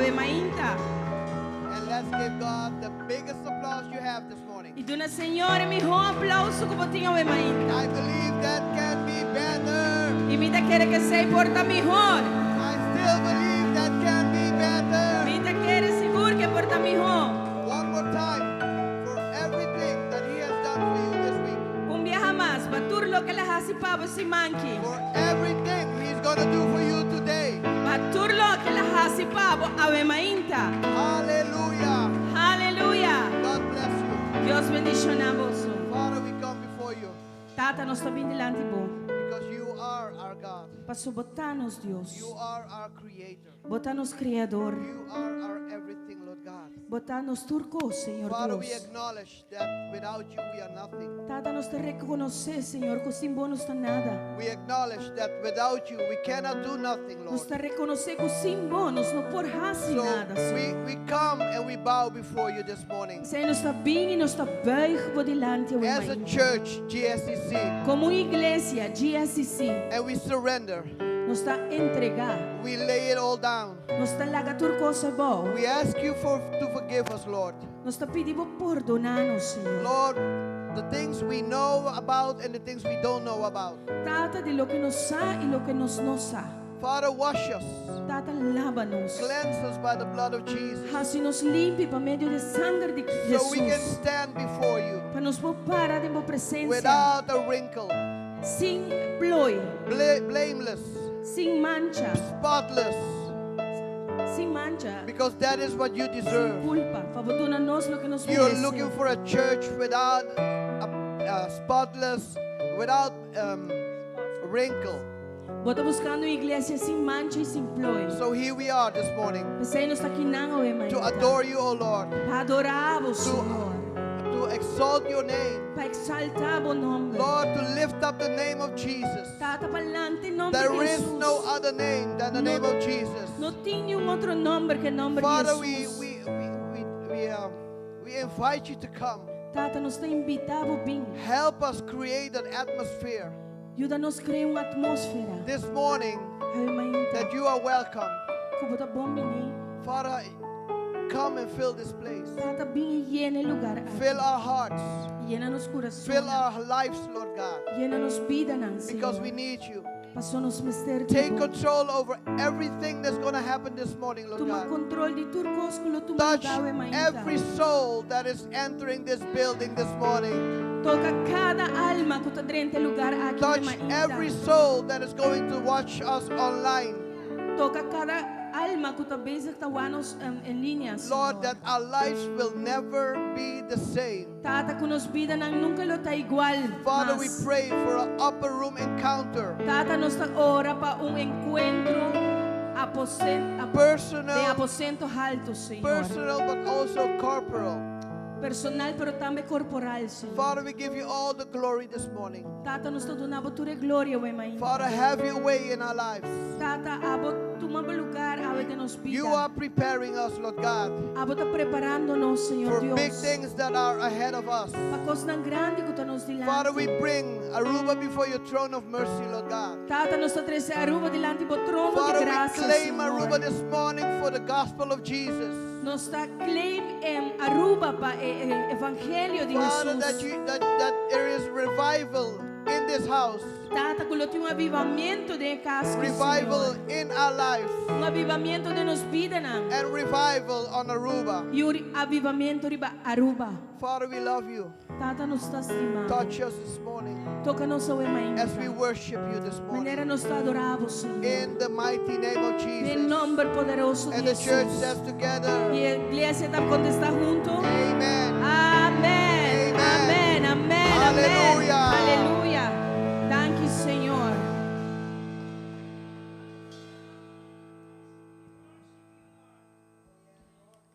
Awe mainta. And let's give God the biggest applause you have this morning. I duna Señor e mihó aplouso ku bo tin awe mainta. I believe that can be better. I mi ta kere ku esei por ta mihó. I still believe that can be better. Mi ta kere sigur ku e por ta mihó. One more time for everything that He has done for you this week. Un biaha mas, pa tur loke el a hasi pa bo e siman akí. For everything He's going to do for you today. Pa tur loke el a hasi pa bo awe mainta. Hallelujah. Aleluya. God bless you. Dios bendishoná boso. Father, we come before you Tata, nos ta bin dilanti bo. because you are our God. Paso bo ta nos Dios. You are our creator. Bo ta nos kreador. You are our everything, Lord God. Bo ta nos tur kos, Señor Father, we Dios. acknowledge that without you we are nothing. Tata, nos ta rekonosé, Señor, ku sin bo no ta nada. We acknowledge that without you we cannot do nothing, Nos Lord. ta rekonosé ku sin bo nos no por hasi So nada, we, Señor. we come and we bow before you this morning. Señor, nos ta bin i nos ta buig bo dilanti awe As a mainta. church, GSCC, Komo un iglesia, GSCC, and we surrender. nos ta entregá. We lay it all down. Nos ta laga tur kos abou. We ask you for to forgive us, Lord. Nos ta pidi bo pordoná nos, Señor. Lord, the things we know about and the things we don't know about. Tata di loke nos sa i loke nos no sa. Father, wash us. Tata, laba nos. Cleanse us by the blood of Jesus. Hasi nos limpi pa medio di sanger di So we can Jesus. stand before you Pa nos por para den bo presensia. without a wrinkle, Sin ploi, blameless, sin mancha, spotless, sin mancha, because that is what you sin deserve. kulpa. Pa bo duna nos loke nos You're meresé. looking for a church without a spotless, without wrinkle. Bo ta buskando un iglesia sin mancha i sin ploi. So here we are this morning P'esei nos ta akinan awe to adore you, O Lord, Pa adorá bo, Señor. to exalt your name, Pa eksaltá bo nòmber. Lord, to lift up the name of Jesus. Tata, pa lanta nòmber There di is Jesus. no other name than the name of Jesus. No tin ningun otro nòmber ku nòmber di Father, Jesus. we invite you to come. Tata, nos ta invitá bo bin. Help us create an atmosphere Yuda nos krea un atmósfera. this morning Awe mainta. that you are welcome. Ku bo ta bon biní. Father, come and fill this place. Tata, bin i yena e lugá aki. Fill our hearts. Yena nos kurason. Fill our lives, Lord God, Yena nos bidanan, because we Señor. need you. Paso nos mester di Take bo. control over everything that's going to happen this morning, Lord Tuma God. kontrol di tur kos ku lo tuma Touch lugá awe mainta. every soul that is entering this building this morning. Toka kada alma ku ta drenta e lugá aki Touch mainta. every soul that is going to watch us online. Toka kada alma ku ta bezig ta wak nos en liña, Lord, Señor. that our lives will never be the same. Tata, ku nos bidanan nunka lo ta igual. Father, we mas. pray for an upper room encounter. Tata, nos ta ora pa un enkuentro aposen, de Personal, aposento haltu, Señor. personal, but also corporal. Personal, pero tambe korporal, Señor. Father, we give you all the glory this morning. Tata, nos ta duna bo tur gloria, awe mainta. Father, have your way in our lives. Tata, abo tuma lugá awe den nos bida. You are preparing us, Lord God, Abo ta preparando nos, Señor for big Dios. things that are ahead of us. Pa kosnan grandi ku ta nos dilanti. Father, we bring Aruba before your throne of mercy, Lord God. Tata, nos ta trese Aruba dilanti bo trono Father, di we grasia, claim Señor. Aruba this morning for the gospel of Jesus. Nos ta claim Aruba pa e evangelio di Father, that Jesus. you that there is revival in this house, Tata, ku lo tin un avivamentu den e kas, revival Señor. in our lives, Un avivamentu den nos bidanan. and revival on Aruba. I un avivamentu riba Aruba. Father, we love you. Tata, nos ta stima. Touch us this morning Toka nos awe mainta. as we worship you this Manera morning. nos ta adorá bo, Señor. In the mighty name of Den Jesus. nòmber poderoso And di the church Jesus. says together, I iglesia ta kontestá huntu. Amen. Amèn. Amen. Amèn. Amèn. Amèn. Aleluya. Aleluya. Danki, Señor.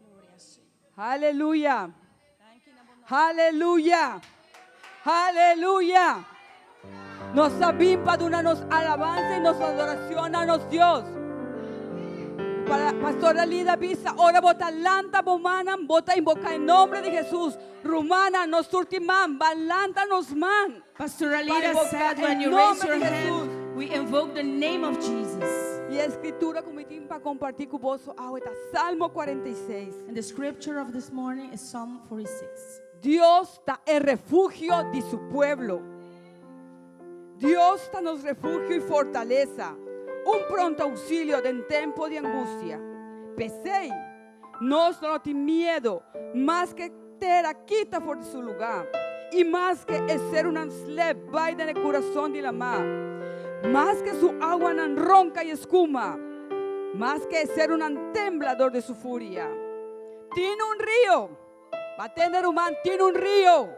Gloria al Señor. Aleluya. Danki na bo Aleluya. Aleluya. Nos a bin pa duna nos alabansa i nos adorashon na nos Dios. Pa Pastora Lida bisa, ora bo ta lanta bo mannan, bo ta invoká e nòmber di Jesus. Rumannan, nos tur tin man, ban lanta nos man. Pastor Alida invocar said when el you raise nombre your de hand, Jesús. we invoke the name of Jesus. I e skritura ku mi tin pa kompartí ku boso awe ta Salmo 46. And the scripture of this morning is Psalm 46. Dios ta e refugio di su pueblo. Dios ta nos refugio i fortalesa, un pronto ousilio den tempu di angustia. P'esei, nos lo no tin miedu, maske tera kita for di su lugá, i maske e serunan slep bai den e kurason di lamá, maske su awanan ronka i skuma, maske e serunan tembla dor di su furia. Tin un rio! Ba tende ruman, tin un rio!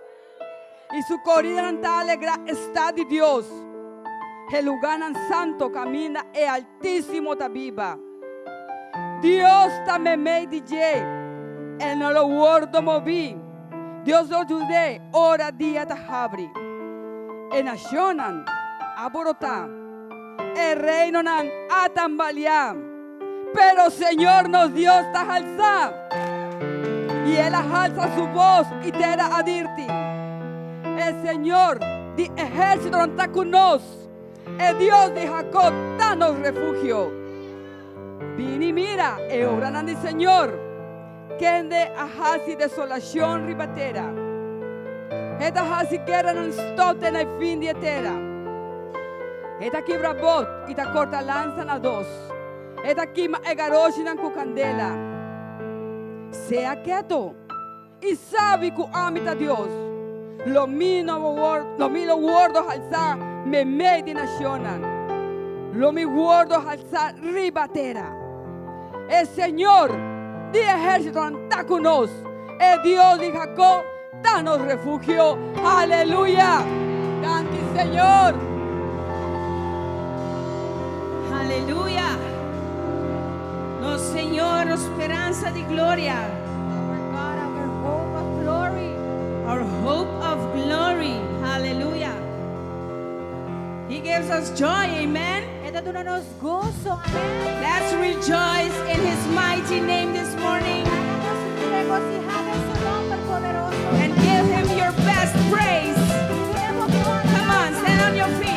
I su koridanan ta alegrá e stat di Dios, e lugánan santo kaminda e Altísimo ta biba. Dios ta meimei di dje, e no lo wòrdu moví. Dios lo yud'é ora dia ta habri. E nashonnan a borotá, e reinonan a tambaliá, pero Señor nos Dios ta halsá, i el a halsa su bos i tera a dirti. E Señor di ehérsitonan ta ku nos. E Dios di Jacob ta nos refugio. Bini mira e obranan di Señor, kende a hasi desolashon riba tera. E ta hasi gueranan stòp te na e fin di e tera. E ta kibra bot i ta korta lansa na dos. E ta kima e garoshinan ku kandela. Sea keto! I sabi ku ami ta Dios. Lo mi no lo mi lo wordo halsá meimei di nashonnan. Lo mi wordo halsá riba tera. E Señor di ehérsitonan ta ku nos. E Dios di Jacob ta nos refugio. Aleluya! Danki, Señor! Aleluya! Nos Señor, nos speransa di gloria. Our God, our hope of glory. Our hope of glory. Hallelujah. He gives us joy, amen. E ta duna nos goso, amèn. Let's rejoice in his mighty name this morning. Laga nos regosihá den su nòmber poderoso. And give him your best praise. Come on, stand on your feet.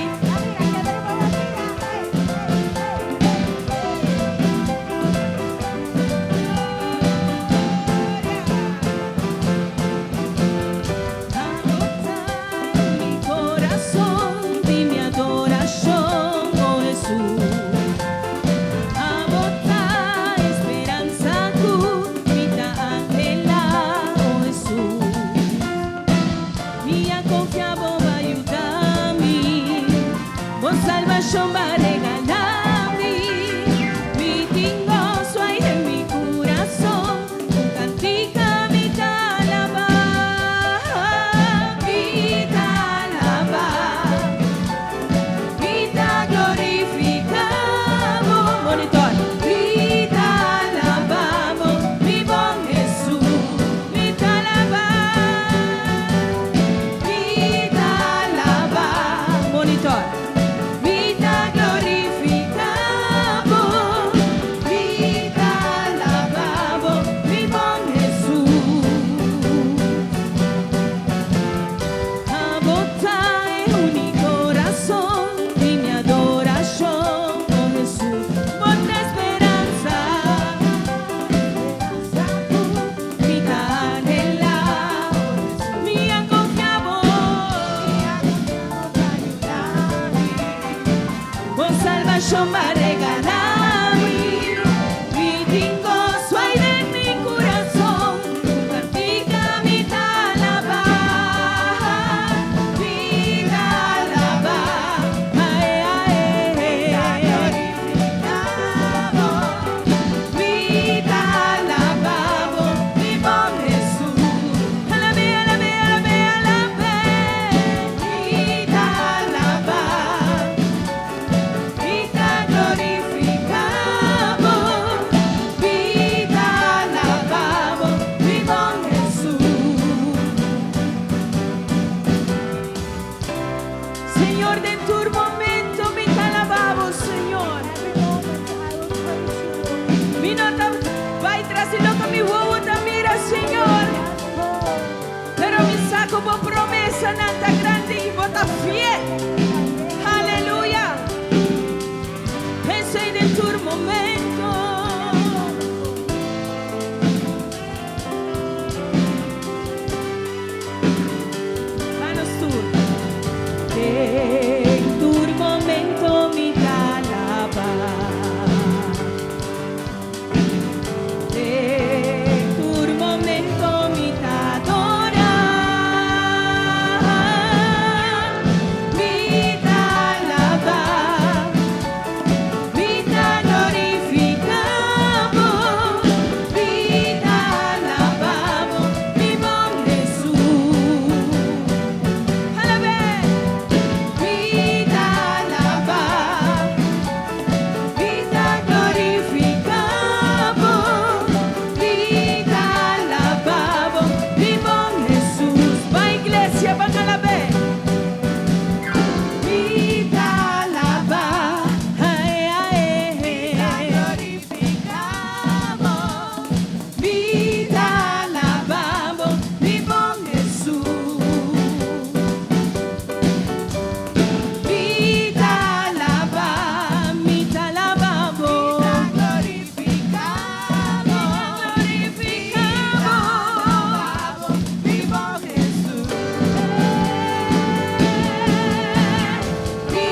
Mi kurason, di mi adorashon, oh Hesus. Abo ta speransa ku mi ta anhelá, oh Hesus. Mi a konfia bo pa yuda mi, bo salbashon pa regalá mi. Mi tin goso ei den mi kurason, un kantika mi ta alabá, mi ta alabá, mi ta glorifiká bo. Monitor, mi ta alabá bo, mi bon Hesus, mi ta alabá, mi ta alabá. Monitor, mi ta glorifiká bo, mi ta alabá bo, mi bon Hesus. Abo ta e úniko rason di mi adorashon, oh Hesus. Bo ta speransa, mi ta anhelá, mi a konfia bo. Bo salbashon pa regalá mi, mi tin goso ei den mi kurason, un kantika mi ta alabá, mi ta alabá, ae ae, mi ta alabá bo, mi bon Hesus, alab'é, alab'é, alab'é, alab'é, mi ta alabá. Mi ta glorifiká bo, mi ta alabá bo, mi bon Hesus. Señor, den tur momento mi ta alabá bo, Señor. Every moment I will praise you, Lord. Mi no ta bai tras di loke mi wowo ta mira, Señor. Yes, Lord. Pero mi sa ku bo promesanan ta grandi i bo ta fiel. Aleluya. P'esei den tur Den tur momento mi ta alaba. Den tur momento mi ta adora. Mi ta alaba. Mi ta glorifica Bo. Mi ta alaba Bo, mi bon Jesus. Alab'e. Mi ta alaba. Mi ta glorifica Bo. Mi ta alaba Bo, mi bon Jesus. Bai iglesia, ban alab'e. Mi ta alaba. Ai, ai, Mi ta glorifica Bo. Mi ta alaba Bo, mi bon Jesus. Mi ta alaba, mi ta alaba Bo. Mi ta glorifica Bo. Glorifica Bo, mi bon Jesus. Mi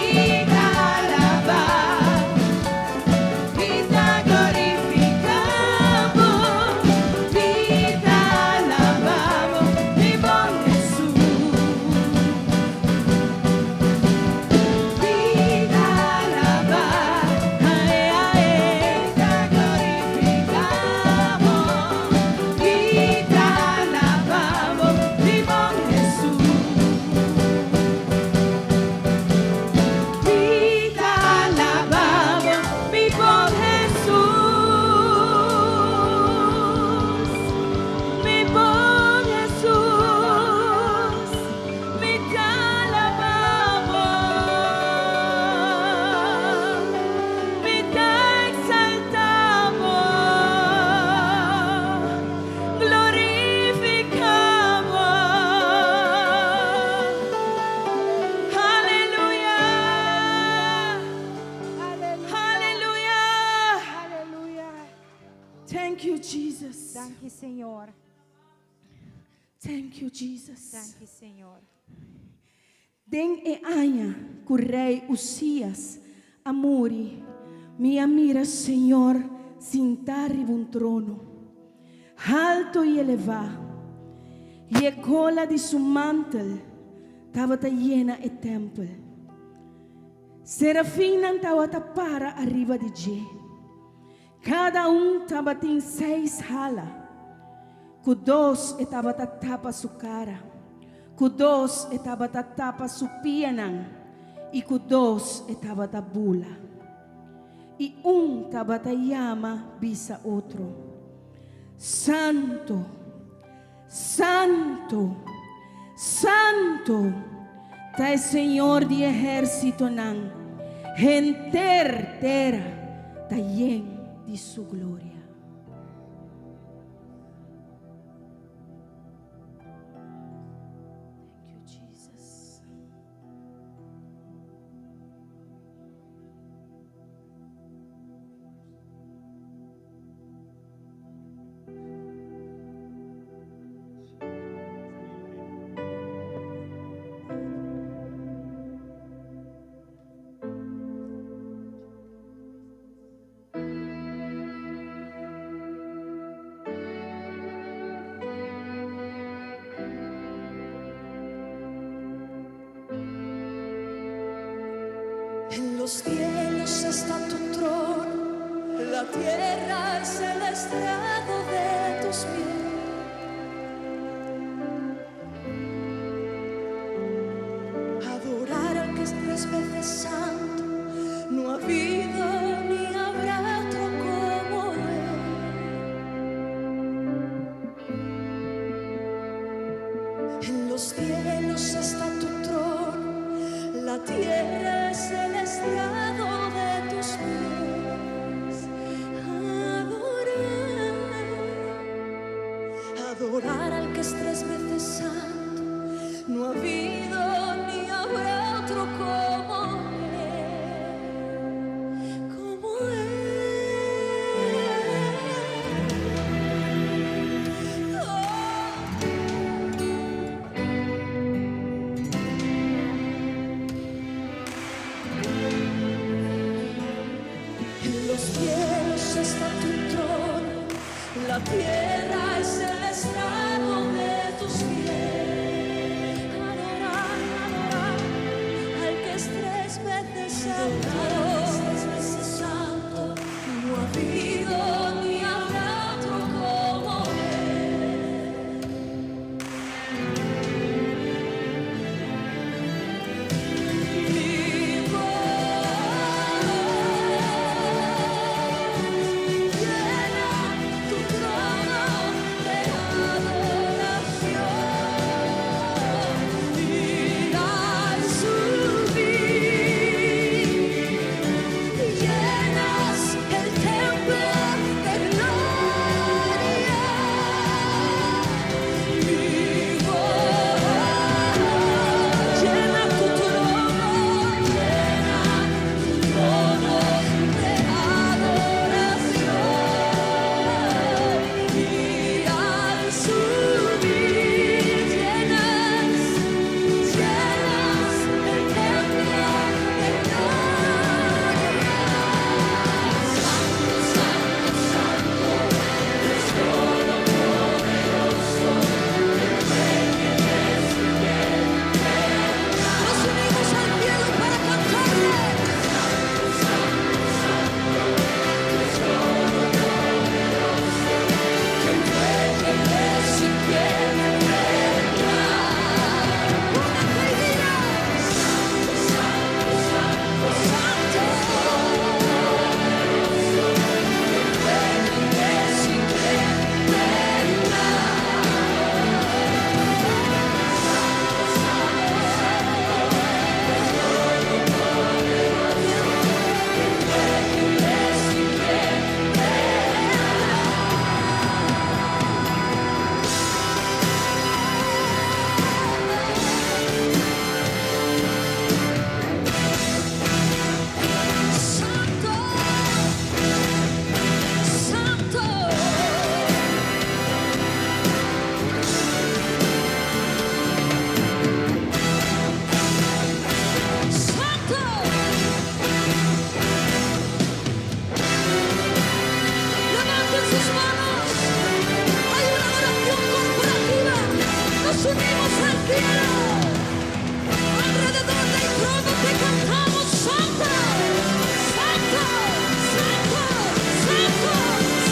ta alaba, mi ta glorifica Bo. Mi ta alaba Bo, mi bon Jesus. Mi ta alaba, ai, ai, mi ta glorifica Bo. Mi ta alaba Bo, mi bon Jesus. Mi ta alaba Bo, mi bon Jesus. Mi bon Jesus. Mi ta alaba Bo. Mi ta exalta Bo. Glorifica Bo. Aleluya. Aleluya. Aleluya. Aleluya. Thank you, Jesus. Danki, Señor. Thank you, Jesus. Danki, Señor. Den e aña ku rei Uzias a muri, mi a mira Señor sintá riba un trono, altu i elevá, i e kola di su mantel tabata yena e tèmpel. Serafinnan tabata para ariba di dje. Kada un tabatin seis hala. Ku dos e tabata tapa su kara. Ku dos e tabata tapa su pianan. I ku dos e tabata bula. I un tabata yama bisa otro: Santu, Santu, Santu ta e Señor di ehérsitonan, henter tera ta yen di su gloria. Thank you, Jesus. En los cielos está tu trono, la tierra es el estrado de tus pies. Adorar al que es tres veces santo, no ha habido ni habrá otro como él. En los cielos está tu trono, la tierra es el estrado de tus pies. Adorar, adorar al que es tres veces santo, no ha habido ni habrá otro como él, como él. Oh. tierra es el estrado de tus pies. Adorar, adorar al que es tres veces santo. Tres veces santo. No ha habido ni habrá otro como él. Mi voz llena tu trono de adoración y al subir llenas el templo de gloria. Mi voz llena tu trono, llena tu trono de adoración. Y al subir llenas, llenas el templo de gloria. Santo, santo, santo, Dios todopoderoso, Nos unimos al cielo para cantarle. Santo, santo, Dios todopoderoso, quien fue, quien es y quien vendrá. Únete y dile. Santo, santo, santo, santo, todopoderoso, quien fue, quien es y quien vendrá. Santo, santo, santo, Dios todopoderoso, quien fue, quien es y quien vendrá. Santo, Santo. Santo. Levanten sus manos. Hay una adoración corporativa. Nos unimos al cielo. Alrededor del trono te cantamos Santo, Santo, Santo,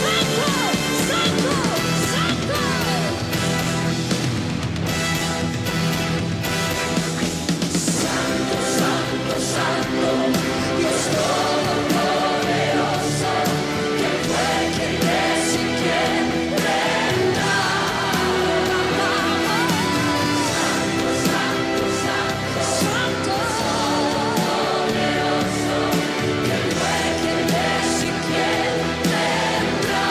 Santo, Santo, Santo, Santo. Santo, Santo, Santo, Dios Todopoderoso, que fue, quien es y quien vendrá. Santo, Santo, Santo, Santo, Todopoderoso, que fue, quien es y quien vendrá.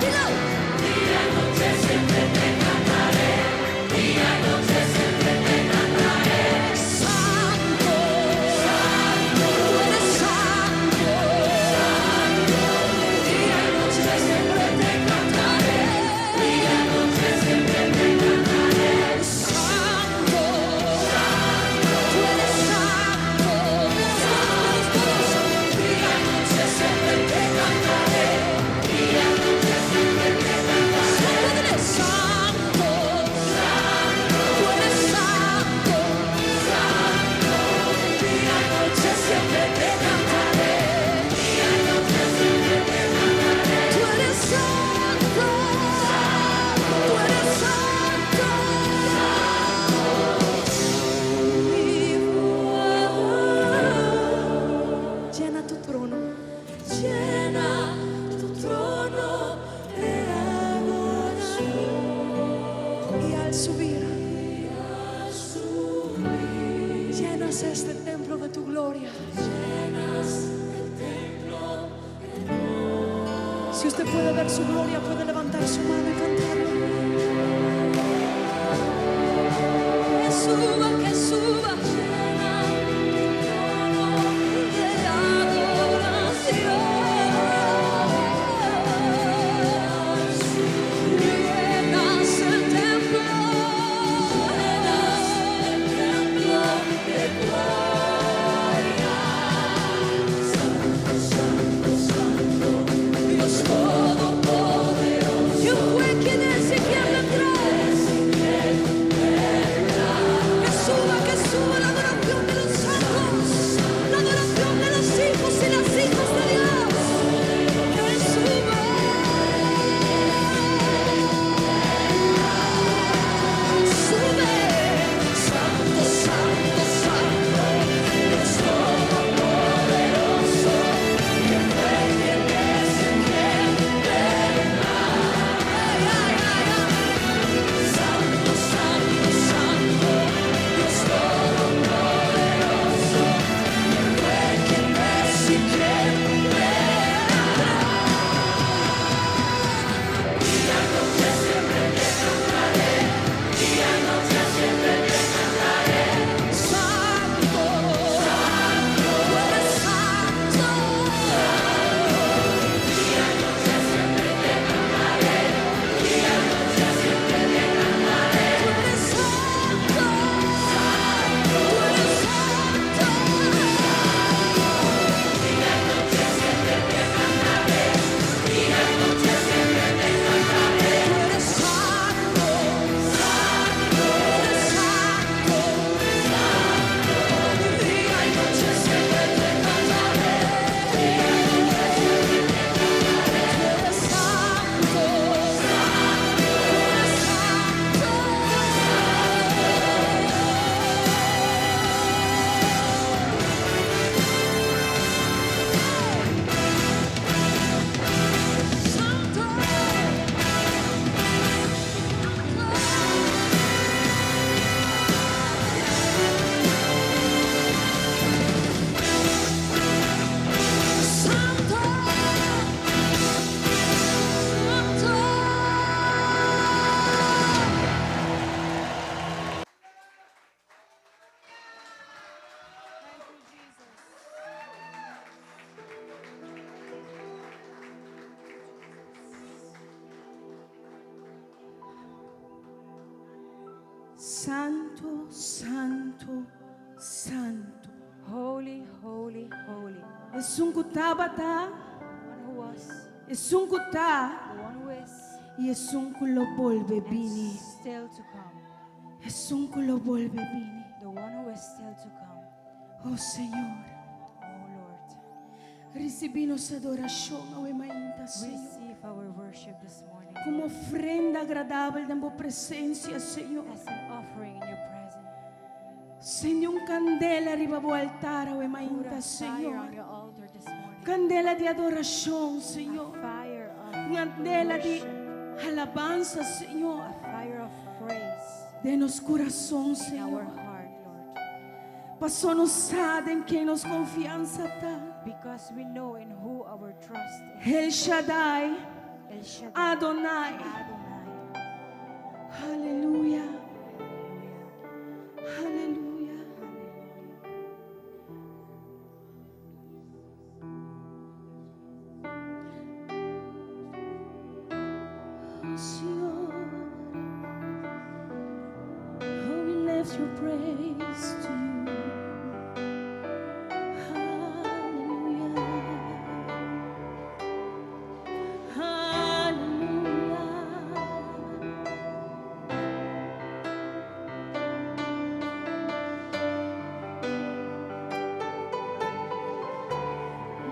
Dilo. Día y noche siempre te cantaré, día y noche siempre te cantaré. Santo, santo, tú eres santo, santo. Día y noche siempre te cantaré, día y noche siempre te cantaré. Santo, santo, tú eres santo, todos, todos, todos. Día y noche siempre te cantaré, día y noche siempre te cantaré. Santo, santo, tú eres santo, santo. Día y noche siempre te cantaré, día y noche siempre te cantaré. Tú eres santo, tú eres santo. Mi voz Llena tu trono. llena tu trono de adoración. Y al subir, llenas este templo de tu gloria. Llenas el templo de Si usted puede ver su gloria, puede levantar su mano y cantarlo. Que suba, que suba, llena tu trono de adoración. Llenas el templo, llenas el templo de gloria. Santo, santo, santo, Dios Todopoderoso. Santo, Santo, Santo. Holy, holy, holy. Esun ku tabata, The one who was, esun ku ta, the one who is, i esun ku lo bolbe and bini. Still to come. Esun ku lo bolbe bini. The one who is still to come. Oh Señor, Oh Lord, risibí nos adorashon awe mainta, Señor. Receive our worship this morning Komo ofrenda agradabel den bo presensia, Señor. As an offering in your presence. Sende un kandela riba bo altar awe Put mainta, a fire on Señor. Your altar this morning. Kandela di adorashon, A Señor. fire of Kandela di worship. alabansa, Señor. A fire of praise Den nos kurason, in our Señor. Heart, Lord. Paso nos sa den ken nos konfiansa ta. Because we know in who our trust is. El Shaddai, El Shaddai, Adonai. Adonai. Aleluya, Hallelujah. Aleluya. Hallelujah. Oh, Señor. Oh, we lift your praise to you. Hallelujah. Hallelujah.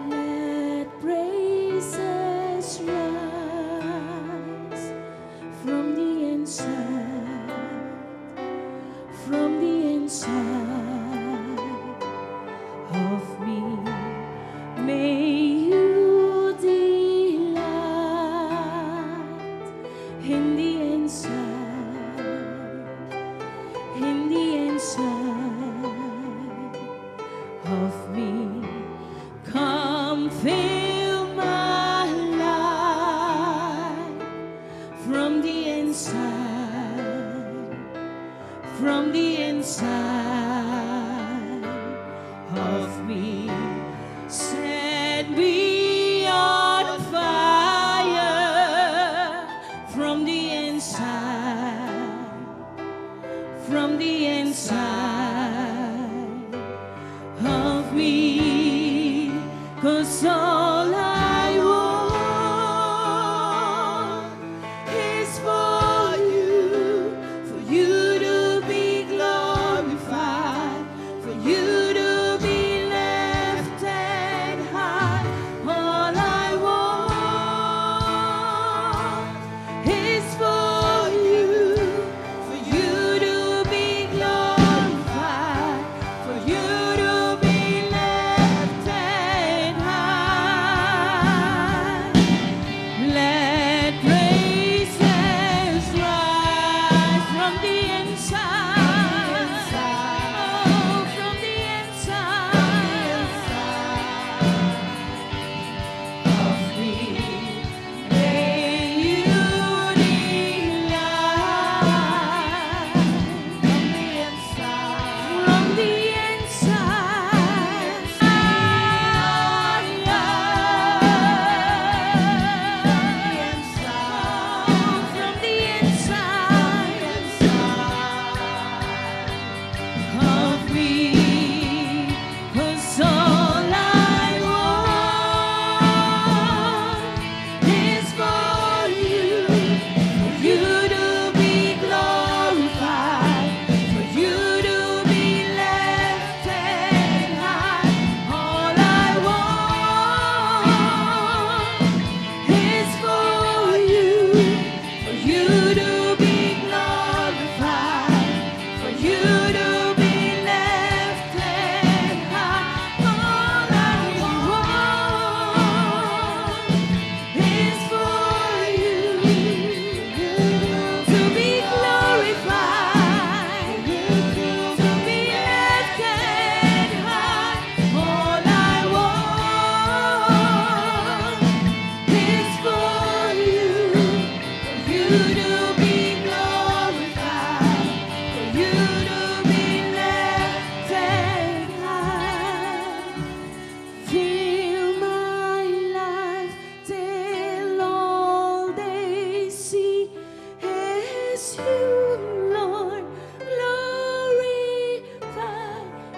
Let praises rise from the inside, from the inside of me. May you delight in the inside, in the inside of me. Come fill my life from the inside, from the inside of me. Set me on fire from the inside, from the inside of me. 'Cause all I want is for you to be glorified, for you to be lifted high. All I want is for you to be glorified, for you to be lifted high.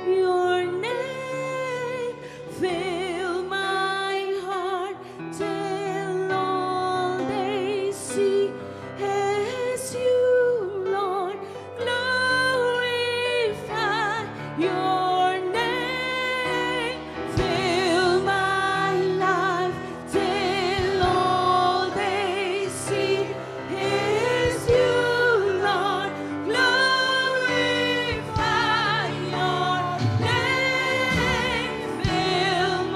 your name. Fill my heart till all they see is you, Lord. Glorify your name. Fill my life till all they see is you, Lord. Glorify your name. Fill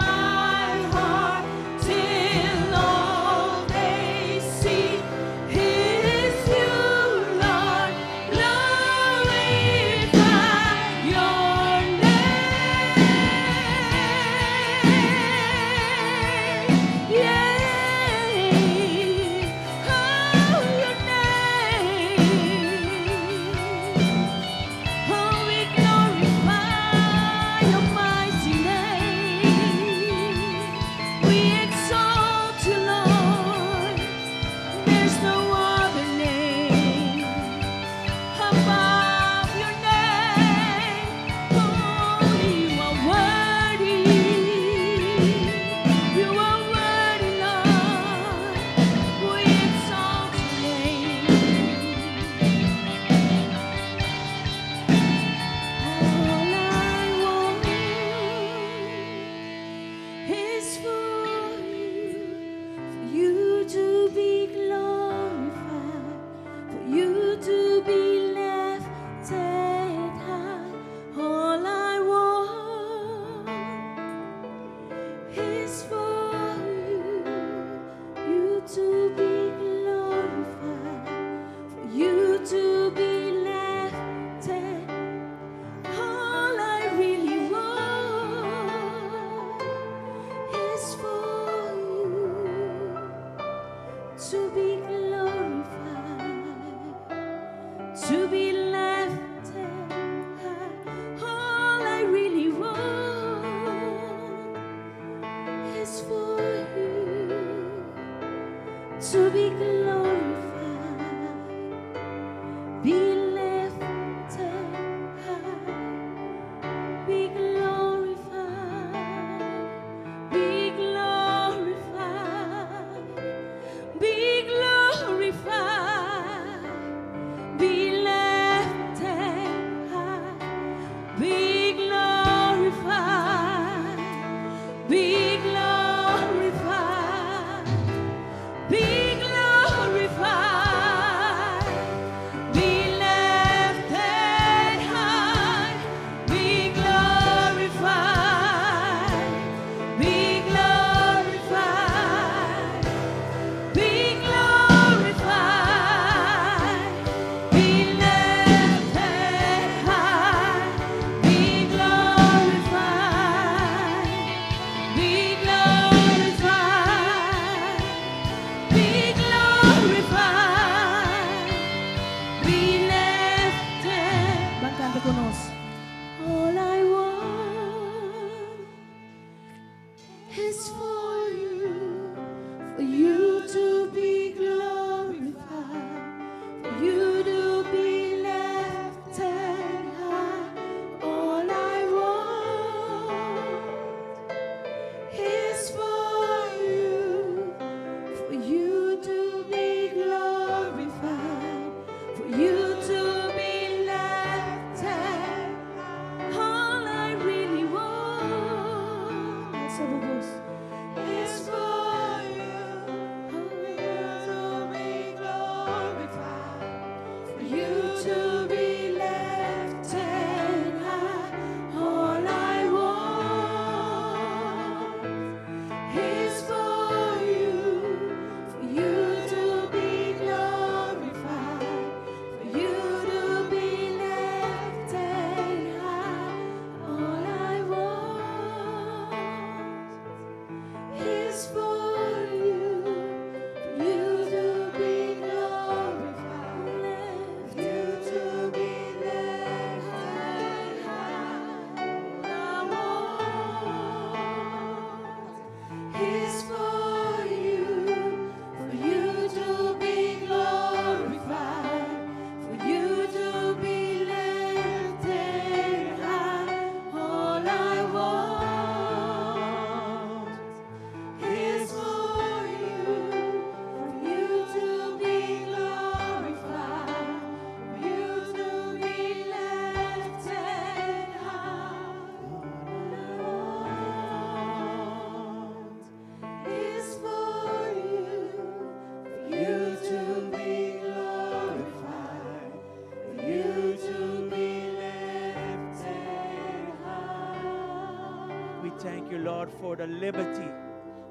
We thank you, Lord, for the liberty,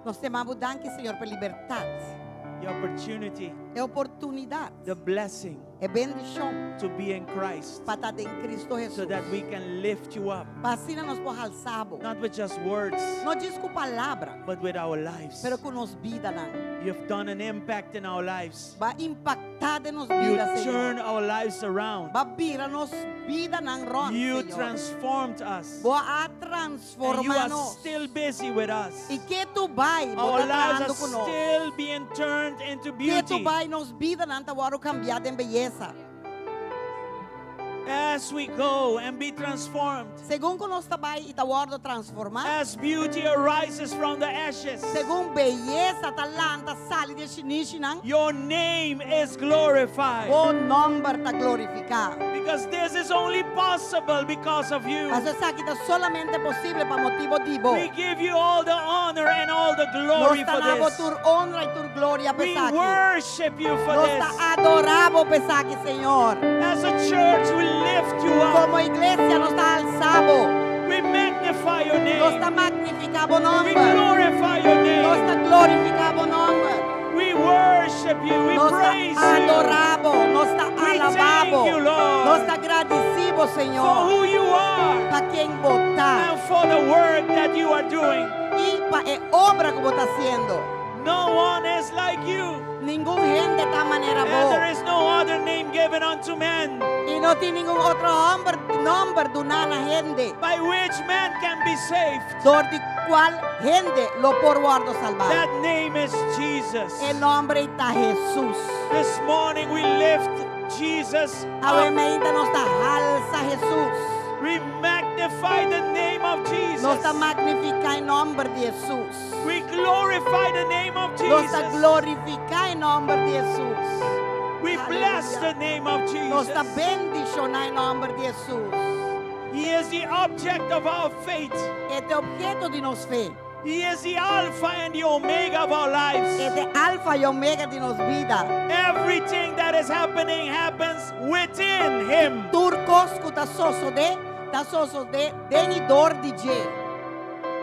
Nos ta yama danki, Señor, pa libertat, the opportunity, e oportunidat, the blessing e bendishon to be in Christ pa ta den Kristu so Hesus. that we can lift you up, Pa asina nos por halsa bo. not with just words, No djis ku palabra, but with our lives. pero ku nos bidanan. You've done an impact in our lives. B'a impaktá den nos You bida, Señor. turned our lives around. B'a bira nos bidanan rònt, You Señor. transformed us. Bo a And you transformá are nos. still busy with us. I ketu bai, Our bo ta lives trahando are ku nos. still being turned into Ketu beauty. bai nos bidanan ta wòrdu kambiá den beyesa. As we go and be transformed, Segun ku nos ta bai i ta wòrdu transformá. as beauty arises from the ashes, Segun beyesa ta lanta sali di shinishinan. your name is glorified. Bo nòmber ta glorifiká. Because this is only possible because of you. Paso esaki ta solamente posibel pa motibu di bo. We give you all the honor and all the glory Nos for ta duna this. tur honra i tur gloria We pa esaki. worship you for Nos this. ta adorá bo pa esaki, Señor. As a church, we lift you up. Komo iglesia nos ta halsa bo. We magnify your Nos ta name. magnifiká bo We nòmber. glorify your Nos name. ta glorifiká bo nòmber. We worship you. We Nos ta praise you adorá bo. Nos ta We alabá bo. thank you, Lord. Nos ta gradisí bo, for Señor. who you are Pa ken bo ta. and for the work that you are doing. I pa e obra ku bo ta hasiendo. No one is like you, Ningun hende ta manera and there bo. is no other name given unto men I no tin ningun otro hòmber, nòmber duná na hende. by which man can be saved. Dor di kual hende lo por wòrdu salbá. That name is Jesus. E nòmber ta Hesus. This morning we lift Jesus Awe up. mainta nos ta halsa Hesus. We magnify the name of Jesus. Nos ta magnifiká e nòmber di Hesus. We glorify the name of Nos ta Jesus. glorifiká e nòmber di Hesus. We bless the Aleluya. name of Nos ta Jesus. bendishoná e nòmber di Hesus. He is the object of our faith. E ta opheto di nos fe. He is the Alpha and the Omega of our lives. E ta alfa i omega di nos bida. Everything that is happening happens within Him. Tur kos ku ta sosodé, ta sosodé den i dor di dje.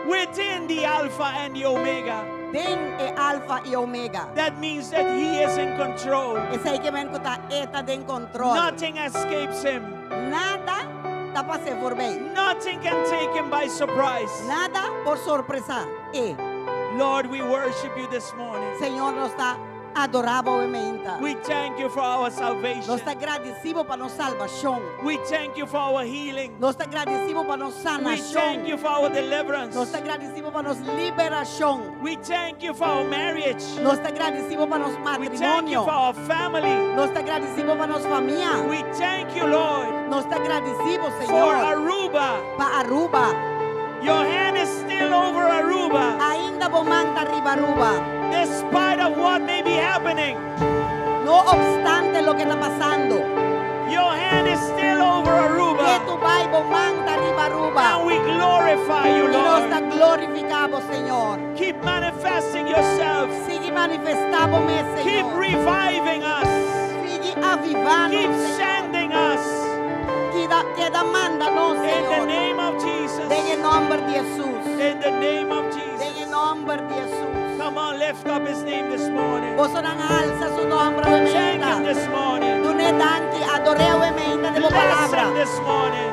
Within the Alpha and the Omega. Den e alfa i omega. That means that He is in control. Esei ke men ku ta e ta den kontròl. Nothing escapes Him. Nada ta pasa forbij. Nothing can take Him by surprise. Nada por sorpresá e. Lord, we worship you this morning. Señor nos ta adorá bo awe mainta. We thank you for our salvation. Nos ta gradisí bo pa nos salbashon. We thank you for our healing. Nos ta gradisí bo pa nos We thank you sanashon. for our deliverance. Nos ta gradisí bo pa nos liberashon. We thank you for our marriage. Nos ta gradisí bo pa nos We thank you matrimonio. for our family. Nos ta gradisí bo pa nos famia. We thank you, Lord, Nos ta gradisí bo, for Señor, Aruba. pa Aruba. Your hand is still over Aruba, Ainda bo man ta riba Aruba. despite of what may be happening. No opstante loke ta pasando. Your hand is still over Aruba. Ketu bai bo man ta riba Aruba. And we glorify you, I nos ta Lord. glorifiká bo, Señor. Keep manifesting yourself. Sigui manifestá bo mes, Keep Señor. reviving us. Sigui avivá nos, Keep Señor. sending us. Keda, keda manda nos, In the Señor. name of Jesus. Den e nòmber di Hesus. In the name of Den e Jesus. nòmber di Hesus. Come on, lift up his name this morning. Bosonan halsa su nòmber, Thank him mainta. this morning. Dun'é danki, ador'é mainta den Bless palabra. him this morning.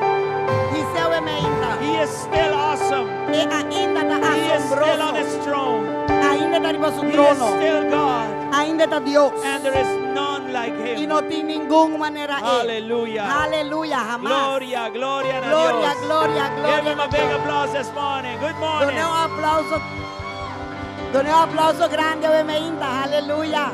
His'é mainta. He is still awesome. E ainda ta He is still on asombroso. his throne. Ainda ta riba su He is trono. still God. Ainda ta Dios. And there is none like I him. no tin ningun manera e. Hallelujah. Aleluya, hamas. Gloria, gloria a Gloria, Dios. gloria, Give gloria. him a big applause this morning. Good morning. Dun'é un aplouso. Dun'é un aplouso grandi, mainta. Aleluya.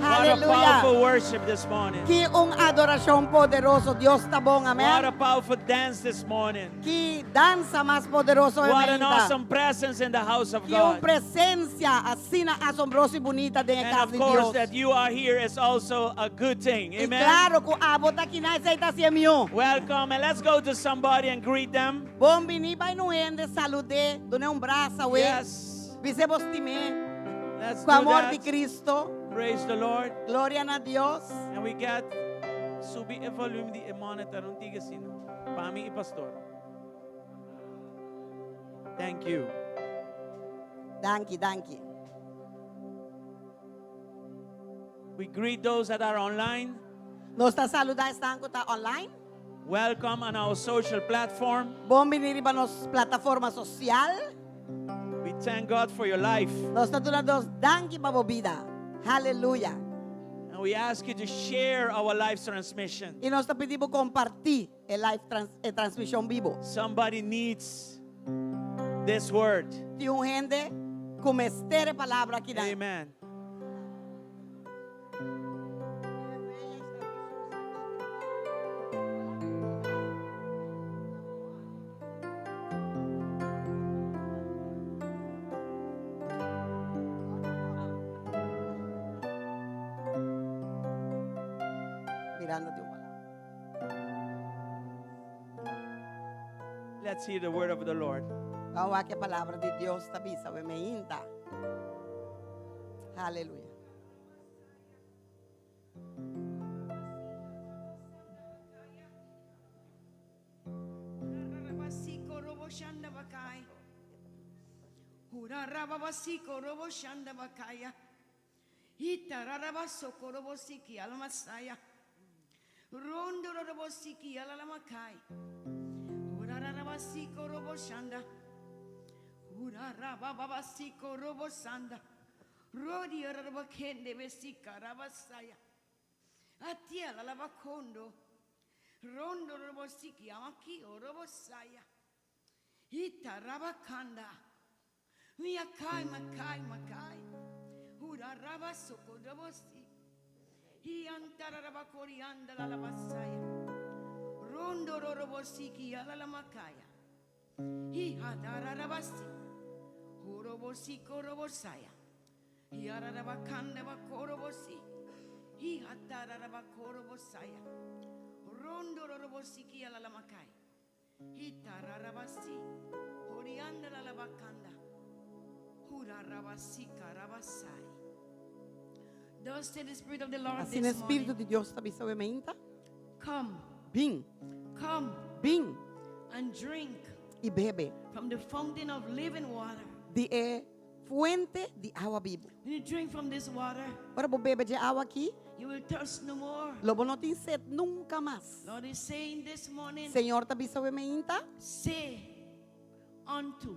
What a Aleluya. powerful worship this morning. Ki un adorashon poderoso. Dios ta bon, What amèn. a powerful dance this morning. Ki dansa mas poderoso, What an mainta. awesome presence in the house of Ki un God. presensia asina asombroso i bunita den And kas of di course, Dios. that you are here is also a good thing. I Amen. klaro ku abo ta akinan esei ta mihó. Welcome, and let's go to somebody and greet them. Bon bini bai na un hende salud'é, dun'é un brasa, we. Yes. Bis'é bo stim'é. Let's Ku do amor di that. Kristu. Praise the Lord. Gloria na Dios. And we get subi e volume di e monitor un tiki asina. Pa mi i pastor. Thank you. Danki, danki. We greet those that are online. Nos ta saludá esnan ku ta online. Welcome on our social platform. Bon biní riba nos plataforma sosial. We thank God for your life. Nos ta duna Dios danki pa bo bida. Haleluya. And we ask you to share our live transmission. I nos ta pidi bo kompartí e live trans, e transmishon bibo. Somebody needs this word. Tin un hende ku mester e palabra akinan. Amen. Miranda tin un palabra. Let's hear the word of the Lord. Ban wak e palabra di Dios ta bisa we meinta. Haleluya. Thus said the Spirit of the Lord Asina this e Spiritu morning. di Dios ta bisa we meinta. Come, Bin, come bin and drink i bebe from the fountain of living water. di e fuente di awa bibu. When you drink from this water, Ora bo bebe dje awa aki, you will thirst no more. lo bo no tin set nunka mas. Lord is saying this morning, Señor ta bisa we meinta, say unto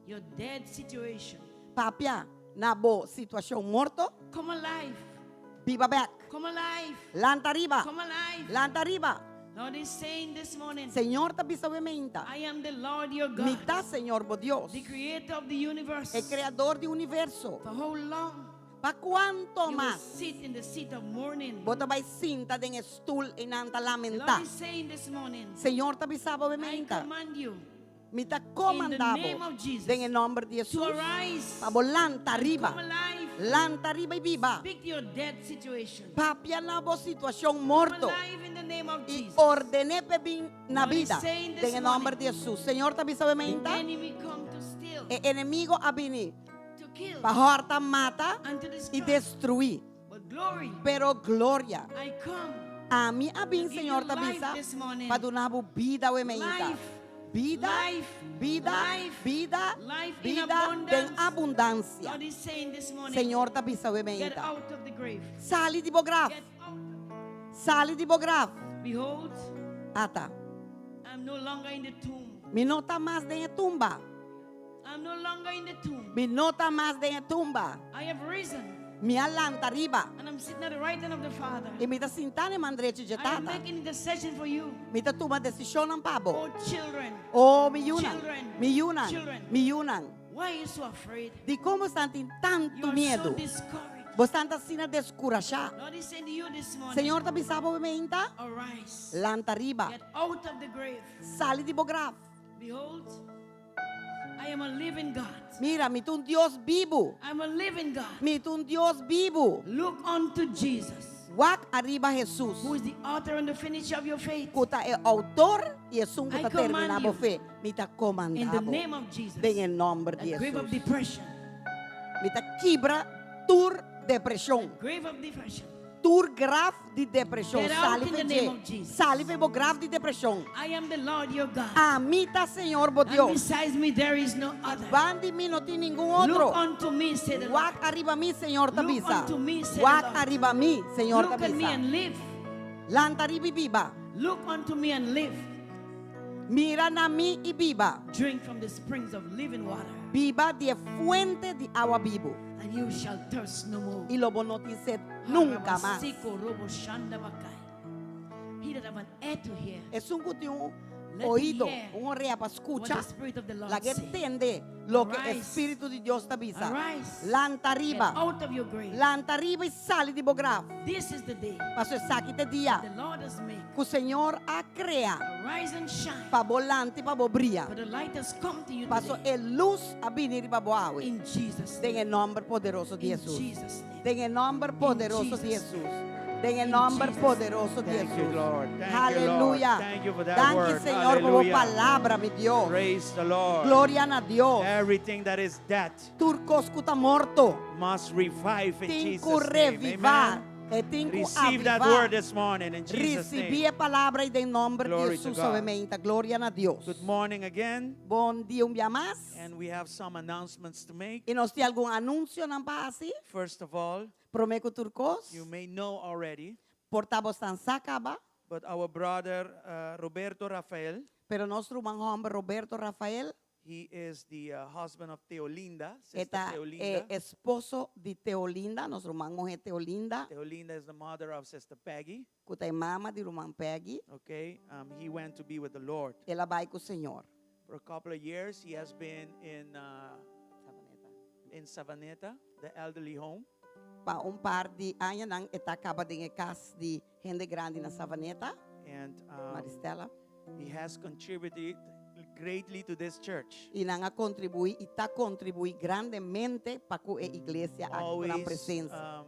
your dead situation, papia na bo situashon morto, come alive, biba bèk. come alive, Lanta riba, come alive. lanta riba. Lord is saying this morning, Señor ta bisa we meinta. I am the Lord your Mi God, ta Señor bo Dios, the creator of the universe. e kreador di universo. For how long Pa kuantu you will mas sit in the seat of mourning? bo ta bai sinta den e stul i nan ta The lamentá? Lord is saying this morning, Señor ta bisa bo I meinta. command you Mi ta in the komandá name bo of Jesus den e nòmber di to Hesus arise, pa bo lanta riba. come alive, Lanta riba i biba. speak to your dead situation. Papia na bo situashon Come morto alive in the name of i Jesus. orden'é p'e bin na Lord is bida saying this den e nòmber morning, di Hesus. Señor ta bisa bo The meinta. enemy come to steal, E enemigo a bini to kill, pa hòrta, mata and to i destroy. destruí. But glory, Pero gloria. I come Ami a bin, to give Señor you ta life bisa, this morning. pa duna bo bida we meinta. Life, Bida, life, bida, life, bida, life in bida den abundance. abundansia. Lord is saying this morning, Señor ta bisa we get meinta. out of the grave. Sali di bo graf, Get out. sali di bo graf. Behold, Ata, I'm no longer in the tomb. mi no ta mas den e tumba. I'm no longer in the tomb. Mi no ta mas den e tumba. I have risen Mi a lanta riba. and I'm sitting at the right hand of the Father. I mi ta sintá na man drechi dje I am Tata. making intercession for you, Mi ta tuma desishonnan pa bo. oh children. Oh, mi yunan, Children. mi yunan, Children. mi yunan. Why are you so afraid? Dikon bo tin You tantu are so miedu? discouraged. Bo ta asina deskurashá. Lord is saying to you this morning, Señor ta bisa bo meinta, arise, lanta riba, get out of the grave. sali di bo graf. Behold, I am a living God. Mira, mi ta un Dios bibu. I'm a living God. Mi ta un Dios bibu. Look unto Jesus, Wak ariba Jesus. who is the author and the finisher of your faith. Ku ta e outor i esun I ku ta command terminá bo you. fe. Mi ta In the komandá bo. name of Jesus, Den e nòmber di the grave of Jesus. depression, Mi ta kibra tur depreshon, grave of depression. Tur graf di depreshon, Get out sali in the for name of dje. Jesus. Sali for di bo graf di depreshon. I am the Lord your God. Ami ta Señor bo And Dios. besides me there is no other. Band'i mi no tin ningun otro. Look unto me, say the Lord. Wak ariba mi, Señor Look ta bisa. unto me, say the Wak Lord. ariba mi, Señor Look at me ta bisa. and live. Lanta riba i biba. Look unto me and live. Mira na mi i biba. Drink from the springs of living water. Biba di e fuente di awa bibu. And you shall thirst no more. I lo bo no tin set nunka mas. Harabasiko robo shanda bakai. He that have an ear to hear. Esun ku tin un Let him oido, hear un orea pa what skucha, the Spirit of the Lord lag'é say. tende loke Arise. Spiritu di Dios ta bisa. Arise. Lanta Get riba. out of your grave. Lanta riba i sali di bo graf. This is the day Paso esaki ta e dia the Lord has made. ku Señor a krea Arise and shine. pa bo lanta i pa bo bria. For the light has come to you Paso today. e lus a bini riba bo awe. In Jesus' Den e name. nòmber poderoso di In Jesus. Jesus' name. Den e nòmber poderoso di Jesus' Jesus. Den e In nòmber Jesus' poderoso di Thank you, Jesus. Lord. Thank you, Lord. Aleluya. Thank you for that Danki word. Señor pa bo Hallelujah. palabra, mi Dios. Praise the Lord. Gloria na Dios. Everything that is dead Tur kos ku ta morto. must revive in Tin Jesus' ku name. revivá. Amen. E tin ku Receive that avivá. word this morning in Jesus' Risibí name. e palabra ei den nòmber di Glory to Jesus God. obviamente. Gloria na Dios. Good morning again. Bon dia un bia mas. And we have some announcements to make. I nos tin algun anunsionan pa hasi. First of all, Promé ku tur kos. you may know already, Por ta boso sa kaba. but our brother uh, Roberto Rafael, Pero nos ruman hòmber Roberto Rafael he is the uh, husband of Teolinda, sister e ta Teolinda. eh, esposo di Teolinda, nos ruman muhé Teolinda, Teolinda is the mother of Sister Peggy. ku ta e mama di ruman Peggy. Okay, um, he went to be with the Lord. El a bai ku Señor. For a couple of years, he has been in, uh, in Savaneta, the elderly home. Pa un par di añanan e ta kaba den e kas di hende grandi na Savaneta, And um, Maristela. he has contributed greatly to this church. I nan a kontribuí i ta kontribuí grandemente pa ku e iglesia aki ku nan Always, presensia. um,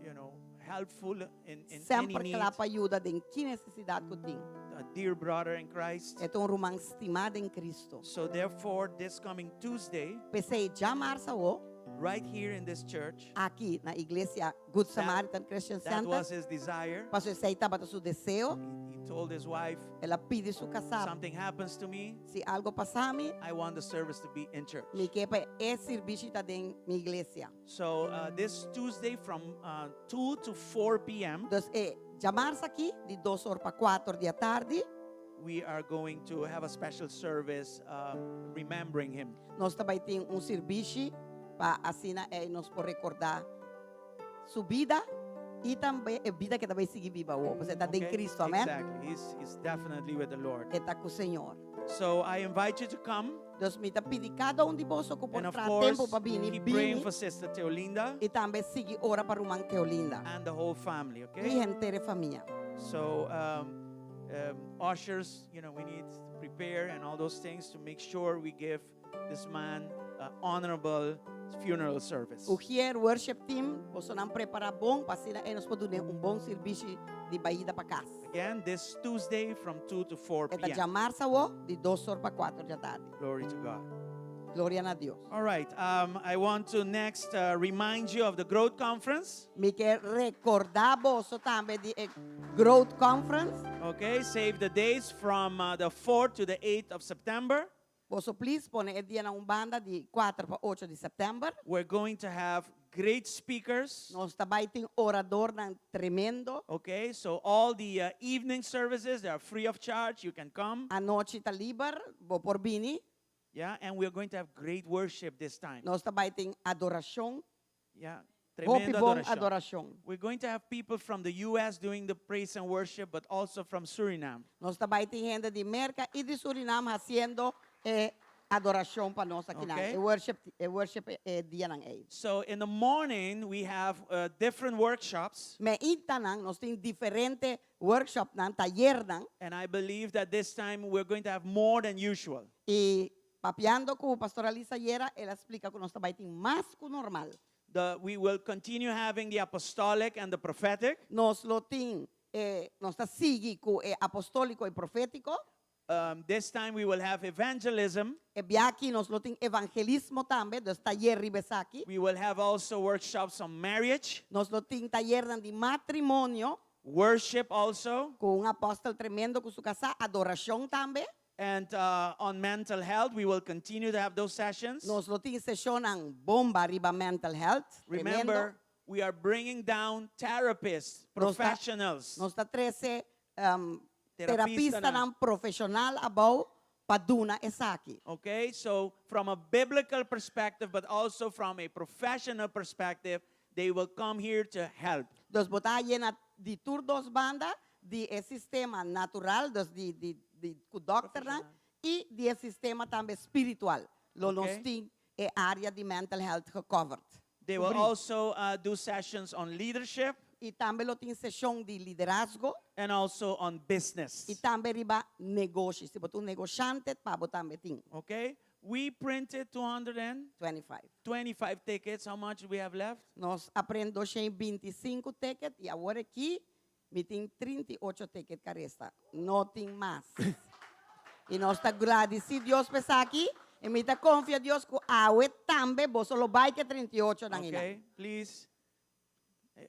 you know, helpful in, in any Semper need. kla pa yuda den ki nesesidat ku tin. A dear brother in Christ. E ta un ruman stimá den Kristu. So therefore, this coming Tuesday, P'esei djamars awo, right here in this church, aki na iglesia Good Samaritan Christian that Center, was his desire. paso esei tabata su deseo, He, he told his wife, el a pidi su kasá, something happens to me, si algu pasa mi, I want the service to be in church. mi ke pa e servisio ta den mi iglesia. So uh, this Tuesday from uh, 2 to 4 p.m., Dus e djamars aki di 2 or pa 4 di atardi, we are going to have a special service uh, remembering him. nos ta bai tin un servisio pa asina e nos por rekordá su bida i tambe e bida ku e ta bai sigui biba awor. E ta den Okay? Kristu, amèn? Exactly. He's, he's definitely with the Lord. E ta ku Señor. So I invite you to come. Dus mi ta pidi kada un di boso ku por And of traha course, tempu pa bini, keep praying bini for Sister Teolinda i tambe sigui ora pa ruman Teolinda. and the whole family, I okay? henter e famia. So um, um, ushers, you know, we need to prepare and all those things to make sure we give this man uh, honorable funeral service. Usher worship team, bosonan prepará bon, pa asina nos por duna un bon servisio di baida pa kas. Again, this Tuesday from 2 to 4 E ta p.m. djamars awo di 2 or pa 4 di atardi. Glory to God. Gloria na Dios. All right. Um, I want to next uh, remind you of the Growth Conference. Mi ke rekordá boso tambe di eh, Growth Conference. Okay, save the dates from uh, the 4th to the 8th of September. Boso please pone e dianan un banda di 4 pa 8 di sèptèmber. We're going to have great speakers. Nos ta bai tin oradornan tremendo. Okay, so all the uh, evening services they are free of charge. You can come. Anochi ta liber, bo por bini. Yeah, and we're going to have great worship this time. Nos ta bai tin adorashon. Yeah, Hopi tremendo bon adoracion. adorashon. We're going to have people from the U.S. doing the praise and worship, but also from Suriname. Nos ta bai tin hende di Merka i di Suriname hasiendo eh, adorashon pa nos aki. Okay. E worship, e worship eh, dianan ei. So in the morning we have uh, different workshops, Maintanan, nos tin diferente workshopnan, tayernan. and I believe that this time we're going to have more than usual. I papiando ku Pastor Alisa ayera, el a splika ku nos ta bai tin mas ku normal. The, we will continue having the apostolic and the prophetic. Nos lo tin, eh, nos ta sigui ku eh, apostóliko i profétiko. This time we will have evangelism. E biaha aki nos lo tin evangelismo tambe, dus tayer riba esaki. We will have also workshops on marriage. Nos lo tin tayernan di matrimonio. Worship also. Ku un apòstel tremendo ku su kasá, adorashon tambe. And on mental health, we will continue to have those sessions. Nos lo tin seshonnan bomba riba mental health, tremendo. Remember, we are bringing down therapists, professionals. Nos ta trese terapistanan profeshonal abou pa duna esaki. Okay, so from a biblical perspective, but also from a professional perspective, they will come here to help. Dus bo ta yena di tur dos banda, di e sistema natural, dus di di di ku dòkternan, i di e sistema tambe spiritual. Lo nos tin e área di mental health gecovered. They will also do sessions on leadership. I tambe lo tin seshon di liderazgo. And also on business. I tambe riba negoshi. Si bo ta un negoshante, pa bo tambe tin. Okay, we printed 225 25. tickets. How much we have left? Nos a print 225 ticket i awor aki mi tin 38 ticket ka resta. No tin mas. I nos ta gradisí Dios pa esaki i mi ta konfia Dios ku awe tambe boso lo bai ku e 38 nan einan. Okay, please,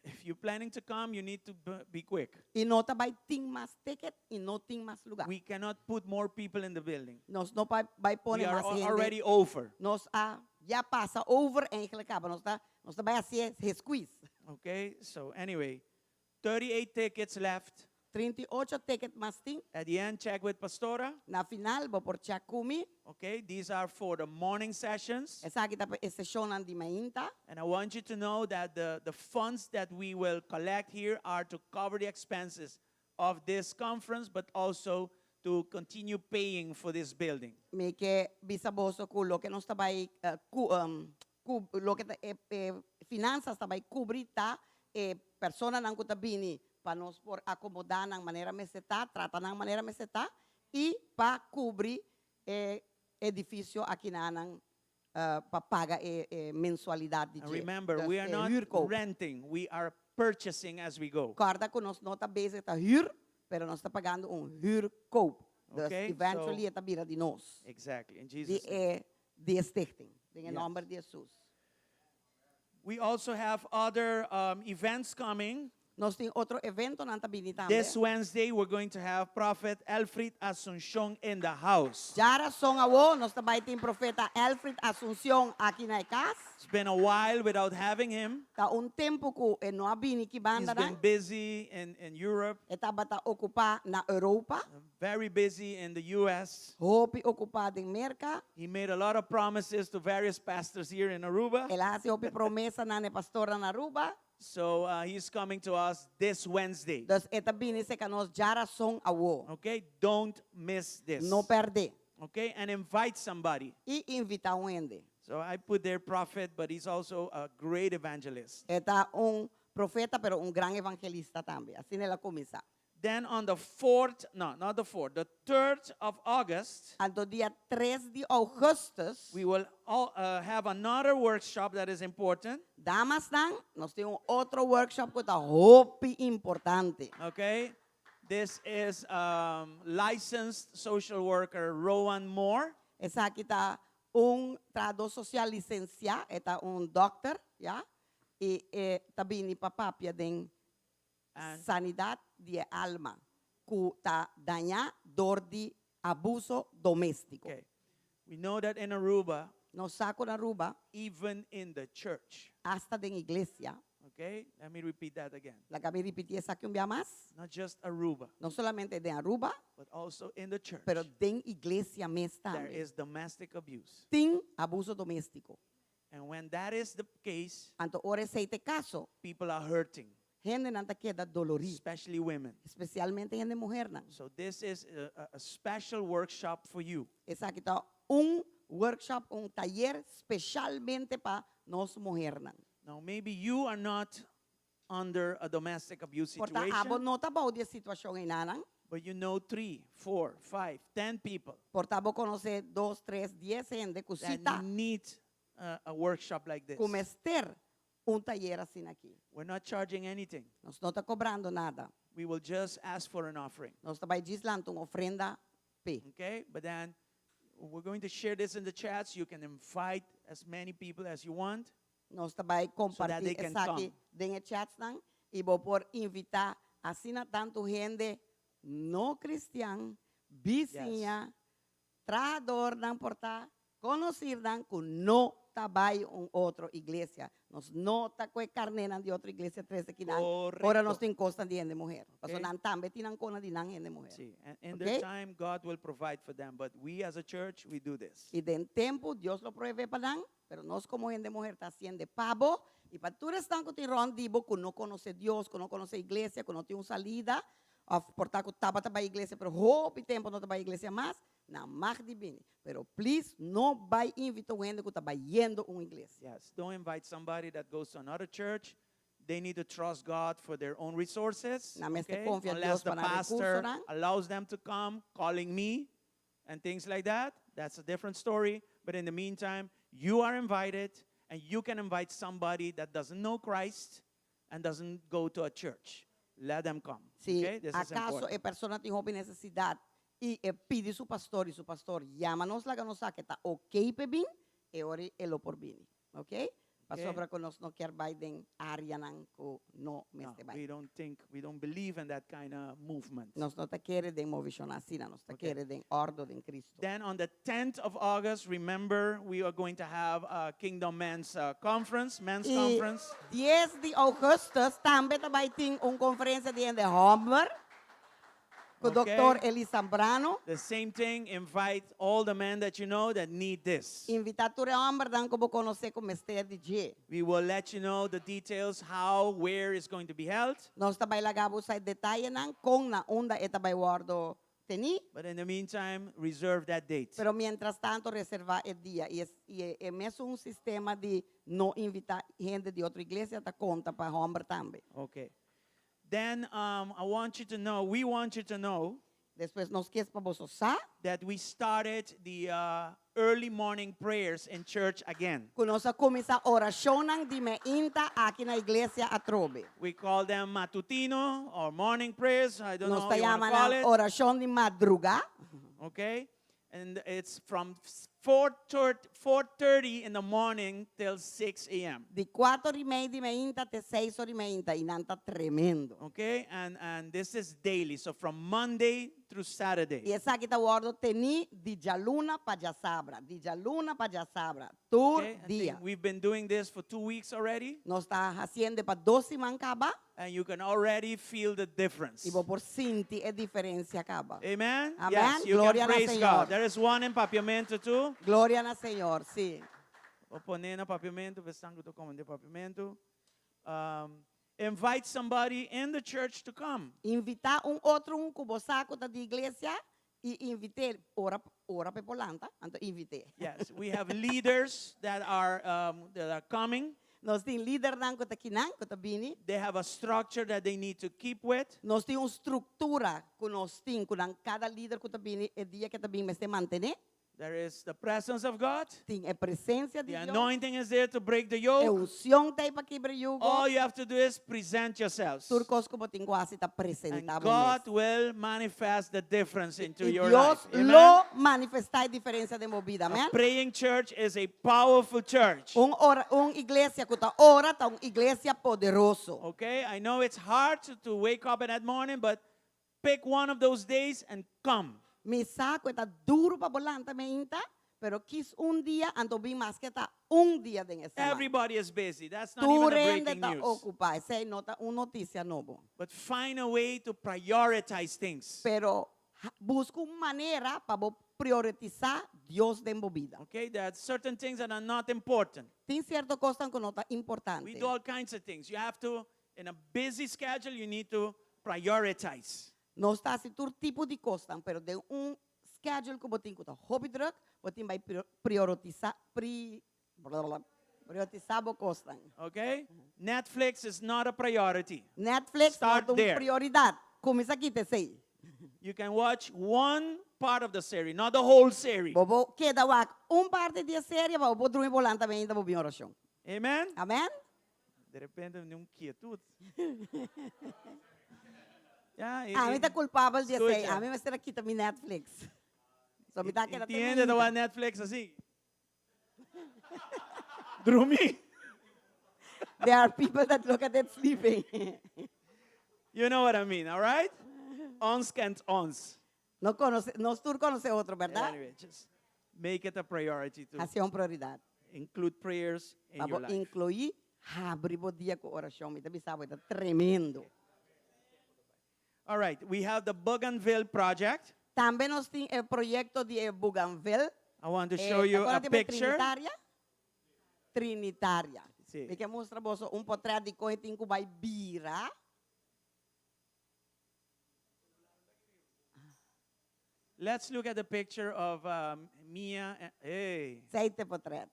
if you planning to come, you need to be quick. I no ta bai tin mas ticket i no tin mas lugá. We cannot put more people in the building. Nos no pa bai pone We are mas hende. already over. Nos a ya pasa over eigenlijk kaba. Nos ta nos ta bai hasié squeeze. Okay, so anyway, 38 tickets left. 38 ticket mas tin. At the end, check with Pastora. Na final, bo por check ku mi. Okay, these are for the morning sessions. Esaki ta pa e seshonnan di mainta. And I want you to know that the, the funds that we will collect here are to cover the expenses of this conference, but also to continue paying for this building. Mi ke bisa boso ku loke nos ta bai ku ku loke ta e e finansas ta bai kubri ta e personanan ku ta bini pa nos por akomodá nan manera mester ta, trata nan manera mester ta i pa kubri e edifisio akinanan pa paga e e mensualidat di And dje, remember, dus we are e not huurkoop. renting, we are purchasing as we go. Kòrda ku nos no ta bezig ta huur, pero nos ta pagando un huurkoop. Dus Okay, eventually so e ta bira di nos. Exactly, in Di Jesus' name. e di e stichting. Den e Yes. nòmber di Hesus. We also have other um, events coming. Nos tin otro eventonan ta bini tambe. This Wednesday, we're going to have Prophet Alfred Asuncion in the house. Djarason awo nos ta bai tin Profeta Alfred Asuncion aki na e kas. It's been a while without having him. Ta un tempu ku e no a bini ki He's bandanan. been busy in, in Europe. E tabata okupá na Europa. Very busy in the US. Hopi okupá den Merka. He made a lot of promises to various pastors here in Aruba. El a hasi hopi promesanan na e pastornan na Aruba. So uh, he's coming to us this Wednesday. Dus e ta bini serka nos djarason awo. Okay, don't miss this. No pèrdè. Okay, and invite somebody. I invitá un hende. So I put there prophet, but he's also a great evangelist. E ta un profeta, pero un gran evangelista tambe. Asina el a kuminsá. Then on the fourth, no, not the fourth, the third of August, Anto dia tres di ougùstùs. we will all, uh, have another workshop that is important. Damasnan, nos tin un otro workshop ku ta hopi importante. Okay, this is um, licensed social worker Rowan Moore. Esaki ta un trahadó sosial lisensiá, e ta un dòkter, ya, i e ta bini pa papia den Sanidat di e alma ku ta dañá dor di abuso doméstiko. Okay. We know that in Aruba, Nos sa ku na Aruba, even in the church. asta den iglesia. Okay, let me repeat that again. Laga mi ripití esaki un bia mas. Not just Aruba, No solamente den Aruba, but also in the church. pero den iglesia mes There tambe. is domestic abuse. Tin abuso doméstiko. And when that is the case, Anto ora esei ta e kaso, people are hurting. Hendenan ta keda dolorí. Especially women. Especialmente hende muhernan. So this is a, a special workshop for you. Esaki ta un workshop, un tayer specialmente pa nos muhernan. Now maybe you are not under a domestic abuse Por ta situation. abo no ta bou di e situacion einanan. But you know three, four, five, ten people. Por ta bo conoce dos, tres, dies hende cu si That ta. need a, a workshop like this. Cu mester un tayer asina aki. We're not charging anything. Nos no ta cobrando nada. We will just ask for an offering. Nos ta bay djis lanta un ofrenda. P'e. Okay? But then we're going to share this in the chat so you can invite as many people as you want. Nos ta bai So that they kompartí can esaki come. den e chatsnan i bo por invitá asina tantu hende no kristian, bisiña, trahadornan por ta, konosirnan ku no ta bai un otro iglesia. Nos no ta ku e karnénan di otro iglesia trese kinan ora nos Korekto. tin kosnan di hende muher. Pasobra Okay. nan tambe tin nan kona di nan hende muher. Sí, and in Ok? their time, God will provide for them. But we as a church, we do this. I den tempu Dios lo provee pa nan, pero nos komo hende muher ta hasiende pa bo i pa tur esnan ku tin rònt di bo ku no konosé Dios, ku no konosé iglesia, ku no tin un salida, òf por ta ku tabata bai iglesia pero hopi tempu no ta bai iglesia mas, nan mag di bini. Pero please no bai invita un hende ku ta bayendo un iglesia. Yes, don't invite somebody that goes to another church. They need to trust God for their own resources. Nan mester Okay? konfia Unless Dios the pa nan pastor rekursonan. allows them to come, calling me and things like that. That's a different story. But in the meantime, you are invited and you can invite somebody that doesn't know Christ and doesn't go to a church. Let them come. Si okay? This is akaso important. e persona tin hopi nesesidat i e pidi su pastor i su pastor yama nos laga nos sa ke ta ok p'e bin, e ora e lo por bini. Ok? Pasobra ku nos no kier bai den áreanan ku no No, mester bai. we don't think, we don't believe in that kind of movement. Nos no ta kere den movishon asina, nos ta Okay. kere den òrdu den Kristu. Then on the 10th of August, remember, we are going to have a Kingdom Men's uh, Conference, Men's I Conference. dies di ougùstùs tambe ta bai tin un konferensia di hende hòmber ku Ok. Dòktor Eli Zambrano. The same thing, invite all the men that you know that need this. Invitá tur e hòmbernan ku bo konosé ku mester di dje. We will let you know the details, how, where it's going to be held. Nos ta bai laga bo sa e detayenan kon na unda e ta bai wòrdu tení. But in the meantime, reserve that date. Pero mientras tanto reservá e dia. I e, e mesun sistema di no invitá hende di otro iglesia ta konta pa hòmber tambe. Okay. Then um, I want you to know, we want you to know Despues nos kies pa boso sa. that we started the uh, early morning prayers in church again. Ku nos a kuminsá orashonnan di meinta aki na iglesia atrobe. We call them matutino or morning prayers. I don't Nos know ta how you want yama to call nan it. orashon di madrugá. Okay? And it's from 4.30 in the morning till 6 a.m. Di kuater i mei di meinta te seis or i meinta i nan ta tremendo. Okay? And, and this is daily. So from Monday through Saturday. I esaki ta wòrdu tení di djaluna pa djasabra, di djaluna pa djasabra, tur Okay? I dia. think we've been doing this for two weeks already. Nos ta hasiendo pa dos siman kaba. And you can already feel the difference. I bo por sinti e diferensia kaba. Amen? Amen. Yes, you Gloria can na praise Señor. God. There is one in Papiamento too. Gloria na Señor, sí. Bo pone na Papiamento, besang ku ta den Papiamento. Um, invite somebody in the church to come. Invitá un otro un ku bo sa ku ta di iglesia i invit'é ora ora p'e por lanta, anto invit'é. Yes, we have leaders that are, um, that are coming. Nos tin lidernan ku ta kinan, ku ta bini. They have a structure that they need to keep with. Nos tin un struktura ku nos tin, ku nan kada lider ku ta bini e dia ku ta bini mester mantené. There is the presence of God. Tin e presensia di The Dios. anointing is there to break the E yoke. unshon t'ei pa kibra yugo. All you have to do is present yourselves. Tur kos ku bo tin ku hasi ta And presentá bo God mes. will manifest the difference into I your Dios life. Amen? lo manifestá e diferensia den bo bida. A Amèn? praying church is a powerful church. Un ora, un iglesia ku ta ora ta un iglesia poderoso. Okay, I know it's hard to, to wake up in that morning, but pick one of those days and come. Mi sa ku e ta duru pa bo lanta meinta, pero kis un dia anto bin maske ta un dia den e siman. Everybody is busy. That's not even Tur a hende breaking ta news. okupá. Esei no ta un notisia nobo. But find a way to prioritize things. Pero buska un manera pa bo prioritisá Dios den bo bida. Okay, there are certain things that are not important. Tin sierto kosnan ku no ta importante. We do all kinds of things. You have to, in a busy schedule, you need to prioritize. Nos ta hasi tur tipo di kosnan, pero den un schedule ku bo tin ku ta hopi druk, bo tin bai prioritisá, pri, blablabla, prioritisá bo kosnan. Okay? Netflix is not a priority. Netflix no Start ta un there. prioridat. Kuminsá kita esei. You can watch one part of the series, not the whole series. Bo por keda wak un parti di e serie, pa bo por drumi bo lanta mainta bo bin orashon. Amen? Amen? De repente, un quietud. Ja, Ami ta kulpabel di esei. Skucha. Ami mester a kita mi Netflix. So mi ta keda te Tin hende ta mainta. wak Netflix así. Drumí. There are people that look at it sleeping. You know what I mean, all right? Ons kent ons. No konosé, nos tur konosé otro, bèrdat? Anyway, just make it a priority to Hasié un prioridat. include prayers in Pa your bo life. inkluí, habri bo dia ku orashon. Mi ta bisa bo, e ta tremendo. All right, we have the Bougainville project. Tambe nos tin e proyekto di e Bougainville. I want to Eh, show you ta a acorda di picture. Trinitaria? Trinitaria. Sí. Mi ke mustra boso un potret di kon e tin ku bai bira. Let's look at the picture of um, Mia. And, hey. Esei ta e potret.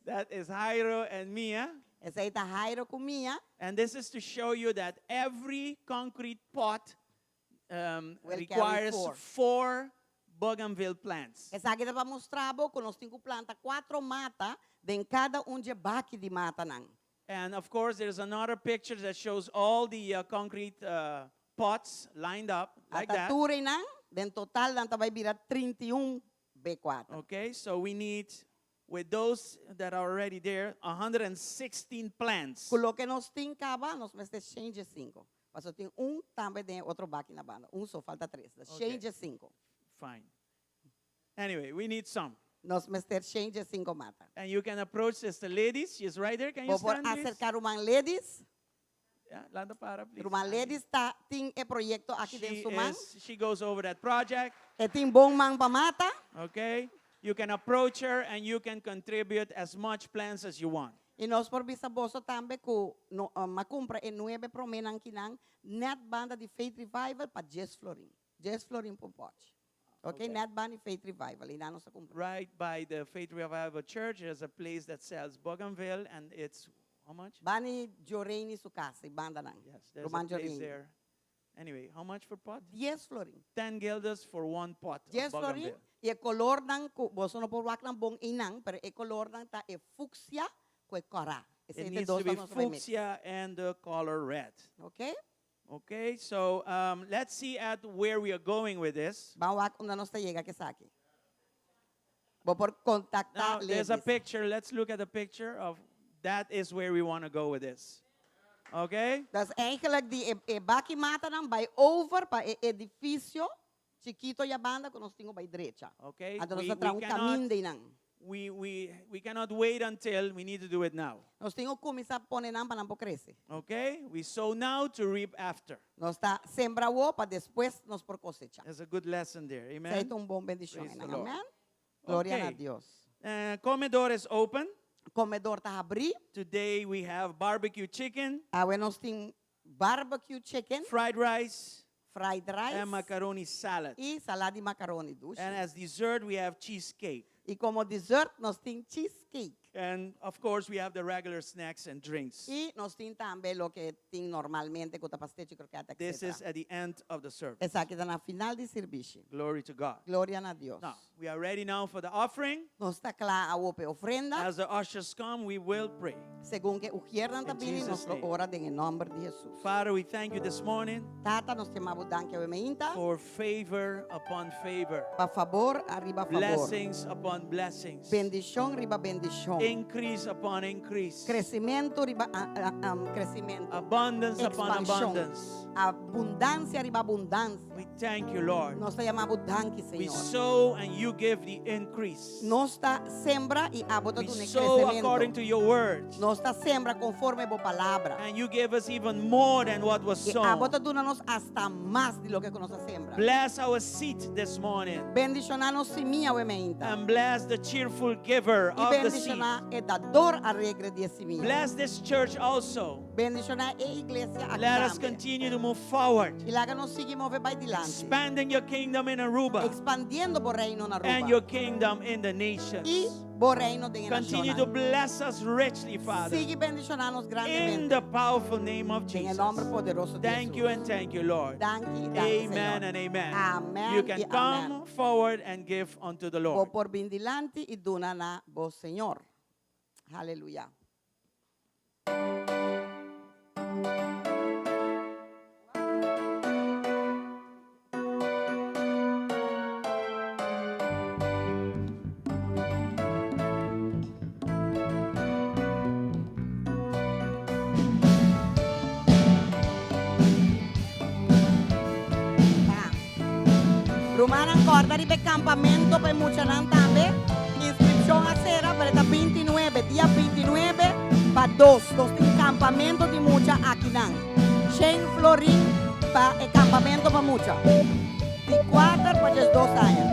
That is Jairo and Mia. Esei ta Jairo ku Mia. And this is to show you that every concrete pot um, Will carry requires four. four bougainville plants. Esaki ta pa mustra bo ku nos tin ku planta kuatro mata den kada un dje baki di matanan. And of course, there's another picture that shows all the uh, concrete uh, pots lined up like Ata that. tur einan, den total nan ta bai bira 31 B4. Okay, so we need, with those that are already there, 116 plants. Ku loke nos tin kaba, nos mester shen dje sinku. Paso tin un tambe den e otro baki na banda. Un so, falta tres. Shen Okay. dje sinku. Fine. Anyway, we need some. Nos mester shen dje sinku mata. And you can approach Sister Ladies. She's right there. Can you Bo por stand, please? aserká ruman Ladies. Yeah, lanta para, please. Ruman Ladies ta tin e proyekto aki den She, su man. is, she goes over that project. E tin bon man pa mata. Okay? You can approach her and you can contribute as much plants as you want. I nos por bisa boso tambe ku no m'a kumpra e nuebe proménan kinan nèt banda di Faith Revival pa djes florin. Djes florin pa un pòchi. Ok, nèt banda di Faith Revival, einan nos a kumpra. Right by the Faith Revival Church, there's a place that sells bougainville and it's how much? Bani Joreini su kas, e bandanan. Yes, there's a Ruman place Joreini. there. Anyway, how much for pot? Dies florin. 10 guilders for one pot of Dies florin bougainville. i e colornan cu boso no por wak nan bon einan, pero e colornan ta e fucsia cu e cora. It Esei ta e needs dos to be nan nos bai mix. fuchsia and the color red. Ok? Okay, so um, let's see at where we are going with this. Ban wak unda nos ta yega cu esaki. Bo por contacta Now, there's a Ladies. picture. Let's look at the picture of that is where we want to go with this. Okay? Dus eigenlijk di e, e baki matanan bai over pa e edificio chikito ya banda ku nos tin bai drecha. Okay? Anto nos We, ta traha we un cannot, kaminda einan. we, we, we cannot wait until we need to do it now. Nos tin ku kuminsá pone nan pa nan por krese. Okay? We sow now to reap after. Nos ta sembra awo pa despues nos por kosechá. There's a good lesson there. Esei Amen? ta un bon bendishon Praise the einan. Lord. Amen? Gloria na Okay. Dios. Uh, comedor is open. Comedor ta habrí. Today we have barbecue chicken, Awe nos tin barbecue chicken, fried rice, fried rice and macaroni salad. i salad di macaroni dushi. And as dessert, we have cheesecake. I komo dessert nos tin cheesecake. And of course, we have the regular snacks and drinks. I nos tin tambe loke tin normalmente ku ta pastechi, krokèt, This etc. is at the end of the service. Esaki ta na final di sirbishi. Glory to God. Gloria na Dios. Now, we are ready now for the offering. Nos ta kla awo p'e ofrenda. As the ushers come, we will pray. Segun ku e ujiernan ta In bini, nos Jesus' lo name. ora den e nòmber di Hesus. Father, we thank you this morning Tata, nos ta yama bo danki awe meinta. for favor upon favor, Pa fabor ariba fabor. blessings upon blessings, Bendishon riba bendishon. increase upon increase, Kresimentu riba kresimentu. abundance upon Ekspanshon. abundance. Abundansia riba abundansia. We thank you, Lord. Nos ta yama bo danki, We Señor. sow and you give the increase. Nos ta sembra i abo ta We duna sow according kresimentu. to your word. Nos ta sembra konforme bo palabra. And you gave us even more than what was I sown. abo ta duna nos asta mas di loke ku nos a sembra. Bless our seed this morning. Bendishoná nos simia awe meinta. And bless the cheerful giver I of the seed. bendishoná e dador alegre di e simia. Bless this church also. Bendishoná e iglesia aki Let us tambe. continue to move forward, I laga nos sigui move bai dilanti. expanding your kingdom in Aruba Ekspandiendo bo reino na and Aruba. your kingdom in the nations. I bo reino den e Continue to nashonnan. bless us richly, Father, Sigui bendishoná nos in grandemente. the powerful name of Den e Jesus. nòmber poderoso di Thank you Hesus. and thank you, Lord. Danki i danki, Amen Señor. and amen. Amen You can i come amen. forward and give unto the Bo Lord. por bin dilanti i duna na bo Señor. Aleluya. Kòrda riba e kampamentu pa e muchanan tambe. Inskripshon a sera pero e ta 29, dia 29 pa dos. Nos tin kampamentu di mucha akinan. Shen florin pa e kampamentu pa mucha. Di kuater pa diesdos aña.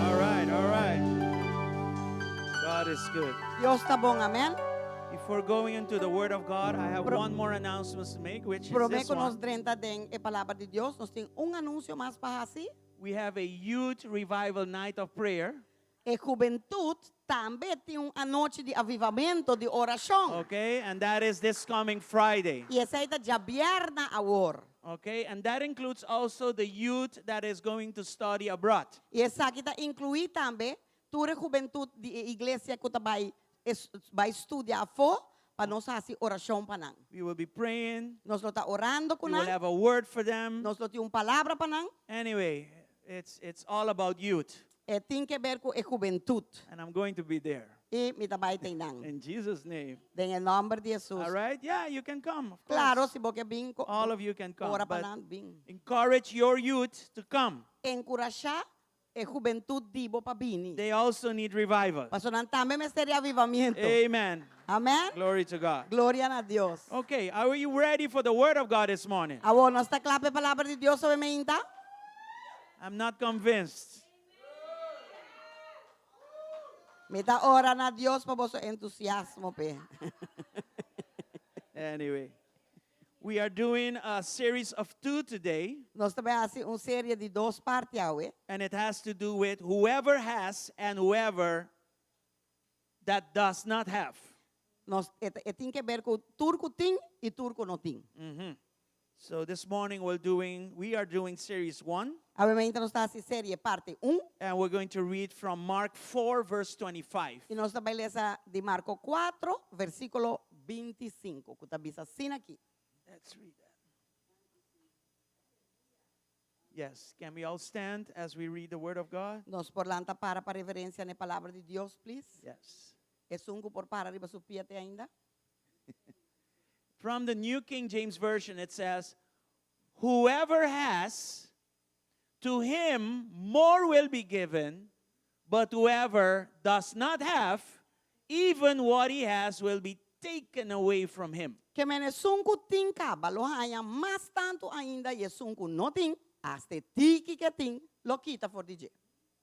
All right, all right. God is good. Dios ta bon, amèn. Before going into the Word of God, I have Pro- one more announcement to make, which is Promé this ku nos one. drenta den e palabra di Dios, nos tin un anunsio mas pa hasi. We have a youth revival night of prayer. E hubentut tambe tin un anochi di avivamentu, di orashon. Okay, and that is this coming Friday. I esei ta djabièrnè awor. Okay, and that includes also the youth that is going to study abroad. I esaki ta inkluí tambe tur e hubentut di e iglesia ku ta bai bai studia afó pa nos hasi orashon pa nan. We will be praying. Nos lo ta orando ku We will nan. have a word for them. Nos lo tin un palabra pa nan. Anyway, it's, it's all about youth. E tin ke ber ku e hubentut. And I'm going to be there. I mi ta bai t'ei nan. In Jesus' name. Den e nòmber di Hesus. All right? Yeah, you can come, of course. Klaro, si bo ke bin, All of you can come. ora pa But nan bin. encourage your youth to come. Enkurashá e hubentut di bo pa bini. They also need revival. Pasobra nan tambe mester di avivamiento. Amen. Amen. Glory to God. Gloria na Dios. Okay, are you ready for the word of God this morning? Awor, nos ta kla pa e palabra di Dios awe meinta? I'm not convinced. Mi ta ora na Dios pa boso entusiasmo p'e. Anyway, we are doing a series of two today. Nos ta bai hasi un serie di dos parti awe. And it has to do with whoever has and whoever that does not have. Nos, e, e tin ke ber ku tur ku tin i tur ku no tin. So this morning we're doing, we are doing series one. Awe mainta nos ta hasi serie parti un. And we're going to read from Mark 4, verse 25. I nos ta bai lesa di Marko 4, versíkulo 25, ku ta bisa asina aki. Let's read that. Yes, can we all stand as we read the Word of God? Nos por lanta para pa reverensia na e Palabra di Dios, please? Yes. Esun ku por para riba su pia te ainda. From the New King James Version, it says, Whoever has, to him more will be given, but whoever does not have, even what he has will be taken away from him. Ke men esun ku tin kaba lo haña mas tantu ainda i esun ku no tin, asta e tiki ku e tin lo kita for di dje.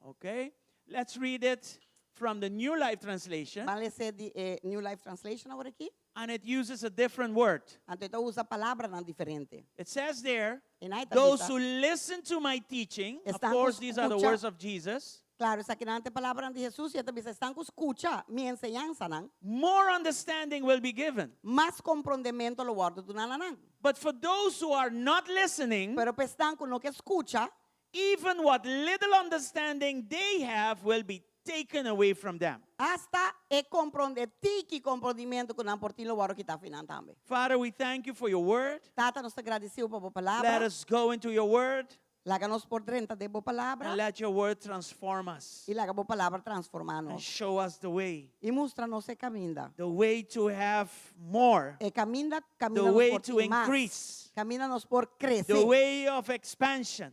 Okay? Let's read it from the New Life Translation. Ban les'é di e New Life Translation awor aki. And it uses a different word. Anto e ta usa palabranan diferente. It says there, E nan e ta those bisa. who listen to my teaching, of Esnan ku course these are the skucha. words of Jesus. Klaro, esakinan ta e palabranan di Hesus i e ta bisa, esnan ku skucha mi enseñansanan. More understanding will be given. Mas komprondementu lo wòrdu duná na nan. But for those who are not listening, Pero pa esnan ku no ke skucha, even what little understanding they have will be taken away from them. Asta e kompronde tiki komprondimentu ku nan por tin lo wòrdu kitá fi nan tambe. Father, we thank you for your word. Tata, nos ta gradisiu pa bo palabra. Let us go into your word. Laga nos por drenta den bo palabra. And let your word transform us. I laga bo palabra transformá nos. And show us the way. I mustra nos e kaminda. The way to have more. E kaminda, kaminda The nos way por to tin mas. increase. Kaminda nos por krese. The way of expansion.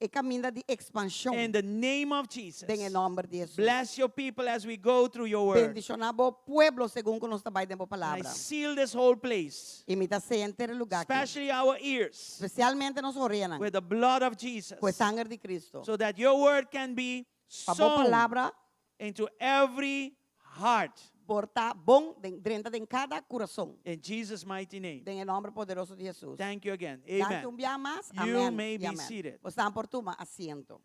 E kaminda di ekspanshon. In the name of Jesus. Den e nòmber di Hesus. Bless your people as we go through your word. Bendishoná bo pueblo segun ku nos ta bai den bo And I palabra. seal this whole place. I mi ta seya henter e lugá aki. Especially our ears. Spesialmente nos oreanan. With the blood of Jesus. Ku e sanger di Cristo. So that your word can be Pa bo sown palabra into every heart. Por ta bon den drenta den kada kurason. In Jesus mighty name. Den e nomber poderoso di Hesus. Thank you again. Danki Amen. un bia mas. You Amen may i be amen. seated. Bosnan por tuma asiento.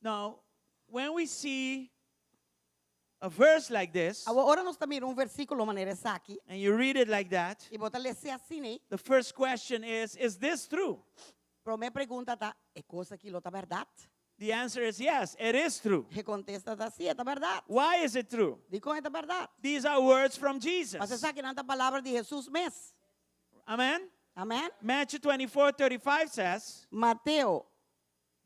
Now, when we see a verse like this, Awor ora nos ta mira un versíkulo manera esaki, and you read it like that, i bo ta les'é asina, the first question is, "Is this true?" Promé pregunta ta, e kos aki lo ta bèrdat? The answer is yes, it is true. E kontesta ta sí, e ta bèrdat. Why is it true? Dikon e ta bèrdat? These are words from Jesus. Pasobra esakinan ta palabra di Hesus mes. Amen? Amèn? Matthew 24, 35 says, Mateo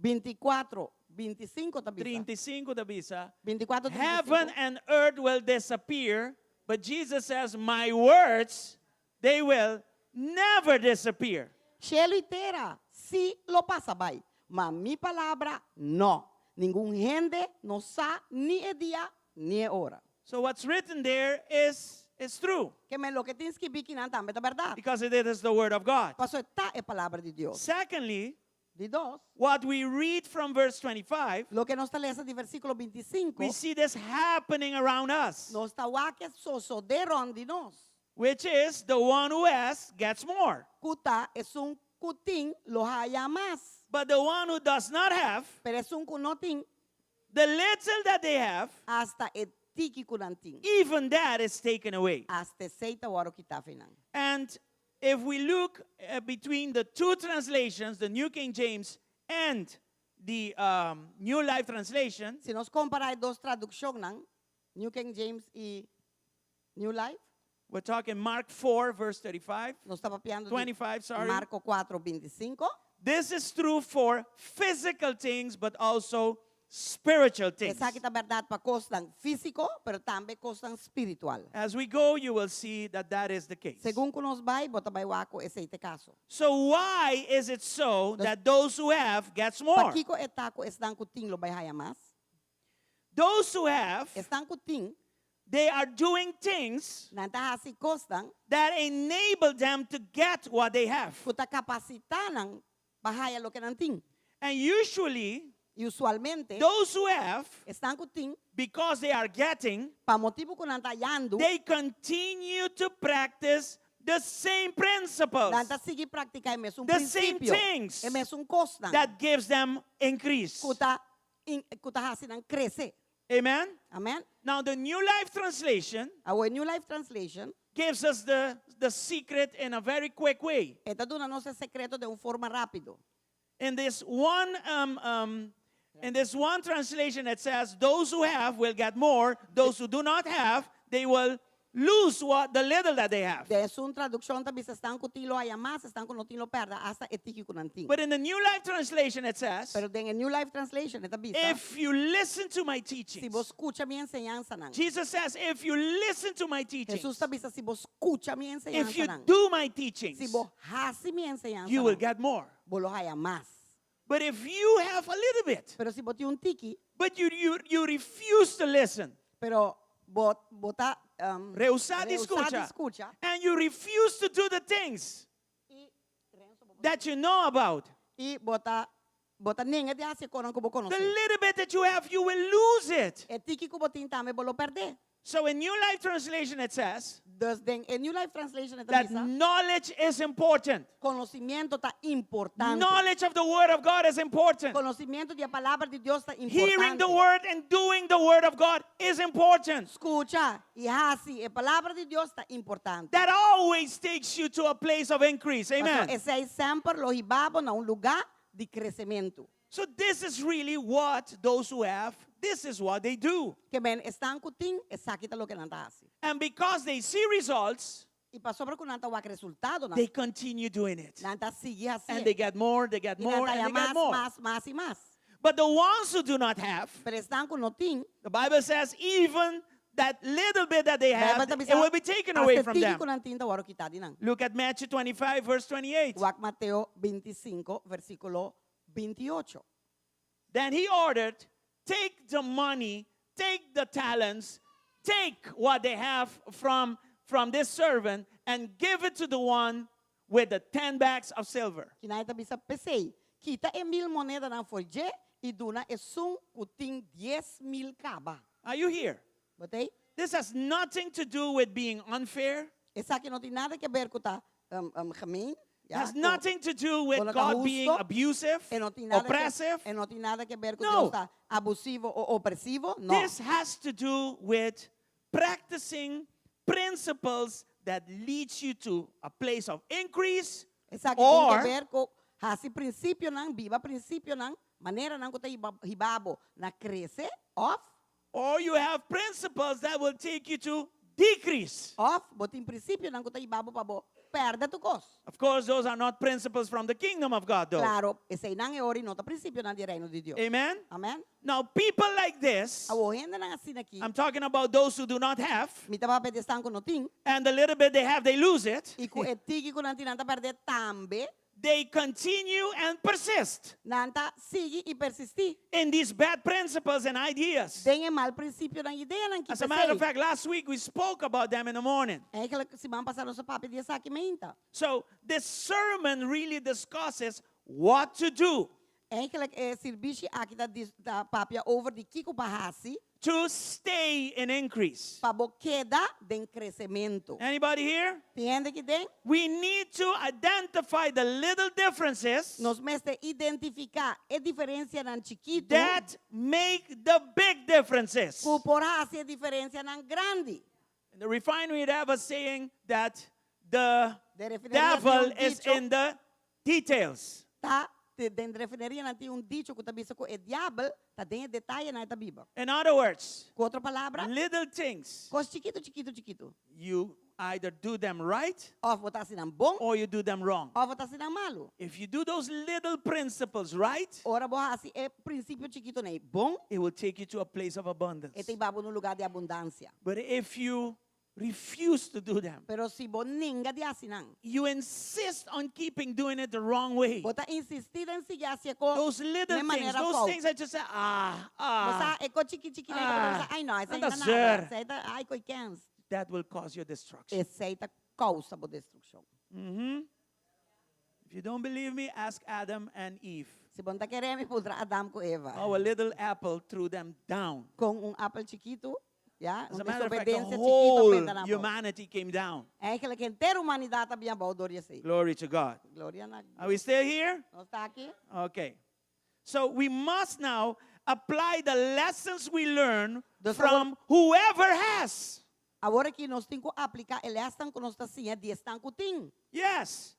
24, 25 ta bisa. 35 ta bisa, 24, 35. Heaven and earth will disappear, but Jesus says, My words, they will never disappear. Shelu i tera sí lo pasa bai, ma mi palabra no. Ningun hende no sa ni e dia ni e ora. So what's written there is, is true Ke men loke tin skibí kinan tambe ta bèrdat. because it is the word of God. Pasobra e ta e palabra di Dios. Secondly, Di dos, what we read from verse 25, loke nos ta lesa di versíkulo 25, we see this happening around us, nos ta wak e sosodé rònt di nos. which is the one who has gets more. Ku ta esun ku tin lo haya mas. But the one who does not have, Pero esun ku no tin, the little that they have, asta e tiki ku nan tin. even that is taken away. Asta esei ta wòrdu kitá fo'i nan. And if we look uh, between the two translations, the New King James and the um, New Life Translation, Si nos kompará e dos tradukshonnan, New King James i New Life, we're talking Mark 4, verse 35. nos ta papiando di 25, sorry. Marko 4, 25. This is true for physical things, but also spiritual things. Esaki ta bèrdat pa kosnan físiko, pero tambe kosnan spiritual. As we go, you will see that that is the case. Segun ku nos bai, bo ta bai wak ku esei ta e kaso. So why is it so Dos- that those who have gets more? Pakiko e ta ku esnan ku tin lo bai haya mas? Those who have, Esnan ku tin, they are doing things nan ta hasi kosnan that enable them to get what they have. ku ta kapasitá nan pa haya loke nan tin. And usually, I usualmente, those who have, esnan ku tin, because they are getting, pa motibu ku nan ta hayando, they continue to practice the same principles nan ta sigui praktiká e mesun The same prinsipio, things e mesun kosnan that gives them increase. ku ta in, ku ta hasi nan krese. Amen? Amèn? Now, the New Life Translation Awor New Life Translation gives us the, the secret in a very quick way. e ta duna nos e sekreto den un forma rápido. In this one, um, um, in this one translation, it says, "Those who have will get more; those who do not have, they will lose what the little that they have." Den esun tradukshon ta bisa esnan ku tin lo haya mas, esnan ku no tin lo pèrdè asta e tiki ku nan tin. But in the New Life Translation, it says, Pero den e New Life Translation e ta bisa, "If you listen to my si teachings," bo skucha mi enseñansanan. Jesus says, "If you listen to my teachings, Hesus ta bisa si bo skucha mi if you enseñansanan. do my teachings, Si bo hasi mi you will enseñansanan, get more." bo lo haya mas. But if you have a little bit, Pero si bo tin un tiki, but you you you refuse to listen, pero bo bo ta um, rehusá di rehusá di skucha, skucha and you refuse to do the things i that you know about, i bo ta bo ta nenga di hasi e kosnan ku bo the konosé. little bit that you have, you will lose it. E tiki ku bo tin tambe bo lo pèrdè. So in New Life Translation, it says Dus den e New Life Translation e ta that bisa, knowledge is important. konosementu ta importante. Knowledge of the Word of God is important. Konosementu di e palabra di Dios ta Hearing importante. the Word and doing the Word of God is important. Skucha i hasi e palabra di Dios ta importante. That always takes you to a place of increase. Amen. Esei semper lo hiba bo na un lugá di kresementu. So this is really what those who have, this is what they do. Ke men esnan ku tin, esaki ta loke nan ta hasi. And because they see results, I pasobra ku nan ta wak resultadonan. they continue doing it. Nan ta sigui hasi. And they get more, they get I nan more, ta and haya they get mas, more. mas, mas i mas. But the ones who do not have, Pero esnan ku no tin, the Bible says, even that little bit that they have, Bijbel ta it bisa, will be taken away asta from tiki them. ku nan tin ta wòrdu kitá di nan. Look at Matthew 25, verse 28. Wak Mateo 25, versíkulo 28. Then he ordered, Take the money, take the talents, take what they have from, from this servant, and give it to the one with the 10 bags of silver. Kinan e ta bisa p'esei, kita e mil monedanan for dje i duna esun ku tin 10.000 kaba. Are you here? Bo t'ei? This has nothing to do with being unfair. Esaki no tin nada ke ber ku ta um, um, gemeen. Ja, Has nothing to do with Bo no ta God being hustu. abusive, E no tin nada oppressive. Ke, e no tin nada di aber ku No. Dios ta abusivo òf opresivo. No. This has to do with practicing principles that leads you to a place of increase Esaki tin or di aber ku hasi prinsipionan, biba prinsipionan, maneranan ku ta hiba bo na krese, òf or you have principles that will take you to decrease. Òf bo tin prinsipionan ku ta hiba bo pa bo pèrdè tur kos. Of course, those are not principles from the kingdom of God, though. Klaro, eseinan e ora no ta prinsipionan di reino di Dios. Amen? Amèn? Now, people like this, Awor hendenan asina aki. I'm talking about those who do not have, Mi ta papia di esnan ku no tin. And the little bit they have, they lose it. I ku e tiki ku nan tin nan ta pèrdè tambe. They continue and persist Nan ta sigui i persistí in these bad principles and ideas. Den e mal prinsipionan i ideanan aki. As a matter of fact, last week we spoke about them in the morning. Eigenlijk siman pasá nos a papia di esaki mainta. So this sermon really discusses what to do Eigenlijk e sirbishi aki ta ta papia over di kiko pa hasi to stay in increase. Pa bo keda den kresementu. Anybody here? Tin hende aki den? We need to identify the little differences Nos mester identifiká e diferensianan chikitu that make the big differences. Ku por hasi e diferensianan grandi. In the refinery, they have a saying that the Den refineria tin devil un is dicho. In the details. Ta, te, den refineria nan tin un dicho ku ta bisa ku e diabel ta den e detayenan e ta biba. In other words, Ku otro palabra, little things. Kos chikitu, chikitu, chikitu. You either do them right Òf bo ta hasi nan bon, or you do them wrong. Òf bo ta hasi nan malu. If you do those little principles right, Ora bo hasi e prinsipio chikitunan ei bon, it will take you to a place of abundance. E ta hiba bo na un lugá di abundansia. But if you refuse to do them, Pero si bo nenga di hasi nan, you insist on keeping doing it the wrong way. Bo ta insistí den sigui hasi e kos Those little na things, manera those fout. things I just say, ah, ah. Bo sa e kos chiki chiki nan, ah, ai no, esei anda ta nada, ser. esei ta, ai koi kens. That will cause your destruction. Esei ta kousa bo destrukshon. If you don't believe me, ask Adam and Eve. Si bo no ta kere mi, puntra Adam ku Eva. How a little apple threw them down. Kon un apel chikitu, ya, As un a matter of fact, the desobedensia chikitu whole benta nan abou. humanity came down. Eigenlijk henter humanidat a bin abou dor di esei. Glory to God. Gloria na Are we still here? Nos ta aki? Okay. So we must now apply the lessons we learn Dus from whoever has. Awor aki nos tin ku apliká e lèsnan ku nos ta siña di esnan ku tin. Yes.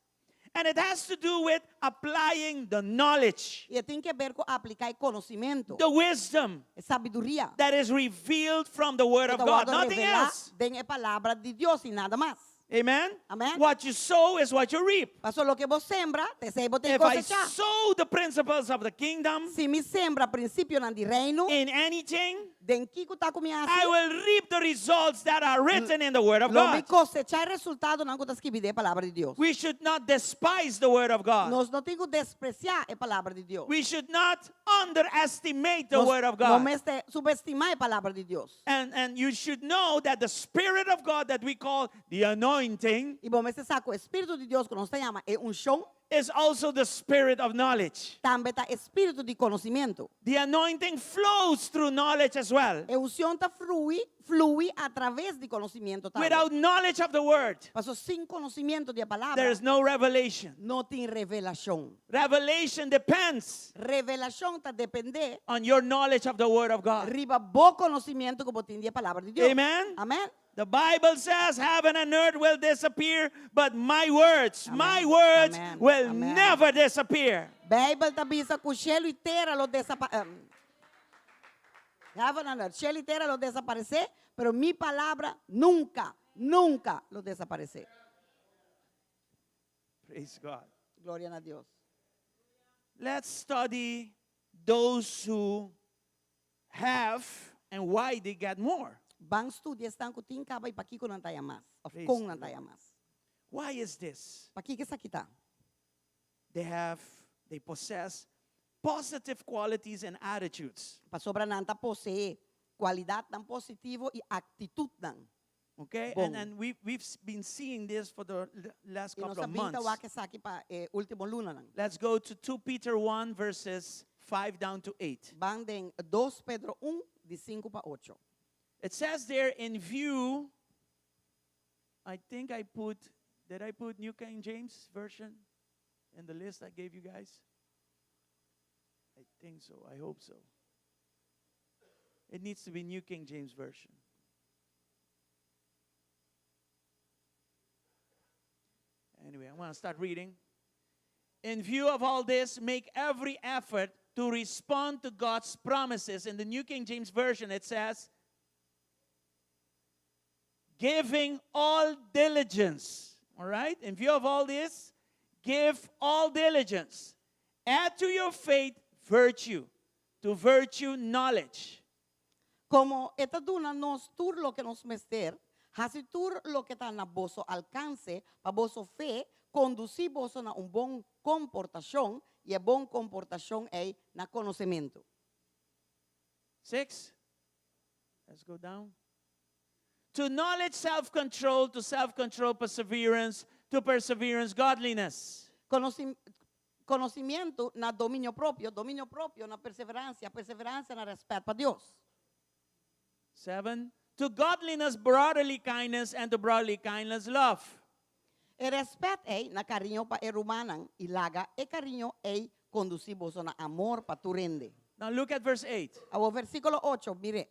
And it has to do with applying the knowledge, I e tin ke ber ku apliká e konosementu, the wisdom e sabiduria that is revealed from the Word of ku ta God. wòrdu Nothing revelá else. den e palabra di Dios i nada mas. Amen? Amen. What you sow is what you reap. Paso loke bo sembra, ta esei bo ta If I kosechá. sow the principles of the kingdom Si mi sembra prinsipionan di reino, in anything, den kiko ta ku mi hasi, I will reap the results that are written in the Word of lo mi God. kosechá e resultadonan ku ta skibí den e palabra di Dios. We should not despise the Word of God. Nos no tin ku despresiá e palabra di Dios. We should not underestimate the Nos Word of no God. mester subestimá e palabra di Dios. And you should know that the Spirit of God that we call the anointing I bo mester sa ku e Spiritu di Dios ku nos ta yama e unshon, is also the spirit of knowledge. Tambe ta e spiritu di konosementu. The anointing flows through knowledge as well. E unshon ta flui, flui atraves di konosementu tambe. Without knowledge of the word, Paso sin konosementu di e palabra, there is no revelation. no tin revelashon. Revelation depends Revelashon ta dependé on your knowledge of the word of God. riba bo konosementu ku bo tin di e palabra di Dios. Amen. Amen. The Bible says heaven and earth will disappear, but my words, Amen. my words Amen. will Amen. never disappear. Beibel ta bisa ku shelu i tera lo desapa-, heaven and earth, shelu i tera lo desaparesé, pero mi palabra nunka, nunka lo desaparesé. Praise God. Gloria na Dios. Let's study those who have and why they get more. Ban studia esnan ku tin kaba i pakiko nan ta haña mas, òf Praise kon the nan ta Lord. haña mas. Why is this? Pakiko esaki ta? They possess positive qualities and attitudes. Pasobra nan ta poseé kualidatnan positivo i aktitutnan. Okay? Bon. And we've been seeing this for the last I nos couple of a bin ta months. wak esaki pa e último lunanan. Let's go to 2 Peter 1 verses 5 down to 8. Ban den 2 Pedro 1 di 5 pa 8. It says there in view, I think I put, did I put New King James Version? in the list I gave you guys? I think so. I hope so. It needs to be New King James Version. Anyway, I want to start reading. In view of all this, make every effort to respond to God's promises. In the New King James Version, it says, giving all diligence. All right? In view of all this, give all diligence. Add to your faith virtue, to virtue, knowledge. Komo e ta duna nos tur loke nos mester, hasi tur loke ta na boso alkanse pa boso fe kondusí boso na un bon komportashon, i e bon komportashon ei na konosementu. 6. Let's go down. To knowledge, self control, to self control, perseverance, to perseverance, godliness. Konosementu na dominio propio, dominio propio na perseveransia, perseveransia na rèspèt pa Dios. 7. To godliness, brotherly kindness, and to brotherly kindness, love. E rèspèt ei na kariño pa e rumannan, i laga e kariño ei kondusí boso na amor pa tur hende. Now look at verse 8. Awor versíkulo 8, mir'é.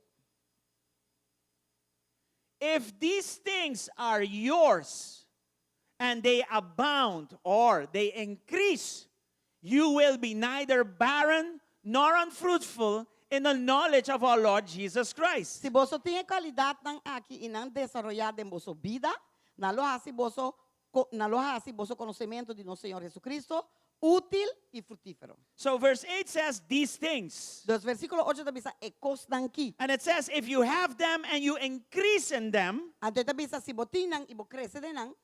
If these things are yours and they abound or they increase, you will be neither barren nor unfruitful in the knowledge of our Lord Jesus Christ. Si boso tin e kalidatnan aki i nan desaroyá den boso bida, nan lo hasi boso nan lo hasi boso konosementu di nos Señor Jesucristo útil i frutífero. So verse 8 says these things. Dus versíkulo 8 ta bisa e kosnan ki. And it says if you have them and you increase in them, Anto e ta bisa si bo tin nan i bo krese den nan.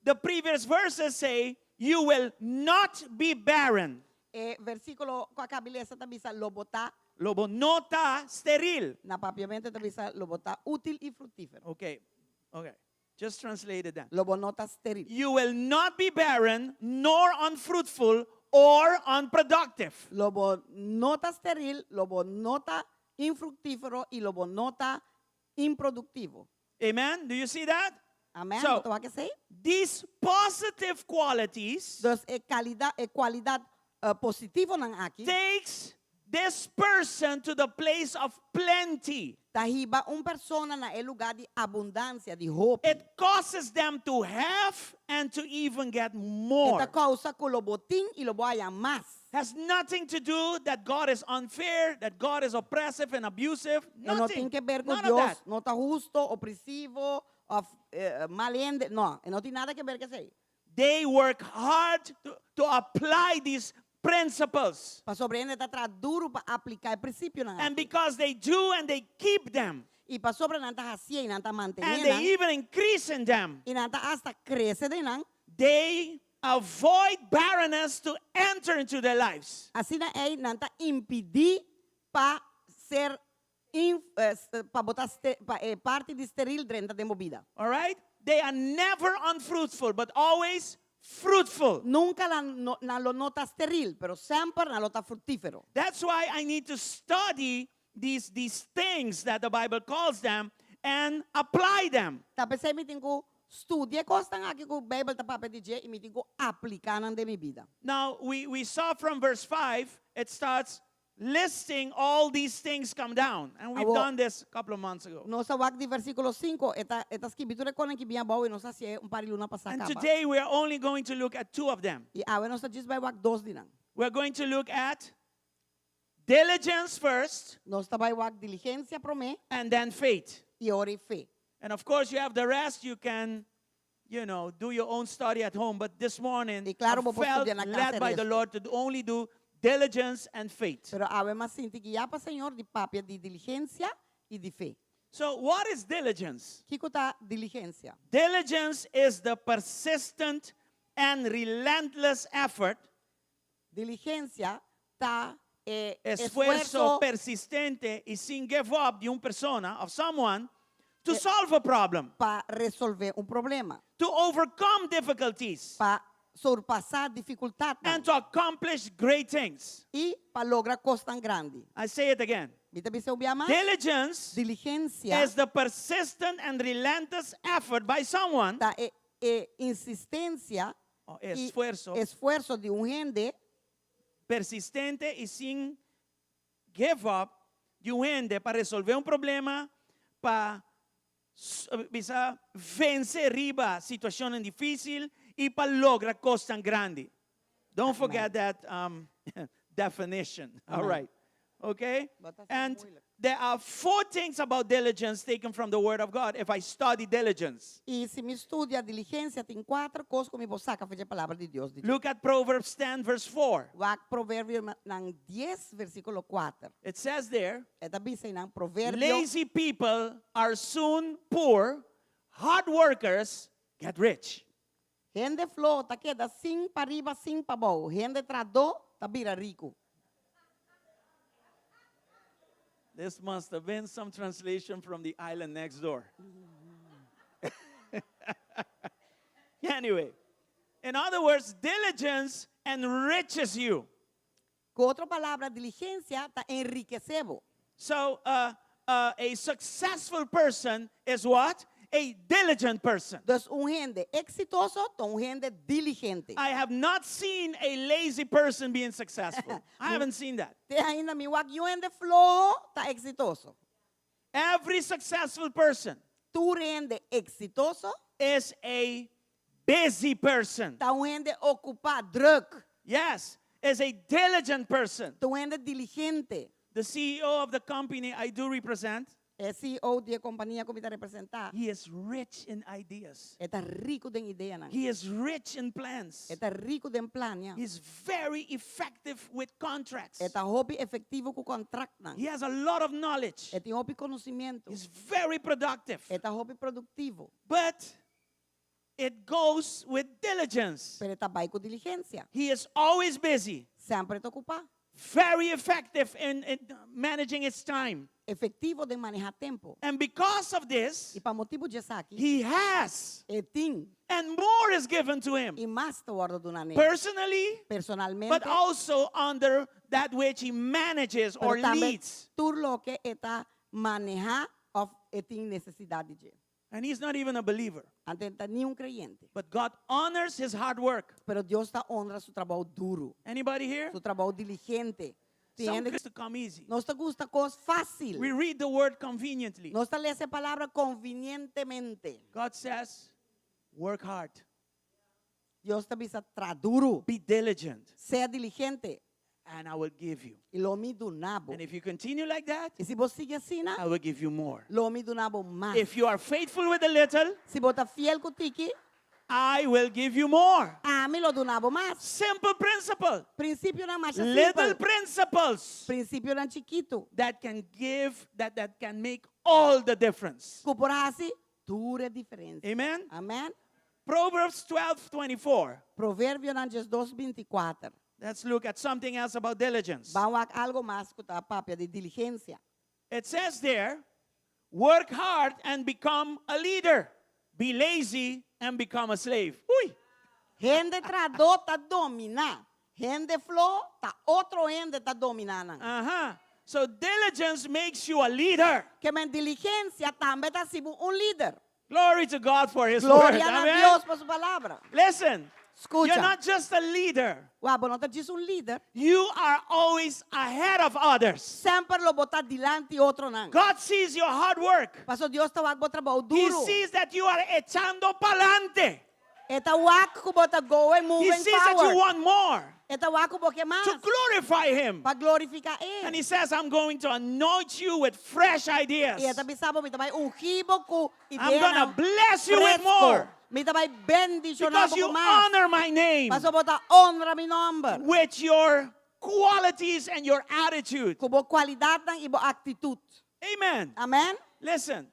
The previous verses say you will not be barren. E versíkulo ku a kabi lesa ta bisa lo bo ta. Lo bo no ta steril. Na papiamentu ta bisa lo bo ta útil i frutífero. Okay, okay. Just translate it then. Lo bo no ta steril. You will not be barren, nor unfruitful, or unproductive. Lo bo no ta steril, lo bo no ta infruktífero i lo bo no ta improduktivo. Amen? Do you see that? Amen? So, Bo ta wak esei? these positive qualities Dus e kalidat, e kualidat positivonan aki. takes this person to the place of plenty. Ta hiba un persona na e lugá di abundansia, di hopi. It causes them to have and to even get E more. ta kousa ku lo bo tin i lo bo haña mas. Has nothing to do that God is unfair, that God is oppressive and abusive. E no Nothing. tin ke ber ku None of Dios that. no ta husto, opresivo òf mal hende. No, e no tin nada ke ber ku esei. They work hard to, to apply these principles. Pasobra hende ta traha duru pa apliká e prinsipionan And aki. because they do and they keep them. I pasobra nan ta hasié i nan ta mantené And nan. they even increase in them. I nan ta asta krese den nan. They avoid barrenness to enter into their lives. Asina ei nan ta impidí pa ser inf, pa bo ta pa e parti di steril drenta den bo bida. All right? They are never unfruitful, but always fruitful. Nunka nan no, nan lo no ta steril, pero semper nan lo ta frutífero. That's why I need to study these, these things that the Bible calls them and apply them. Ta p'esei mi tin ku studia e kosnan aki ku Beibel ta papia di dje i mi tin ku apliká nan den mi bida. Now, we, we saw from verse 5, it starts listing all these things come down. And we've Awo, done this a couple of months ago. Nos a wak di versíkulo 5, e ta, e ta skibi tur e konan ki bin abou i nos a hasié un par di luna pasá And kaba. today we are only going to look at two of them. I awe nos ta djis bai wak dos di nan. We're going to look at diligence first. Nos ta bai wak diligensia promé. And then faith. I ora fe. And of course, you have the rest. You can, you know, do your own study at home. But this morning, I klaro I bo por felt studia na kas led e by the resto. Lord to only do diligence and faith. Pero awe m'a sinti guiá pa Señor di papia di diligensia i di fe. So, what is diligence? Kiko ta diligensia? Diligence is the persistent and relentless effort. Diligensia ta e Esfuerso esfuerso persistente y sin give up di un persona, of someone, to solve a problem. Pa resolvé un problema. To overcome difficulties. Pa surpasá difikultatnan. And to accomplish great things. I pa logra kosnan grandi. I say it again. Mi ta bisa un bia mas. Diligence Diligensia is the persistent and relentless effort by someone ta e, e insistensia. oh, I esfuerso esfuerso di un hende persistente i sin give up di un hende pa resolvé un problema, pa bisa vense riba situashonnan difísil i pa logra kosnan grandi. Don't forget that um, definition. All right. Okay? And there are four things about diligence taken from the Word of God if I study diligence. I si mi studia diligensia, tin kuater kos ku mi por saka for di e Palabra di Dios. Di Look at Proverbs 10, verse 4. Wak Proverbionan dies, versíkulo kuater. It says there, E ta bisa einan, Proverbio. Lazy people are soon poor, hard workers get rich. Hende floho ta keda sin pariba sin pabou, hende trahadó ta bira riku. This must have been some translation from the island next door. anyway, in other words, diligence enriches you. Ku otro palabra, diligensia ta enrikesé bo. So, uh, uh, a successful person is what? A diligent person. Dus un hende eksitoso ta un hende diligente. I have not seen a lazy person being successful. I haven't seen that. Te ainda mi wak niun hende floho ta eksitoso. Every successful person Tur hende eksitoso is a busy person. ta un hende okupá, drùk. Yes, is a diligent person. Ta un hende diligente. The CEO of the company I do represent, E CEO di e kompania ku mi ta representá, he is rich in ideas. e ta riku den ideanan. He is rich in plans. E ta riku den plania. He is very effective with contracts. E ta hopi efektivo ku kontraktnan. He has a lot of knowledge. E tin hopi konosimiento. He's very productive. E ta hopi produktivo. But it goes with diligence. Pero e ta bai ku diligensia. He is always busy. Semper e ta okupá. Very effective in, in managing his time. Efektivo den manehá tempu. And because of this, I pa motibu di esaki, he has. e tin. And more is given to him. I mas ta wòrdu duna n'e. Personally, Personalmente. but also under that which he manages or Pero tambe leads. tur loke e ta manehá òf e tin nesesidat di dje. And he's not even a believer. Anto e no ta ni un kreyente. But God honors his hard work. Pero Dios ta honra su trabou duru. Anybody here? Su trabou diligente. Tin Some hende Christians to come easy. Nos ta gusta kos fásil. We read the word conveniently. Nos ta lesa e palabra konvinientemente. God says, work hard. Dios ta bisa tra duru. Be diligent. Sea diligente. And I will give you. I lo mi duna bo. And if you continue like that, I si bo sigui asina, I will give you more. lo mi duna bo mas. If you are faithful with a little, Si bo ta fiel ku tiki, I will give you more. ami lo duna bo mas. Simple principle. Prinsipionan masha Little simpel. principles Prinsipionan chikitu. that can give, that, that can make all the difference. Ku por hasi tur e diferensia. Amen. Amen. Proverbs 12, 24. Proverbionan 12, 24. Let's look at something else about diligence. Ban wak algo mas ku ta papia di diligensia. It says there, work hard and become a leader. Be lazy and become a slave. Uy! Hende trahadó ta dominá. Hende floho ta otro hende ta dominá nan. Aha. So diligence makes you a leader. Ke men diligensia tambe ta hasi bo un lider. Glory to God for his word. Gloria na Amen. Dios pa su palabra. Listen. Skucha. You're not just a leader. Wak, bo no ta djis un lider. You are always ahead of others. Semper lo bo ta dilanti otronan. God sees your hard work. Paso Dios ta wak bo trabou He duru. sees that you are echando pa'lante. E ta wak ku bo ta going He moving sees that you forward. want more E ta wak ku bo ke mas. to glorify him. Pa glorifiká E. And he says, I'm going to anoint you with fresh ideas. I e ta bisa bo mi ta bai ungi bo ku I'm going to ideanan bless you with fresco. more. Mi ta bai bendishoná Because bo you ku mas. honor my name Paso bo ta honra mi nòmber. with your qualities and your attitude. Ku bo kualidatnan i bo aktitut. Amen. Amen. Listen,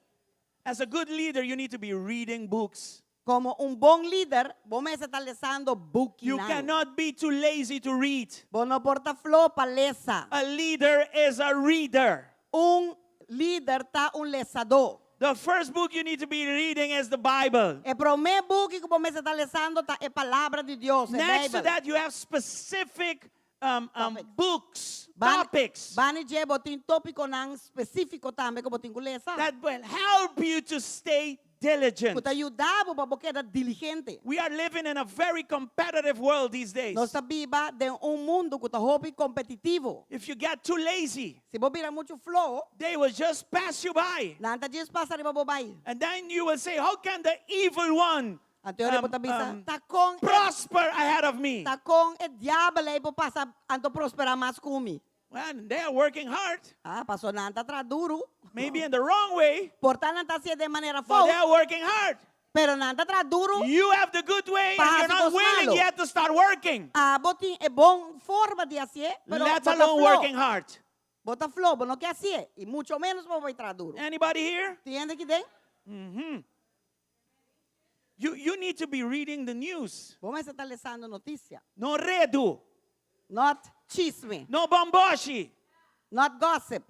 as a good leader, you need to be reading books. Komo un bon lider, bo mester ta lesando bukinan. You cannot be too lazy to read. Bo no por ta floho pa lesa. A leader is a reader. Un lider ta un lesadó. The first book you need to be reading is the Bible. E promé buki ku bo mester ta lesando ta e Palabra di Dios, e Next to Beibel. that, you have specific um, um, Topics. books, Ban- topics Bani dje bo tin tópikonan spesífiko tambe ku bo tin ku lesa. that will help you to stay diligent. Ku ta yuda bo pa bo keda diligente. We are living in a very competitive world these days. Nos ta biba den un mundu ku ta hopi kompetitivo. If you get too lazy, Si bo bira muchu floho, they will just pass you by. Nan ta djis pasa riba bo bai. And then you will say, How can the evil one Anto ora bo ta bisa, Ta kon e prosper ahead of me? Ta kon e diabel ei por pasa anto prosperá mas ku mi? Well, they are working hard. Ah, paso nan ta traha duru. Maybe in the wrong way. Por ta nan ta hasié den manera But fout. they are working hard. Pero nan ta traha duru. You have the good way Pa and you're hasi not kos willing malo. yet to start working. Abo tin e bon forma di hasié, pero Let bo ta alone flow. working hard. Bo ta flow, bo no ke hasié, i mucho ménos bo bai traha duru. Anybody here? Tin hende aki den? You, you need to be reading the news. Bo mester ta lesando notisia. No redu. Not chisme. No bomboshi. Not gossip.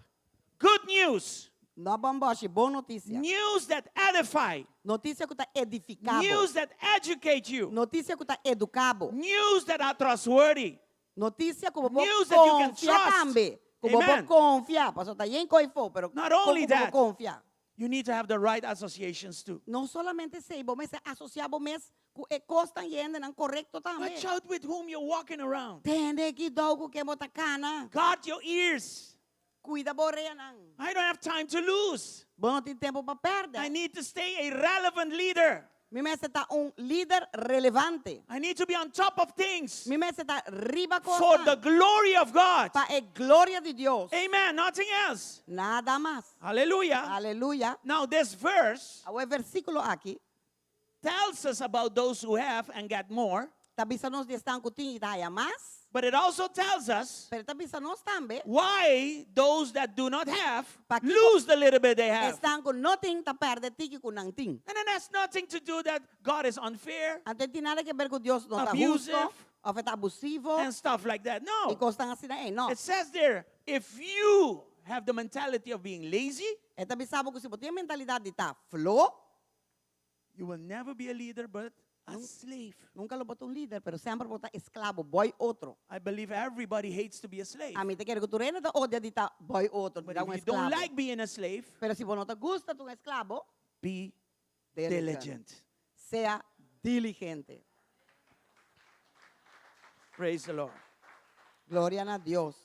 Good news. No bomboshi, bon notisia. News that edify. Notisia ku ta edifiká bo. News that educate you. Notisia ku ta eduká bo. News that are trustworthy. Notisia ku bo por News that you can konfia trust. tambe. Ku bo por Amen. konfia. Pasobra ta yen koi fo, pero Not kon only ku bo por that. konfia. You need to have the right associations too. No solamente esei, bo mester asosiá bo mes ku e kosnan i hendenan korekto tambe. Watch out with whom you're walking around. Tende kuidou ku ken bo ta kana. Guard your ears. Kuida bo oreanan. I don't have time to lose. Bo no tin tempu pa pèrdè. I need to stay a relevant leader. Mi mester ta un lider relevante. I need to be on top of things. Mi mester ta riba For the kosnan. glory of God. Pa e gloria di Dios. Amen. Nothing else. Nada mas. Hallelujah. Aleluya. Now this verse Awor e versíkulo aki tells us about those who have and get more. ta bisa nos di esnan ku tin i ta haya mas. But it also tells us Pero e ta bisa nos tambe why those that do not have Pakiko lose the little bit they have. esnan ku no tin ta pèrdè tiki ku nan tin. And it has nothing to do that God is unfair. Anto e tin nada ke ber ku Dios no ta Abusive. husto òf e ta abusivo. And stuff like that. No. I kosnan asina ei, no. It says there, if you have the mentality of being lazy, E ta bisa bo ku si bo tin e mentalidat di ta flo, you will never be a leader but a slave. Nunka lo bo ta un lider, pero semper bo ta esklabo, boi otro. I believe everybody hates to be a slave. Ami ta kere ku tur hende ta odia di ta boi otro, di But ta if un you don't esklabo. like being a slave, Pero si bo no ta gusta ta un esklabo, be diligent. diligent. Sea diligente. Praise the Lord. Gloria na Dios.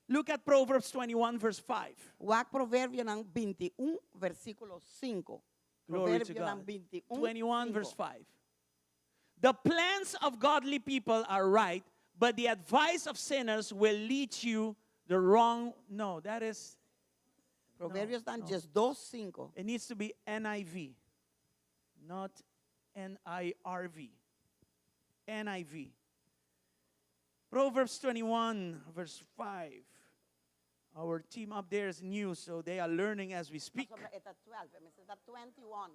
Look at Proverbs 21, verse 5. Wak Proverbionan 21, versíkulo 5. Glory to Proverbionan God. 21, 21, verse 5. 5. The plans of godly people are right, but the advice of sinners will lead you the wrong. No, that is. Proverbios no, dan no. 12, 5. It needs to be NIV, not NIRV. NIV. Proverbs 21, verse 5. Our team up there is new, so they are learning as we speak. Pasobra e ta 12, e mester ta 21.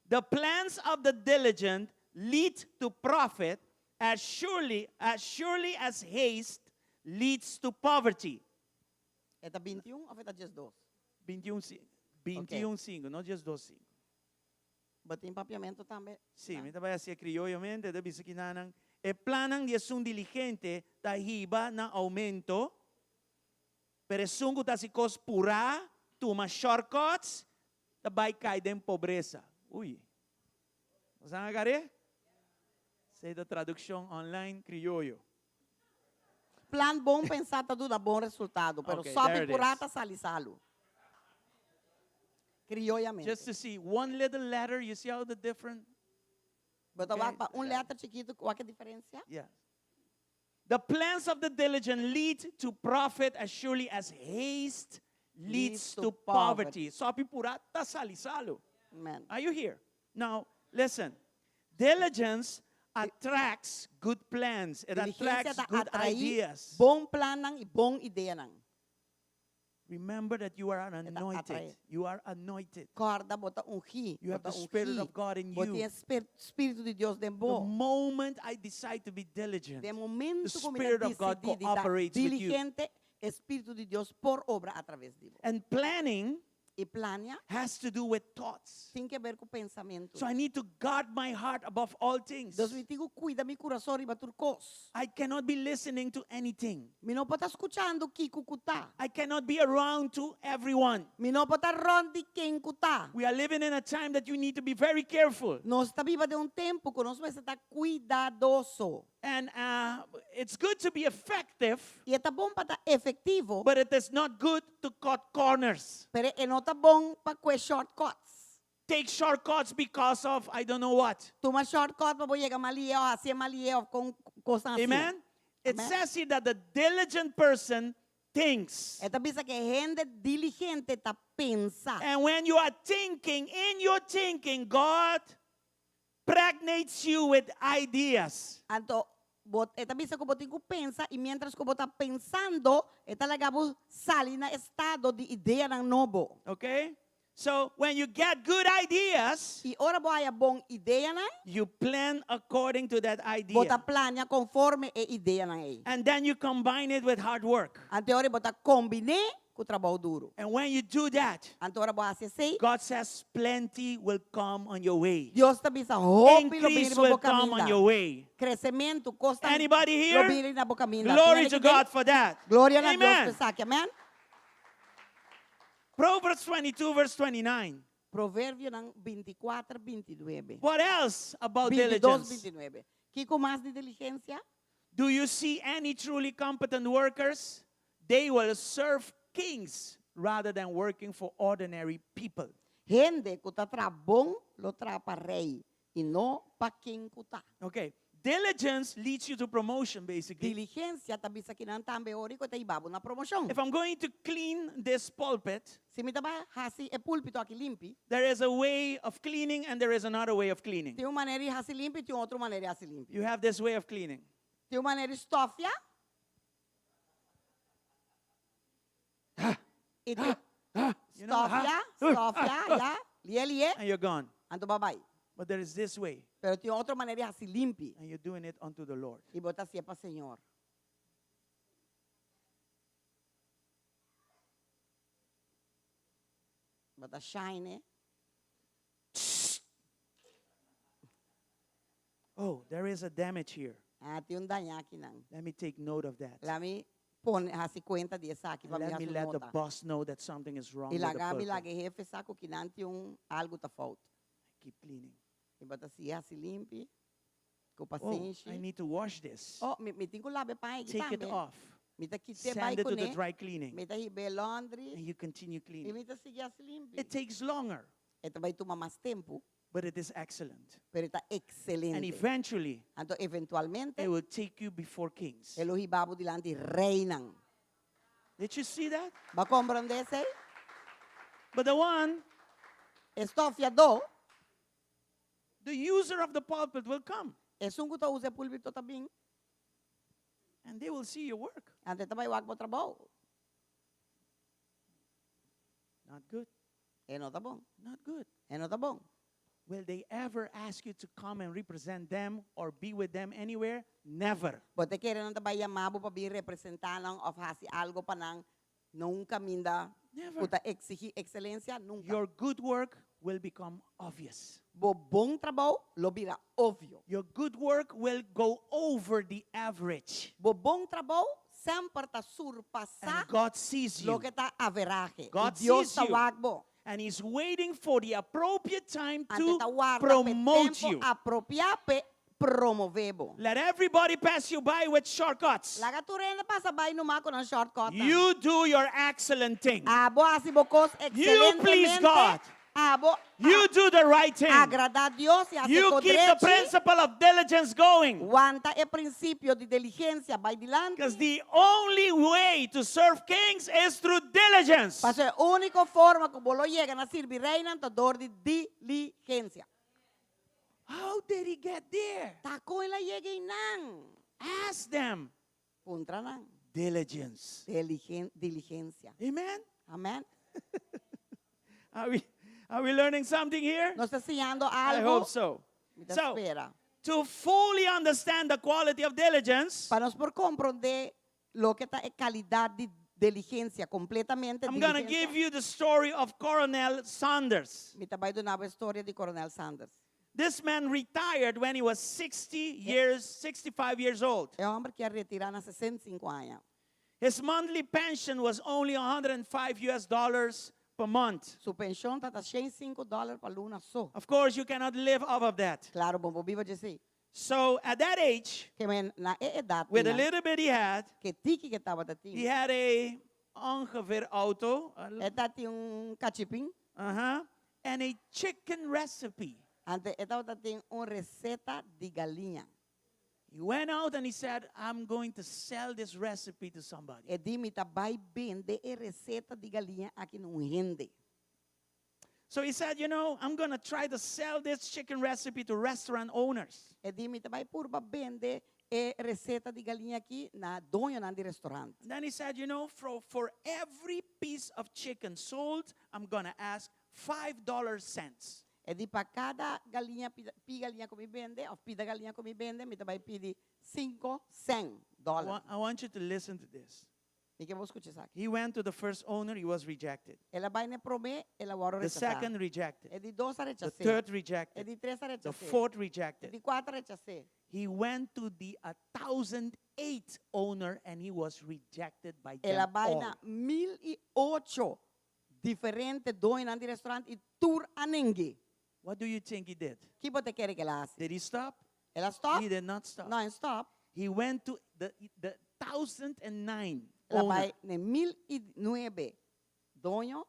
The plans of the diligent lead to profit as surely as surely as haste leads to poverty. E ta 21 of e ta 12? 21, 21 5, no 12 5. Bo tin papiamento tambe? Sí, mi ta bai hasié krioyomente, ta bisa kinanan. E plannan di esun diligente ta hiba na oumento, pero esun ku ta hasi kos purá, tuma shortcuts, ta bai kai den pobresa. Ui. Bo sa agar'é? Esei ta tradukshon online krioyo. Plan bon pensá ta duna bon resultado, pero Okay, sòpi there it purá is. ta sali salu. Criollamente. Just to see one little letter, you see how the different? Bo ta Okay. wak pa un letter chikitu, wak e diferencia? Yeah. The plans of the diligent lead to profit as surely as haste leads Leads to to poverty. poverty. Sòpi purá ta sali salu. Amen. Are you here? Now, listen. Diligence attracts good plans. It Diligencia attracts ta good atraí ideas. bon plannan i bon ideanan. Remember that you are an E ta anointed. atraé. You are anointed. Kòrda bo ta ungí. You have Bo the ta Spirit ungí. of God in Bo you. tin e Spiritu di Dios den The bo. moment I decide to be diligent, Den momento the ku mi ta Spirit of God disidí di ta cooperates with you. diligente, e Spiritu di Dios por obra atraves di bo. And planning I I plania has to do with thoughts. tin ke ber ku pensamentu. So I need to guard my heart above all things. Dus mi tin ku kuida mi kurason riba tur kos. I cannot be listening to anything. Mi no por ta skuchando kiko ku ta. I cannot be around to everyone. Mi no por ta rònt di ken ku ta. We are living in a time that you need to be very careful. Nos ta biba den un tempu ku nos mester ta kuidadoso. And uh, it's good to be effective, I e ta bon pa ta efektivo, but it is not good to cut corners. pero e no ta bon pa kue shortcuts. Take shortcuts because of I don't know what. Tuma shortcut pa bo yega mas lihe òf hasié mas lihe òf kon kosnan asina. Amen? It Amen. says here that the diligent person thinks. E ta bisa ku e hende diligente ta pensa. And when you are thinking, in your thinking, God pregnates you with ideas. Anto, bo, e ta bisa ku bo tin ku pensa i miéntras ku bo ta pensando, e ta laga bo sali na estado di ideanan nobo. Okay? So when you get good ideas, I ora bo haya bon ideanan, you plan according to that bo ta idea. plania konforme e ideanan ei. And then you combine it with hard work. Anto ora bo ta kombiné ku trabou duru. And when you do that, Anto ora bo hasi esei, God says plenty will come on your way. Dios ta bisa hopi lo bini Increase riba will bo come on kaminda. your way. Kresementu, kosnan Anybody lo here? bini na bo kaminda. Tin Glory hende to ki den? God for that. Gloria na Dios Amen. pa esaki. Amen. Proverbs 22, verse 29. Proverbionan 24, 29. What else about 22, diligence? 29. Kiko mas di diligensia? Do you see any truly competent workers? They will serve kings rather than working for ordinary people. Hende ku ta traha bon lo traha pa rei i no pa ken ku ta. Okay. Diligence leads you to promotion, basically. Diligensia ta bisa kinan tambe ora ku ta hiba bo na promoshon. If I'm going to clean this pulpit, Si mi ta bai hasi e púlpito aki limpi, there is a way of cleaning and there is another way of cleaning. tin un manera di hasi limpi i tin un otro manera di hasi limpi. You have this way of cleaning. Tin un manera di stòfia i tin You know, stòfia, stòfia, ya, lié lié, And you're gone. anto bo a bai. But there is this way, Pero tin otro manera di hasi limpi and you're doing it unto the Lord. i bo ta hasié pa Señor. Bo ta shine. Oh, there is a damage here. Ah, tin un daño akinan. Let me take note of that. Laga mi pone hasi kuenta di esaki And pa mi let me hasi let the nota. boss know that something is wrong I with the laga mi pulpit. laga e hefe sa ku kinan tin un algu ta fout. Keep cleaning. I bo ta sigui hasi limpi, ku Oh, pasenshi. I need to wash this. Oh, mi mi tin ku laba e paña aki Take it tambe. off. Mi ta kit'é bai Send it to the kuné. dry cleaning. Mi ta hib'é laundry. And you continue I cleaning. mi ta sigui hasi limpi. It takes longer, E ta bai tuma mas tempu. but it is excellent. Pero e ta And ekselente. eventually, Anto eventualmente it will take you before kings. e lo hiba bo dilanti reinan. Did you see that? Bo a komprondé esei? But the one, E stòfiadó, the user of the pulpit will come esun ku ta usa e púlpito ta bin. and they will see your work. Anto e ta bai wak bo trabou. Not good. E no ta bon. Not good. E no ta bon. Will they ever ask you to come and represent them or be with them anywhere? Never. Bo ta kere nan ta bai yama bo pa bin representá nan òf hasi algo pa nan na un kaminda Never. ku ta eksigí ekselensia? Nunka. Your good work will become obvious. Bo bon trabou lo bira obvio. Your good work will go over the average. Bo bon trabou semper ta surpasá And God sees you. loke ta averahe. God I Dios sees ta you. wak bo. And he's waiting for the appropriate time Anto to ta warda p'e promote tempu you. apropiá p'e promové bo. Let everybody pass you by with shortcuts. Laga tur hende pasa bai numa ku nan shortcut. You do your excellent thing. Abo hasi bo kos You please ekselentemente. God. Abo You do the right thing. agradá Dios i hasi You kos keep the drechi. principle of diligence going. Wanta e prinsipio di diligensia bai dilanti. Because the only way to serve kings is through diligence. Paso e úniko forma ku bo lo yega na sirbi reinan ta dor di diligensia. How did he get there? Ta kon el a yega einan. Ask them. Puntra nan. Diligence. Diligen, diligensia. Amen. Amèn. Are we, are we learning something here? Nos ta siñando I algu. hope so. Mi ta So, spera. to fully understand the quality of diligence, Pa nos por komprondé loke ta e kalidat di diligensia, kompletamente I'm going to diligensia. give you the story of Coronel Sanders. Mi ta bai duna bo e storia di Coronel Sanders. This man retired when he was 60 years, 65 years old. E hòmber aki a retirá na 65 aña. His monthly pension was only 105 US dollars per month. Su penshon tabata 105 dòler pa luna so. Of course, you cannot live off of that. Klaro, bo no por biba di esei. So at that age, Ke men na e edat with a nan, little bit he had, ku e tiki ku e tabata he tin. had a ongeveer auto, E tabatin un kachipin. and a chicken recipe. Anto e tabatin un reseta di galiña. He went out and he said, I'm going to sell this recipe to somebody. E di mi ta bai bende e reseta di galiña aki na un hende. So he said, I'm going to try to sell this chicken recipe to restaurant owners. E di mi ta bai purba bende e reseta di galiña aki na doñonan di restorant. And then he said, for every piece of chicken sold, I'm going to ask $5 cents. E di pa kada galiña, pida, pi galiña ku mi bende, òf pida galiña ku mi bende, mi ta bai pidi 5 sèn dòler. I want you to listen to this. Mi ke bo skucha esaki. He went to the first owner, he was rejected. El a bai na e promé, el a wòrdu The rechasá. second rejected. E di dos a The rechas'é. third E rejected. di tres a The rechas'é. fourth E rejected. di kuater a rechas'é. He went to the 1008 owner and he was rejected by El a them bai all. na 1008 diferente doñonan di restorant i tur a neng'é. What do you think he did? Ki bo ta kere ku el a hasi? Did he stop? El a stòp? He did not stop. No, e no stòp. He went to the 1009 El a owner. bai na 1009 doño.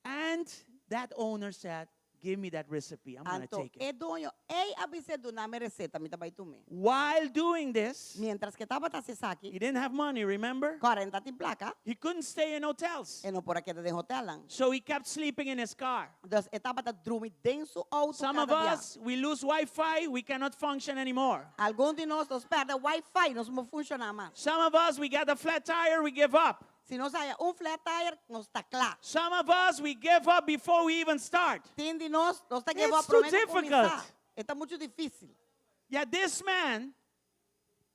And that owner said, Give me that recipe. I'm going to Anto, take it. e doño, ei a bis'é duna mi e reseta, mi ta bai tum'é. While doing this, Mientras ku e tabata hasi esaki, he didn't have money, remember? kòrda e no tabatin plaka, He couldn't stay in hotels. e no por a keda den hotelnan. So he kept sleeping in his car. Dus e tabata drumi den su outo Some of kada dia. us, we lose Wi Fi, we cannot function anymore. Algun di nos, nos pèrdè Wi-Fi, nos no por funshoná mas. Some of us, we get a flat tire, we give up. Si nos haña un flat tire, nos ta kla. Some of us, we give up before we even start. Tin di nos, nos ta give It's up too promé ku difficult. kuminsá. Ta muchu difísil. Yet this man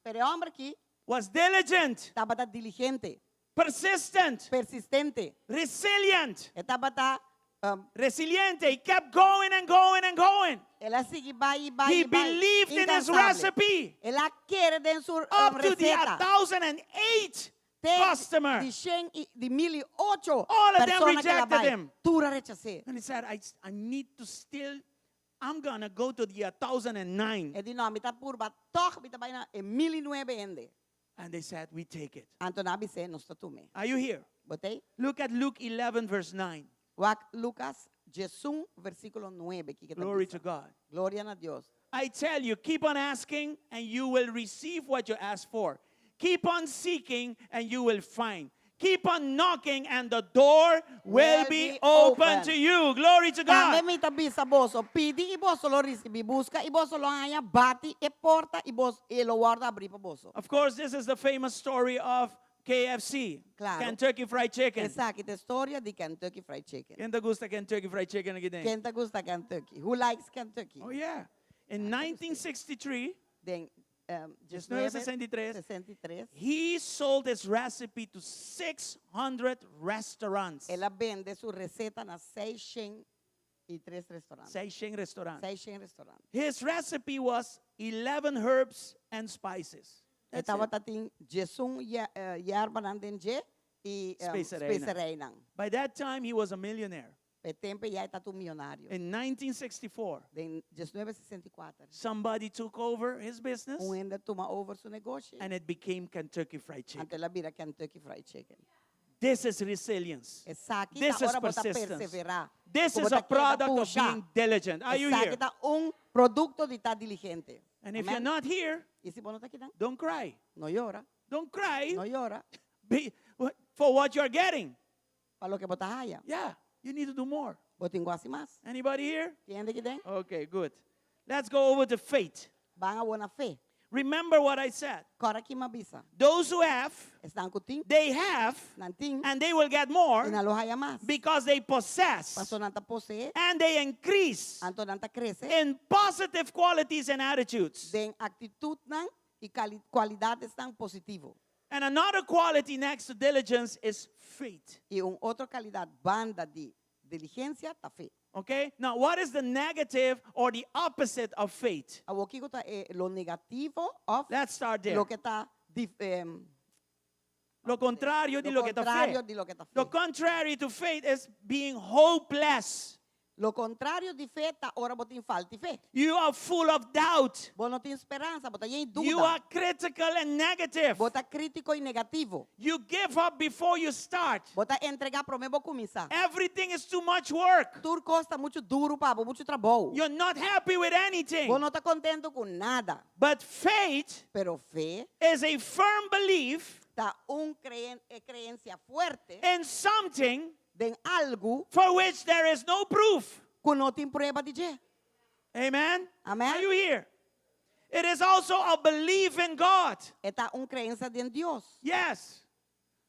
Pero e hòmber aki was diligent, tabata diligente, persistent, persistente. resilient, E tabata um, resiliente. He kept going and going and going. el a sigui bai bai He bai. believed in his Inkansabel. recipe El a kere den su um, up to the reseta. 1008 Te customer. Di shen i di mil i ocho All of them persona ku el a rejected bai. him. Tur a rechas'é. And he said, I need to still, I'm going to go to the 1009. E di no, mi ta purba tòg, mi ta bai na e 1009 hende. And they said, We take it. Anto nan a bis'é, nos ta tum'é. Are you here? Bo t'ei? Look at Luke 11, verse 9. Wak Lucas 11, versíkulo 9. Ki ku ta Glory bisa. to God. Gloria na Dios. I tell you, keep on asking and you will receive what you ask for. Keep on seeking and you will find. Keep on knocking and the door will Will be be open open. to you. Glory to Tambe God. mi ta bisa boso, pidi i boso lo risibí, buska i boso lo haña, bati e porta i boso e lo wòrdu habrí pa boso. Of course, this is the famous story of KFC, Klaro. Kentucky Fried Chicken. Esaki ta e storia di Kentucky Fried Chicken. Ken ta gusta Kentucky Fried Chicken again? Ken ta gusta Kentucky? Who likes Kentucky? Oh, yeah. In 1963, Den um, 1963, 63, he sold his recipe to 600 restaurants. el a bende su reseta na 603 restorant. 600 restaurants. 600 restorant. His recipe was 11 herbs and spices. That's it. E tabatin 11 yerbanan den dje i um, Speserijnan. speserijnan. By that time, he was a millionaire. E tempu ei e tabata un mionario. In 1964, Den 1964, somebody took over his business un hende a tuma over su negoshi. and it became Kentucky Fried Chicken. Anto el a bira Kentucky Fried Chicken. This is resilience. Esaki This is ora bo ta persistence. perseverá. This is a product of being diligent. Are you Esaki here? ta un produkto di ta diligente. And if Amen? you're not here, I si bo no ta akinan, don't cry. no yora, Don't cry no yora for what you're getting. pa loke bo ta haya. Yeah, you need to do more. Bo tin ku hasi mas. Anybody here? Tin hende akiden? Okay, good. Let's go over to faith. Ban awor na fe. Remember what I said. Kòrda kiko m'a bisa. Those who have, Esnan ku tin, they have, nan tin, and they will get more i nan lo haya mas. because they possess Paso nan ta poseé, and they increase anto nan ta krese in positive qualities and attitudes. den aktitutnan i kualidatnan positivo. And another quality next to diligence is faith. I un otro kalidat banda di diligensia ta fe. Okay? Now, what is the negative or the opposite of faith? Awor kiko ta e lo negativo òf Let's start there. loke ta dif, em, Lo kontrario di lo loke ta fe. kontrario di loke ta fe. The contrary to faith is being hopeless. Lo kontrario di fe ta ora bo tin falta di fe. You are full of doubt. Bo no tin speransa, bo ta yen di You duda. are critical and negative. Bo ta krítiko i negativo. You give up before you start. Bo ta entregá promé bo kuminsá. Everything is too much work. Tur kos ta muchu duru pa bo, muchu trabou. You're not happy with anything. Bo no ta kontentu ku nada. But faith Pero fe is a firm belief ta un kreen, e kreensia fuerte in something den algu for which there is no proof. ku no tin prueba di dje. Amen? Amen. Are you here? It is also a belief in God. E ta un kreensia den Dios. Yes.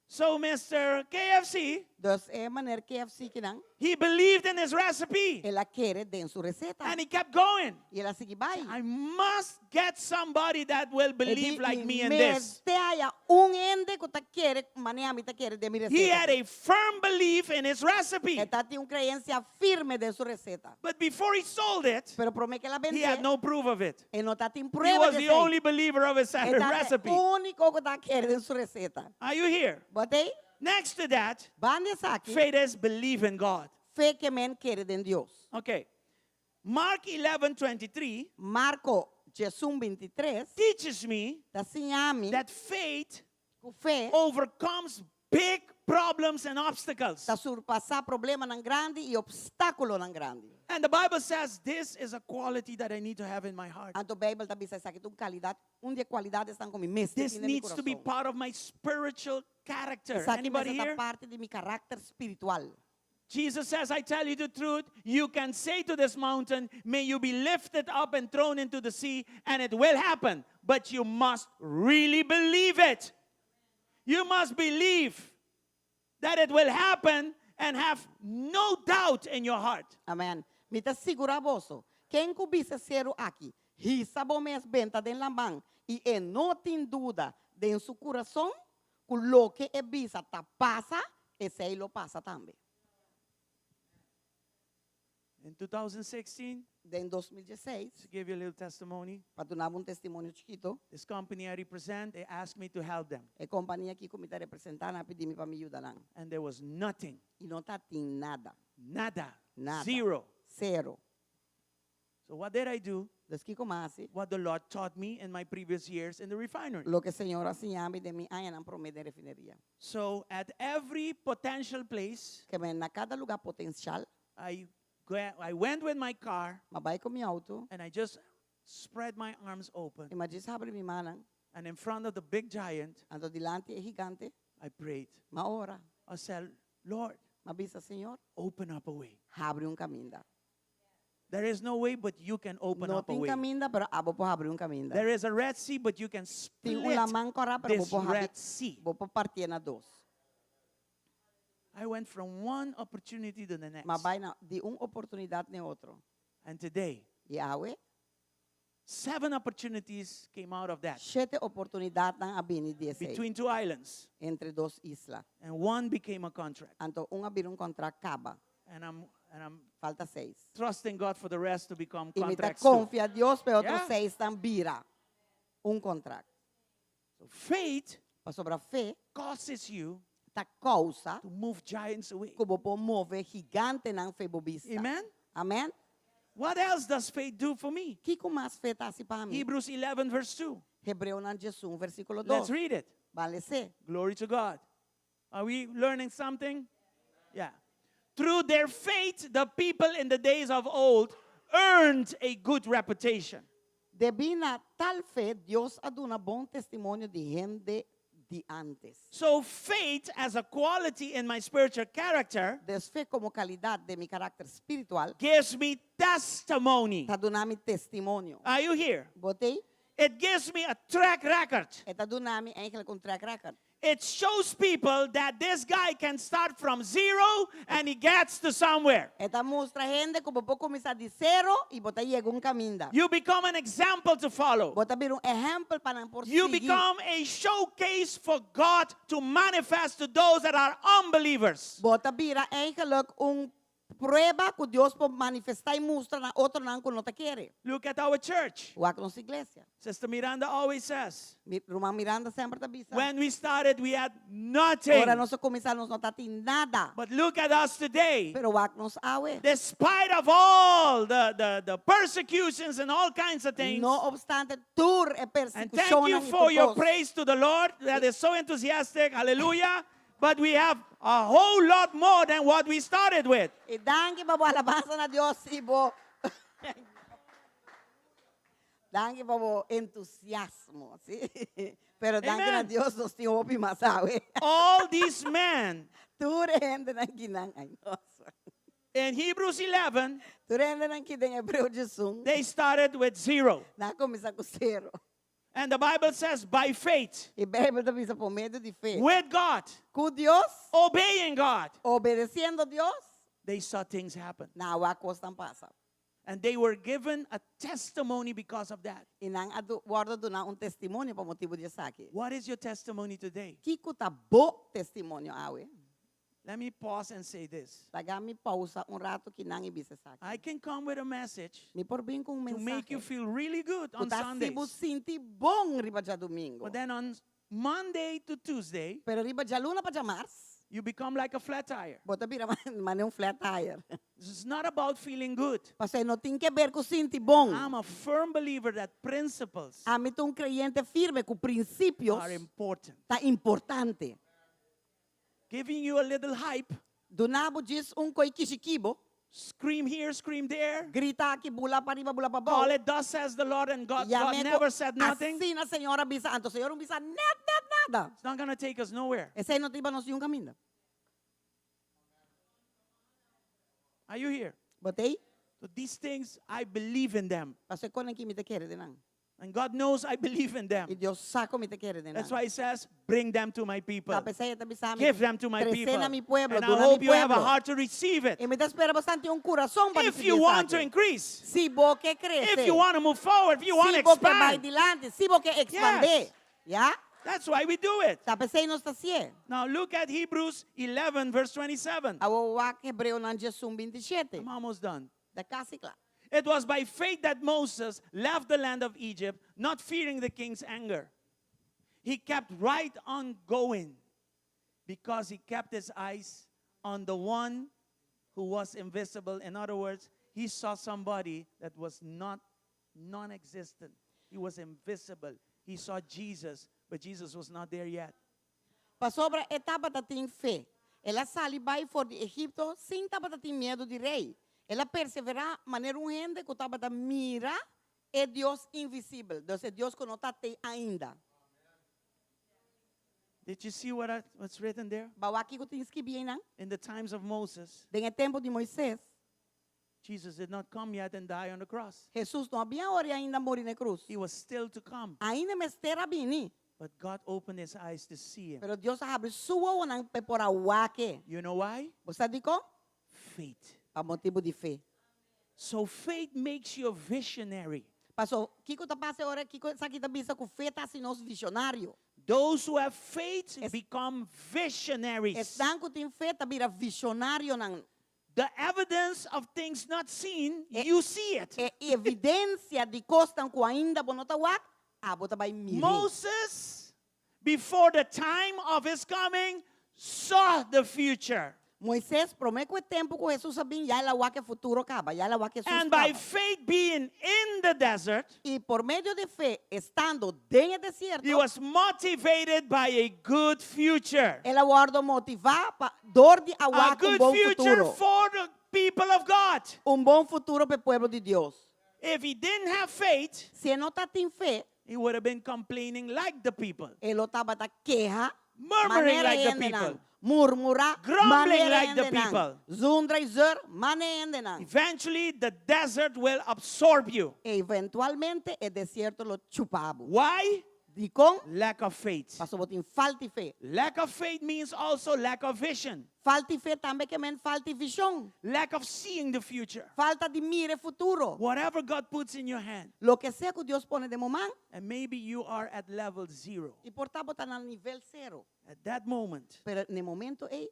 So Mr. KFC, Dus e meneer KFC kinan, he believed in his recipe el a kere den su reseta. and he kept going. I el a sigui bai. I must get somebody that will believe like me in this. Mester haya un hende ku ta kere manera ami ta kere den mi He reseta. had a firm belief in his recipe. E tabatin un kreensia firme den su reseta. But before he sold it, Pero promé ku el a he had bende, no proof of it. e no tabatin He prueba was di the esei. only believer of his E tabata recipe. úniko ku tabata kere den su reseta. Are you here? Bo t'ei? Next to that, Banda di esaki, faith is believe in God. fe ke men kere den Dios. Okay. Mark 11 23 Marko 11 23 teaches me ta siña mi that faith ku fe overcomes big problems and obstacles. ta surpasá problemanan grandi i opstákulonan grandi. And the Bible says this is a quality that I need to have in my heart. Anto Beibel ta bisa esaki ta un kalidat, un di e kualidatnan ku mi mester This tin den mi needs to be kurason. part of my spiritual character. Esaki Anybody mester ta here? parti di mi karakter spiritual. Jesus says, I tell you the truth, you can say to this mountain, May you be lifted up and thrown into the sea, and it will happen. But you must really believe it. You must believe that it will happen and have no doubt in your heart. Amen. Mi ta sigurá boso. Ken ku bisa e seru aki, hisa bo mes benta den laman, i e no tin duda den su kurason, ku loke e bisa ta pasa, esei lo pasa tambe. In 2016, Den 2016, to give you a little testimony, pa duna un testimonio chikitu, this company I represent, they asked me to help them. e kompania aki ku mi ta representá, nan a pidi mi pa mi yuda nan. And there was nothing, I no tabatin nada. nada, Nada. zero. Sero. So what did I do? Dus kiko m'a hasi? What the Lord taught me in my previous years in the refinery. Loke Señor a siña mi den mi añanan promé den refineria. So at every potential place, Ke men na kada lugá potensial, I, I went with my car m'a bai ku mi outo, and I just spread my arms open. i m'a djis habri mi mannan, And in front of the big giant, anto dilanti e gigante, I prayed. m'a ora, I said, Lord, m'a bisa Señor, open up a way. habri un kaminda. There is no way, but you can open No up a tin way. kaminda, pero abo por habri un kaminda. There is a Red Sea, but you can Tin un split laman kòrá, pero bo this por habri, Red Sea. bo por partié na dos. I went from one opportunity to the next. M'a bai na di un oportunidat na otro. And today, I awe, seven opportunities came out of that shete oportunidatnan a bini di esei. between two islands. Entre dos isla. And one became a contract. Anto un a bira un kontrakt kaba. And I'm, and I'm Falta seis. trusting God for the rest to become I mi ta contracts too. konfia Dios pa e otro Yeah. seisnan bira un kontrakt. So faith Pasobra fe causes you ta kousa to move giants away. ku bo por move gigantenan fo'i bo bista. Amen? Amen? What else does faith do for me? Kiko mas fe ta hasi pa mi? Hebrews 11, verse 2. Hebreonan 11, versíkulo Let's 2. read it. Ban les'é. Glory to God. Are we learning something? Yeah. Through their faith, the people in the days of old earned a good reputation. Debí na tal fe, Dios a duna bon testimonio di hende di ántes. So, faith as a quality in my spiritual character Dus fe komo kalidat den mi karakter spiritual gives me testimony. ta duna mi testimonio. Are you here? Bo t'ei? It gives me a track record. E ta duna mi eigenlijk un track record. It shows people that this guy can start from zero and he gets to somewhere. E ta mustra hende ku bo por kuminsá di sero i bo ta yega un kaminda. You become an example to follow. Bo ta bira un ehèmpel pa nan por You sigui. become a showcase for God to manifest to those that are unbelievers. Bo ta bira eigenlijk un Prueba ku Dios por manifestá i mustra na otronan ku no ta kere. Look at our church. Wak nos iglesia. Sister Miranda always says, Mi, ruman Miranda semper ta bisa. when we started, we had nothing. Ora nos a kuminsá nos no tatin nada. But look at us today. Pero wak nos awe. Despite of all the, the, the persecutions and all kinds of things. No obstante tur e And thank persekushonnan you i for tur your kos. praise to the Lord that is so enthusiastic. Hallelujah. But we have a whole lot more than what we started with. I danki pa bo alabansa na Dios i bo Danki pa bo entusiasmo, sí. Pero danki na Amen. Dios nos tin hopi mas awe. All these men Tur e hendenan kinan, ay nos. in Hebrews 11, Tur e hendenan ki den Hebreo 11, they started with zero. nan a kuminsá ku sero. And the Bible says, by faith, I Beibel ta bisa por medio di fe. with God, Ku Dios, obeying God, obedesiendo Dios, they saw things happen. nan a wak kosnan pasa. And they were given a testimony because of that. I nan a wòrdu duná un testimonio pa motibu di esaki. What is your testimony today? Kiko ta bo testimonio awe? Let me pause and say this. Laga mi pausa un ratu kinan i bisa esaki. I can come with a message Mi por bin ku un to make you mensahe feel really good ku on ta hasi bo Sundays. sinti bon riba djadumingu. But then on Monday to Tuesday, Pero riba djaluna pa djamars, you become like a flat tire. bo ta bira manera un flat tire. This is not about feeling good. Pasobra no tin ke ber ku sinti bon. I'm a firm believer that principles Ami ta un kreyente firme ku prinsipio are important. ta importante. Giving you a little hype. Duna bo djis un koi kishikibo. Scream here, scream there. Grita aki, bula pariba, bula pabou. Call it, thus says the Lord, and God, God Yam'é never said nothing. Asina Señor a bisa, anto Señor no a bisa net, net nada. It's not going to take us nowhere. Esei no ta hiba nos niun kaminda. Are you here? Bo t'ei? So these things, I believe in them. Pasobra e kosnan aki mi ta kere den nan. And God knows I believe in them. I Dios sa ku mi ta kere den nan. That's why he says, bring them to my people. Ta p'esei e ta bisa mi, Give them to my Trese people. na mi pueblo, And I duna mi hope you have a pueblo. heart to receive it. I mi ta spera bo tin un kurason pa If risibí you want to esaki. increase. Si bo ke krese. If you want to move forward, if you want Si to bo ke bai expand. dilanti, si bo ke ekspandé. Yes. Ya? That's why we do it. Ta p'esei nos ta hasié. Now look at Hebrews 11 verse 27. Awor wak Hebreonan 11, 27. I'm almost done. Ta kasi kla. It was by faith that Moses left the land of Egypt, not fearing the king's anger. He kept right on going because he kept his eyes on the one who was invisible. In other words, he saw somebody that was not non existent, he was invisible. He saw Jesus, but Jesus was not there yet. Pasobra e tabata tin fe. El a sali bai for di Egipto sin tabata tin miedu di rei. El a perseverá manera un hende ku tabata mira e Dios invisibel, dus e Dios ku no ta te ainda. Did you see what I, what's written there? Bo a wak kiko tin skibí einan? In the times of Moses, Den e tempu di Moises, Jesus did not come yet and die on the cross. Hesus no a bin ori ainda muri na krus. He was still to come. Ainda mester a bini. But God opened his eyes to see him. Pero Dios a habri su wowonan p'e por a wak e. You know why? Bo sa dikon? Faith. Pa motibu di fe. So faith makes you a visionary. Paso, kiko ta pasa ora, kiko esaki ta bisa ku fe ta hasi nos visionario. Those who have faith Es- become visionaries. Esnan ku tin fe ta bira visionarionan. The evidence of things not seen, E- you see it. E evidensia di kosnan ku ainda bo no ta wak, abo ta bai mira. Moses, before the time of his coming, saw the future. Moises, promé ku e tempu ku Hesus a bin, ya el a wak e futuro kaba, ya el a wak Hesus And by kaba. faith being in the desert, I por medio di fe, estando den e desierto, he was motivated by a good future. el a wòrdu motivá pa dor di a A wak un good bon future futuro. for the people of God. Un bon futuro pa e pueblo di Dios. If he didn't have faith, Si e no tatin fe, he would have been complaining like the people. e lo tabata keha, Murmuring manera like the hendenan. people. Murmurá, Grumbling manera like the hendenan. people. Zundra i zeur, manera hendenan. Eventually, the desert will absorb you. Eventualmente, e desierto lo chupa bo. Why? Dikon? Lack of faith. Paso bo tin falta di fe. Lack of faith means also lack of vision, Falta di fe tambe ke men falta di vishon. Lack of seeing the future. Falta di mira futuro. Whatever God puts in your hand, Loke sea ku Dios pone den bo man, and maybe you are at level zero. I por ta bo ta na nivel sero. At that moment, Pero na e momento ei,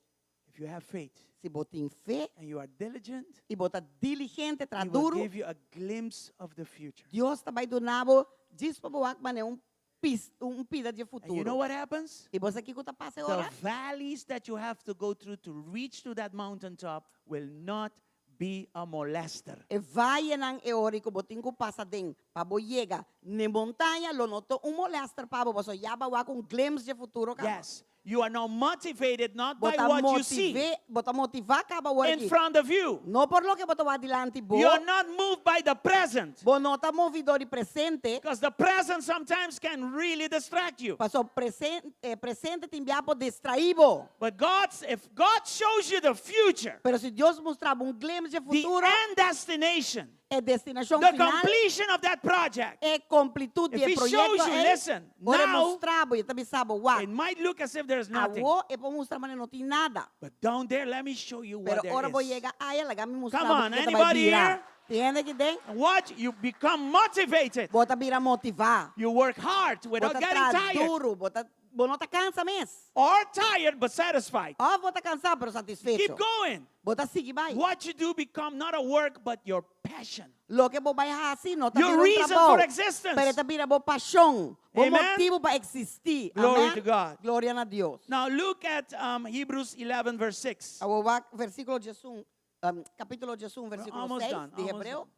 if you have faith si bo tin fe and you are diligent, i bo ta diligente, traha He will duru, give you a glimpse of the future. Dios ta bai duna bo djis pa bo wak manera un pis, un pida di And you know futuro. what happens? I bo sa kiko ta pasa e The ora? valleys that you have to go through to reach to that mountaintop will not be a molester. E vayenan e ora ku bo tin ku pasa den pa bo yega n'e montaña lo no ta un molester pa bo, pasobra ya bo a wak un glimpse di e futuro kaba. Yes, you are now motivated not Bo by ta what you see motiv'é, bo ta motivá kaba awor in aki. front of you. No por loke bo ta wak dilanti bo. You are not moved by the present. Bo no ta moví dor di presente. Because the present sometimes can really distract you. Paso presente, eh, presente tin bia por distraí bo. But God's, if God shows you the future, Pero si Dios mustra bo un glimpse di the futuro, end destination, e destinashon the final, completion of that project, e komplitut di If e he shows proyekto you, ei, listen, ora e now, mustra bo, e ta bisa bo, wak, it might look as if there's nothing. Awor e por mustra manera no tin nada. But down there, let me show you what Pero there ora bo is. yega aya, laga mi mustra Come bo on, kiko ta bai anybody bira. here? Tin hende aki den? And what? You become motivated. Bo ta bira motivá. You work hard Bo without ta getting traha tired. duru, bo ta, bo no ta kansa mes. Or tired but satisfied. Òf bo ta kansá pero satisfecho. Keep going. Bo ta sigui bai. What you do become not a work but your passion. Loke bo bai hasi no ta Your bira un reason trabou, for existence. pero ta bira bo pashon, bo Amen. motibu pa eksistí. Glory Amen. to God. Gloria na Dios. Now look at um, Hebrews 11 verse 6. Awor wak versíkulo diesun, um, kapítulo diesun, versíkulo almost 6 done, di almost Hebreo. done.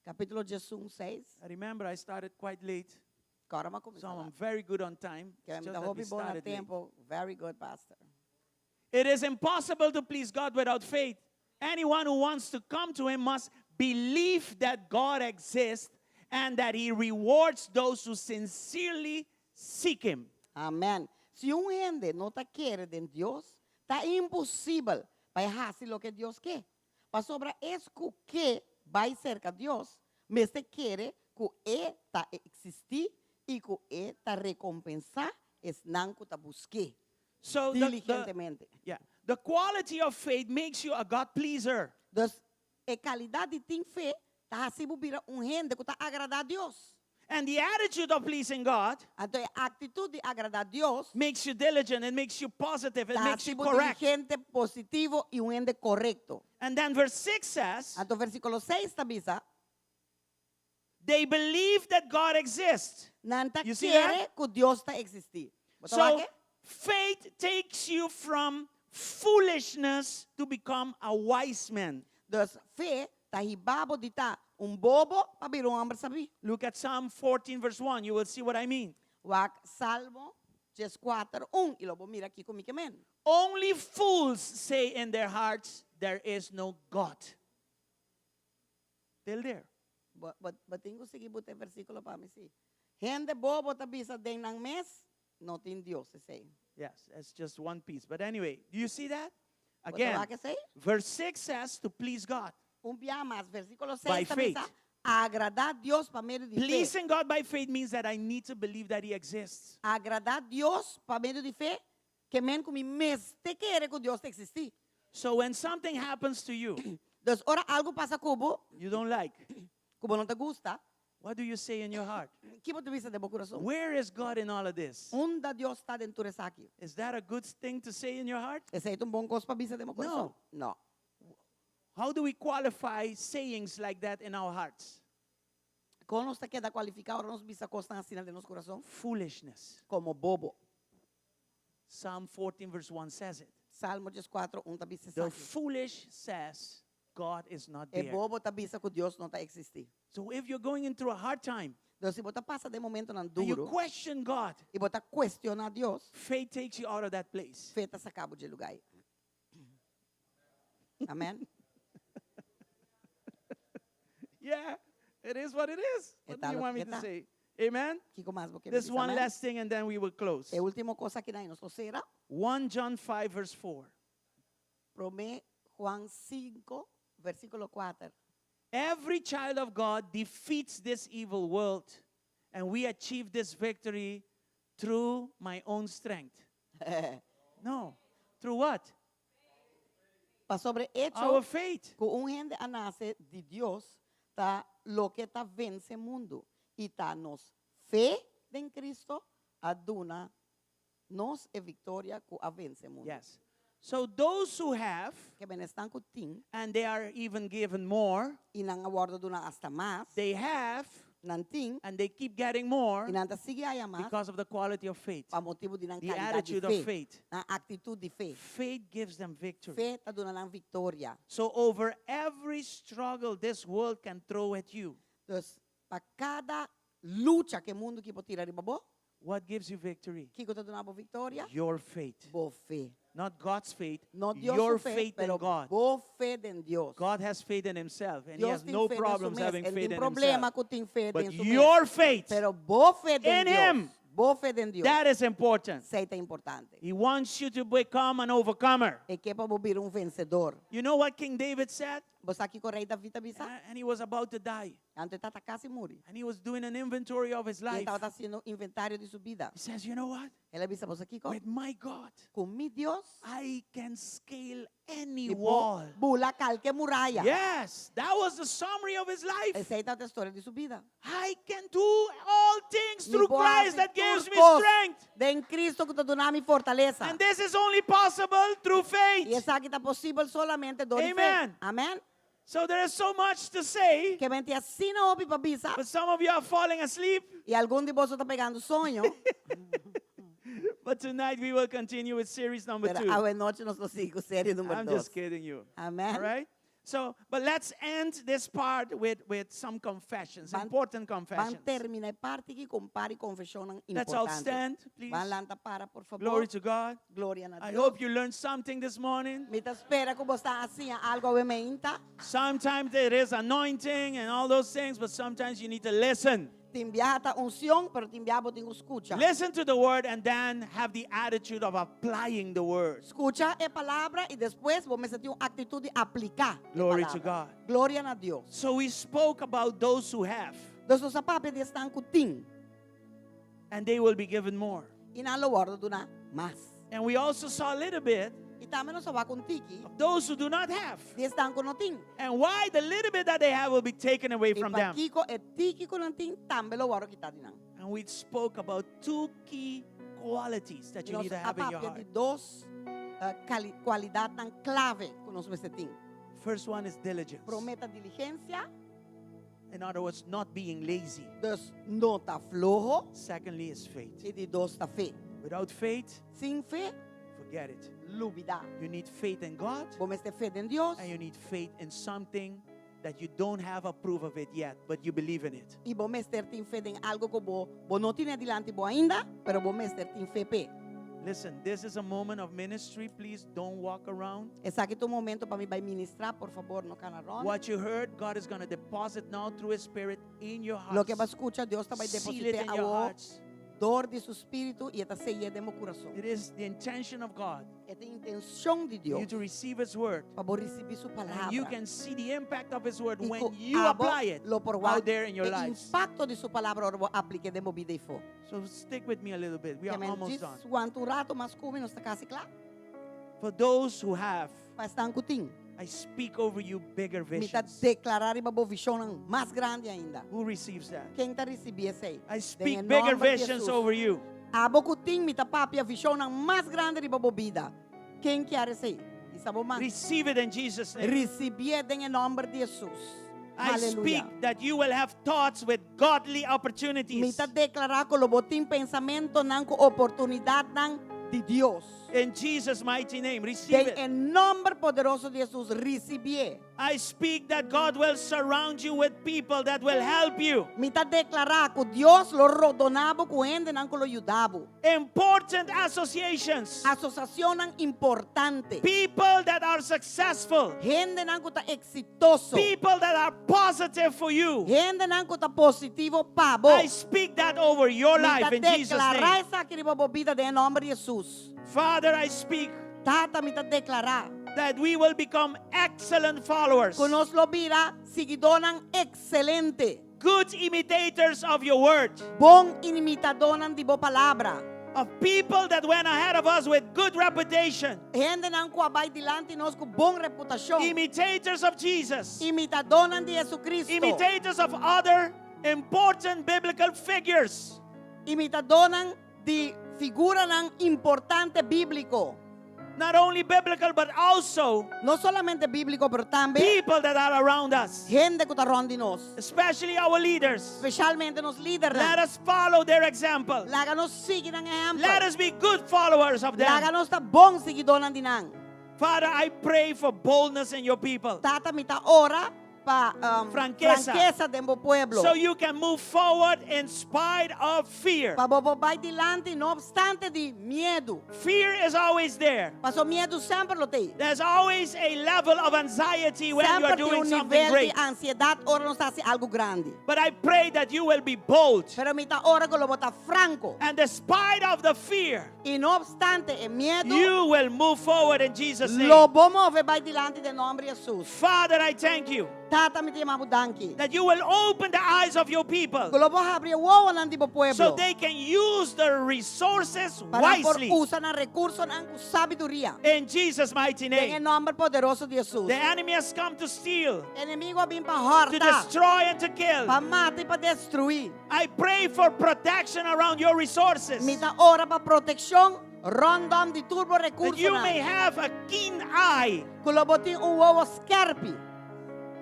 Kapítulo diesun, 6. I remember I started quite late. Kòrda m'a kuminsá So I'm lat. very good on time. Ke It's mi just ta that we hopi bon na started late. tempu. Very good, pastor. It is impossible to please God without faith. Anyone who wants to come to him must believe that God exists and that he rewards those who sincerely seek him. Amen. Si un hende no ta kere den Dios, ta imposibel pa e hasi loke Dios ke. Pasobra es ku ke bai serka Dios, mester kere ku E ta eksistí i ku E ta rekompensá esnan ku ta busk'é So the, the, diligentemente. yeah, the quality of faith makes you a God pleaser. Dus, e kalidat di tin fe ta hasi bo bira un hende ku ta agradá Dios. And the attitude of pleasing God Anto e aktitut di agradá Dios makes you diligent, it makes you positive, it ta makes hasi you bo correct. diligente, positivo i un hende korekto. And then verse 6 says, Anto versíkulo 6 ta bisa, they believe that God exists. Nan ta You see kere that? ku Dios ta eksistí. Bo ta So wak e? faith takes you from foolishness to become a wise man. Dus fe ta hiba bo di ta un bobo pa bira un hòmber sabí. Look at Psalm 14, verse 1. You will see what I mean. Wak Salmo 14, 1 i lo bo mira kiko mi ke men. Only fools say in their hearts, There is no God. Till there. Bo, bo, bo tin ku sigui buta e versíkulo pa mi, sí. Hende bobo ta bisa den nan mes, no tin Dios, esei. Yes, that's just one piece. But anyway, do you see that? Bo ta Again, wak esei? verse 6 says to please God. Un bia mas, versíkulo By 6 ta faith. bisa, agradá Dios pa medio di fe. Pleasing God by faith means that I need to believe that He exists. Agradá Dios pa medio di fe, ke men ku mi mester kere ku Dios ta eksistí. So when something happens to you, Dus ora algu pasa ku bo, you don't like, ku bo no ta gusta, what do you say in your heart? ki bo ta bisa den bo kurason? Where is God in all of this? Unda Dios ta den tur esaki? Is that a good thing to say in your heart? Esei ta un bon kos pa bisa den bo kurason? No. No. How do we qualify sayings like that in our hearts? Kon nos ta keda kualifiká ora nos bisa kosnan asina den nos kurason? Foolishness. Komo bobo. Psalm 14 verse 1 says it. Salmo 14, 1 ta bisa The esaki. foolish says God is not E there. bobo ta bisa ku Dios no ta eksistí. So if you're going into a hard time, Dus si bo ta pasa den momentonan and you duru question God, i bo ta kuestioná Dios, faith takes you out of that place. fe ta saka bo dje lugá ei. Amèn? Yeah, it is what it is. What do Eta you lo want me ke to ta. say? Amen? Kiko mas bo ke This bisa? one Amèn? last thing and then we will close. E último kos aki nan i nos lo sera. 1 John 5 verse 4. Promé Juan 5, versíkulo 4. Every child of God defeats this evil world. And we achieved this victory through my own strength. No. Through what? Pasobra echo Our faith. ku un hende a nase di Dios ta loke ta vense mundu i ta nos fe den Kristo a duna nos e viktoria ku a vense mundu. Yes. So those who have, Ke men esnan ku tin and they are even given more, i nan a wòrdu duna asta mas, they have, nan tin and they keep getting more i nan ta sigui haya mas because of the quality of faith. pa motibu di nan The kalidat di attitude fe, of faith. nan aktitut di fe. Faith gives them victory. Fe ta duna nan viktoria. So over every struggle this world can throw at you, Dus pa kada lucha ku e mundu aki por tira riba bo, what gives you victory? kiko ta duna bo viktoria? Your faith. Bo fe. Not God's faith, No Dios your su fe, faith in pero God. bo fe den Dios. God has faith in himself and he Dios has tin no fe den su problems mes. having E no faith tin in problema himself. ku tin fe But den su mes. your faith, Pero bo fe den in Dios. him. Bo fe den Dios. that is important. Esei ta importante. He wants you to become an overcomer. E ke pa bo bira un vensedor. You know what King David said? Bo sa kiko Rei David a bisa? And he was about to die. Anto e tabata kasi muri. And he was doing an inventory of his E life. tabata hasiendo inventario di su bida. He says, You know what? El a bisa, bo sa kiko? With my God, Ku mi Dios, I can scale any mi por wall. bula kalke muraya. Yes, that was the summary of his life. Esei tabata e storia di su bida. I can do all things Mi through por Christ hasi that gives tur me kos strength. Den Cristo ku ta duna mi fortalesa. And this is only possible through I faith. esaki ta posibel solamente dor di fe. Amen. Amen. So there is so much to say, Ke men tin asina hopi pa bisa. but some of you are falling asleep. I algun di boso ta pegando soño. But tonight we will continue with series number Pero two. awe nochi nos lo sigui ku serie number I'm dos. just kidding you. Amen. All right? So, but let's end this part with, with some confessions, Ban- important Ban confessions. terminá e parti aki ku un par di konfeshonnan Let's all importante. stand, please. Ban lanta para, por fabor. Glory to God. Gloria na I Dios. hope you learned something this morning. Mi ta spera ku bo a siña algu awe mainta. Sometimes there is anointing and all those things, but sometimes you need to listen. Tin biaha ta unshon, pero tin biaha bo tin ku skucha. Listen to the word and then have the attitude of applying the word. Skucha e palabra i despues bo mester tin un aktitut di apliká e Glory to palabra. God. Gloria na Dios. So we spoke about those who have, Dus nos a papia di esnan ku tin and they will be given more. i nan lo wòrdu duná mas. And we also saw a little bit I tambe nos a wak un tiki of those who do not have, di esnan ku no tin. and why the little bit that they have will be taken away I from them. pakiko e tiki ku nan tin tambe lo wòrdu kitá di nan. And we spoke about two key qualities that you Nos need to have in your a papia di heart. dos eh, kali- kualidatnan klave ku nos mester tin. First one is diligence. Promé ta diligensia, In other words, not being lazy. dus no ta floho, Secondly is faith. i di dos ta fe. Without faith, Sin fe, forget it. lubidá. You need faith in God Bo mester fe den Dios and you need faith in something that you don't have a proof of it yet, but you believe in it. i bo mester tin fe den algu ku bo bo no tin dilanti bo ainda, pero bo mester tin fe p'e. Listen, this is a moment of ministry. Please don't walk around. Esaki ta un momento pa mi bai ministrá, por fabor, no kana rònt. What you heard, God is going to deposit now through His Spirit in your hearts. Loke bo a skucha, Dios ta bai Seal it depositá in your awor hearts. dor di su spiritu i e ta sey'é den bo kurason. It is the intention of God E ta intenshon di for you Dios to receive His word. pa bo risibí su And you palabra. can see the impact of His word I when ku you abo apply it lo por out wak there in your e lives. impakto di su palabra ora bo aplik'é den bo bida eifó. So stick with me a little bit. We are Ke men almost djis done. wanta un ratu mas ku mi, nos ta kasi kla. For those who have, Pa esnan ku tin. I speak over you bigger Mi ta visions. deklará riba bo vishonnan mas grandi ainda. Who receives that? Ken ta risibí esei? I speak Den bigger nòmber di visions Jesus. over you. Abo ku tin mi ta papia vishonnan mas grandi riba bo bida. Ken ke esei? Hisa bo man. Receive it in Jesus' name. Risibié den nòmber di Jesus. I Aleluya. speak that you will have thoughts with godly Mi opportunities. ta deklará ku lo bo tin pensamentunan ku oportunidatnan di Dios. In Jesus' mighty name, receive Den it. e nòmber poderoso di Jesus, risibié. I speak that God will surround you with people that will help you. Mi ta deklará ku Dios lo rondoná bo ku hendenan ku lo yuda bo. Important associations. Asosiashonnan importante. People that are successful. Hendenan ku ta eksitoso. People that are positive for you. Hendenan ku ta positivo pa bo. I speak that over your Mi ta life in Jesus' deklará name. esaki riba bo bida den nòmber di Jesus. Father, I speak Tata mi ta deklará that we will become excellent followers. ku nos lo bira siguidónan ekselente. Good imitators of your word. Bon imitadónan di bo palabra. Of people that went ahead of us with good reputation. Hendenan ku a bai dilanti nos ku bon reputashon. Imitators of Jesus. Imitadónan di Hesukristu. Imitators of other important biblical figures. Imitadónan di figuranan importante bíbliko. Not only biblical, but also No solamente bíbliko, pero tambe people that are around us, hende ku ta rònt di nos. especially our leaders. Spesialmente nos lidernan. Let us follow their example. Laga nos sigui nan ehèmpel. Let us be good followers of them. Laga nos ta bon siguidónan di nan. Father, I pray for boldness in your people. Tata, mi ta ora pa um, Frankesa. frankesa den bo pueblo. So you can move forward in spite of fear. Pa bo por bai dilanti no opstante di miedu. Fear is always there. Paso miedu semper lo t'ei. There's always a level of anxiety when you are Semper tin doing un something nivel di great. ansiedat ora nos ta hasi algu grandi. But I pray that you will be bold. Pero mi ta ora ku lo bo ta franko. And despite of the fear, I no opstante e miedu, you will move forward in Jesus' name. lo bo move bai dilanti den nòmber di Hesus. Father, I thank you. Tata, mi ta yama bo danki. That you will open the eyes of your people. Ku lo bo habri e wowonan di bo pueblo. So they can use the resources Pa nan por wisely. usa nan rekursonan ku sabiduria. In Jesus' mighty Den e name. nòmber poderoso di Hesus. The enemy has come to steal, Enemigu a bin pa hòrta. to destroy and to kill. Pa mata i pa destruí. I pray for protection around your resources. Mi ta ora pa protekshon rònt di tur bo That you may rekursonan. have a keen eye. Ku lo bo tin un wowo skèrpi.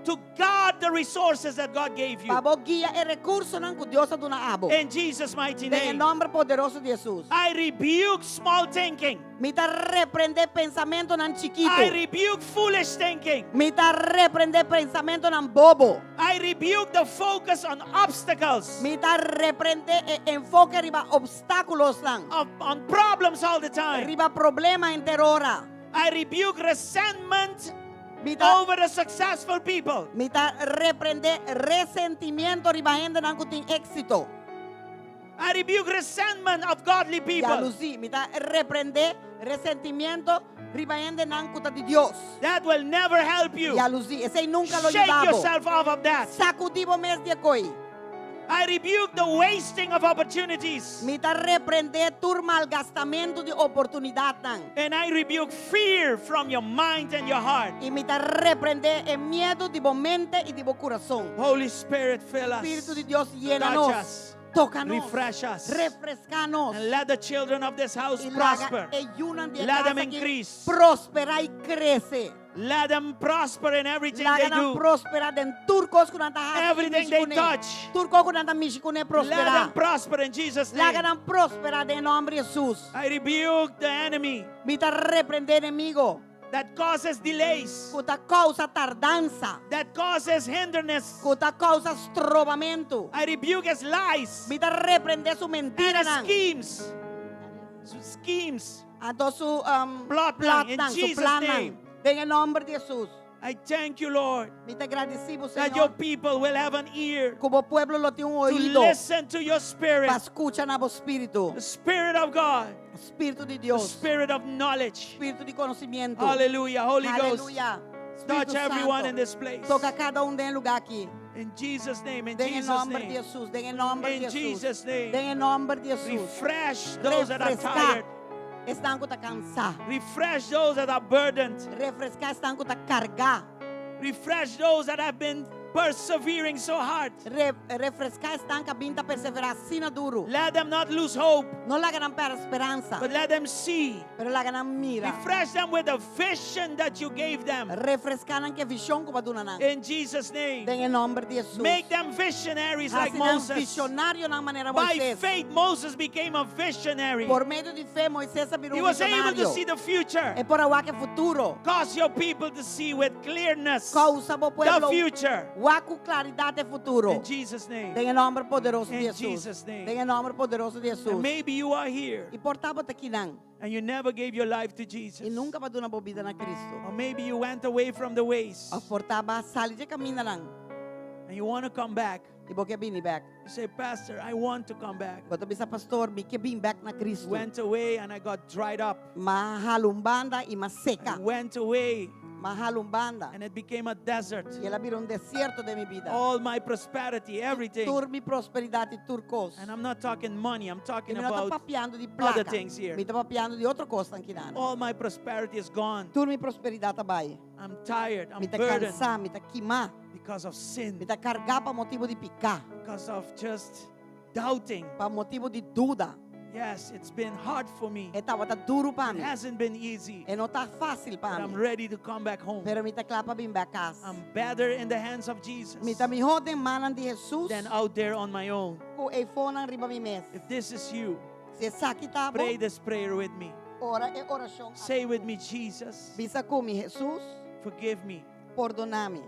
To guard the resources that God gave you. Pa bo guia e rekursonan ku Dios a duna abo. In Jesus' mighty Den e name. nòmber poderoso di Hesus. I rebuke small thinking. Mi ta reprendé pensamentunan chikitu. I rebuke foolish thinking. Mi ta reprendé pensamentunan bobo. I rebuke the focus on obstacles. Mi ta reprendé e enfoke riba opstákulonan. On problems all the time. Riba problema henter ora. I rebuke resentment Mi ta, over the successful people. Mi ta reprendé resentimiento riba hendenan ku tin éksito. I rebuke resentment of godly people. Yalusí. Mi ta reprendé resentimiento riba hendenan ku ta di Dios. That will never help you. Yalusí. Esei nunka lo Shake yuda bo. yourself off of that. Sakudí bo mes di e koi. I rebuke the wasting of opportunities. Mi ta reprendé tur malgastamentu di oportunidatnan. And I rebuke fear from your mind and your heart. I mi ta reprendé e miedu di bo mente i di bo kurason. Holy Spirit, fill us. Spiritu di Dios, yena Touch nos. us. Toka nos. Refresh us. Refreská nos. And let the children of this house I laga prosper. e yunan di e Let them kas aki increase. prosperá i krese. Let them prosper in everything Laga they nan do. prosperá den tur kos ku nan ta hasi. Everything they touch. Tur kos ku nan ta mishi kuné Let prosperá. them prosper in Jesus' Laga name. nan prosperá den nòmber di Hesus. I rebuke the enemy Mi ta reprendé enemigu that causes delays, ku ta kousa tardansa, that causes hinderness. ku ta kousa strobamentu. I rebuke his lies Mi ta reprendé su and his mentiranan. schemes. Su schemes. Anto su um, Plotnan, in plotnan, su Jesus' plannan. name. Den e nòmber di Hesus. I thank you, Lord, Mi ta gradisí bo, that your Señor. people will have an ear Ku bo pueblo lo tin un to oido listen to your spirit, pa skucha na bo spiritu. the spirit of God, Spiritu di the Dios. spirit of knowledge. Spiritu di konosementu. Hallelujah. Holy Ghost, Aleluya. touch Spiritu everyone Santu. in this place. Toka kada un den e lugá aki. In Jesus' name, in Den e Jesus' nòmber di name. Hesus. Den e nòmber In di Hesus. Jesus' name. Den e nòmber di Hesus. Refresh those that are Refreská tired. esnan ku ta kansá. Refresh those that are burdened. Refreská esnan ku ta kargá. Refresh those that have been persevering so hard. Re, refreská esnan ku a bin ta perseverá asina duru. Let them not lose hope, No laga nan pèrdè speransa, but let them see. pero laga nan mira. Refresh them with the vision that you gave them. Refreská nan ku e vishon ku bo a duna nan. In Jesus' name. Den e nòmber di Hesus. Make them visionaries like Hasi nan Moses. vishonarionan manera By Moisés. faith, Moses became a visionary. Por medio di fe, Moisés a bira He un was able to vishonario. see the future. E por a wak e futuro. Cause your people to see with clearness Kousa bo the pueblo future. wak ku klaridat e futuro. In Jesus' name. Den e nòmber poderoso di In Hesus. Jesus' name. Den e nòmber poderoso di Hesus. And maybe you are here I por ta bo ta akinan. and you never gave your life to Jesus. I nunka bo a duna bo bida na Kristu. Or maybe you went away from the ways Òf por ta bo a sali di e kamindanan. and you want to come back. I bo ke bini bèk. You say, Pastor, I want to come back. Bo ta bisa pastor, mi ke bin bèk na Kristu. Went away and I got dried up. M'a hala un banda i m'a I seka. went away. M'a hala un banda. And it became a desert. I el a bira un desierto den mi bida. All my prosperity, everything. Tur mi prosperidat i tur kos. And I'm not talking money, I'm I talking mi no ta about papiando di other plaka. things here. Mi ta papiando di otro kos akinan. All my prosperity is gone. Tur mi prosperidat a bai. I'm tired, I'm Mi ta burdened kansá, mi ta kimá. because of sin, Mi ta kargá pa motibu di piká. because of just doubting. Pa motibu di duda. Yes, it's been hard for me. E tabata duru pa It mi. hasn't been easy. E no ta fásil But pa I'm mi. ready to come back home. Pero mi ta kla pa bin bèk kas. I'm better in the hands of Jesus Mi ta mihó den mannan di Hesus than out there on my own. ku eifonan riba mi mes. If this is you, Si esaki ta bo, pray this prayer with me. ora e orashon. Say with me, Jesus, Bisa ku mi, Hesus, forgive me. pordoná mi.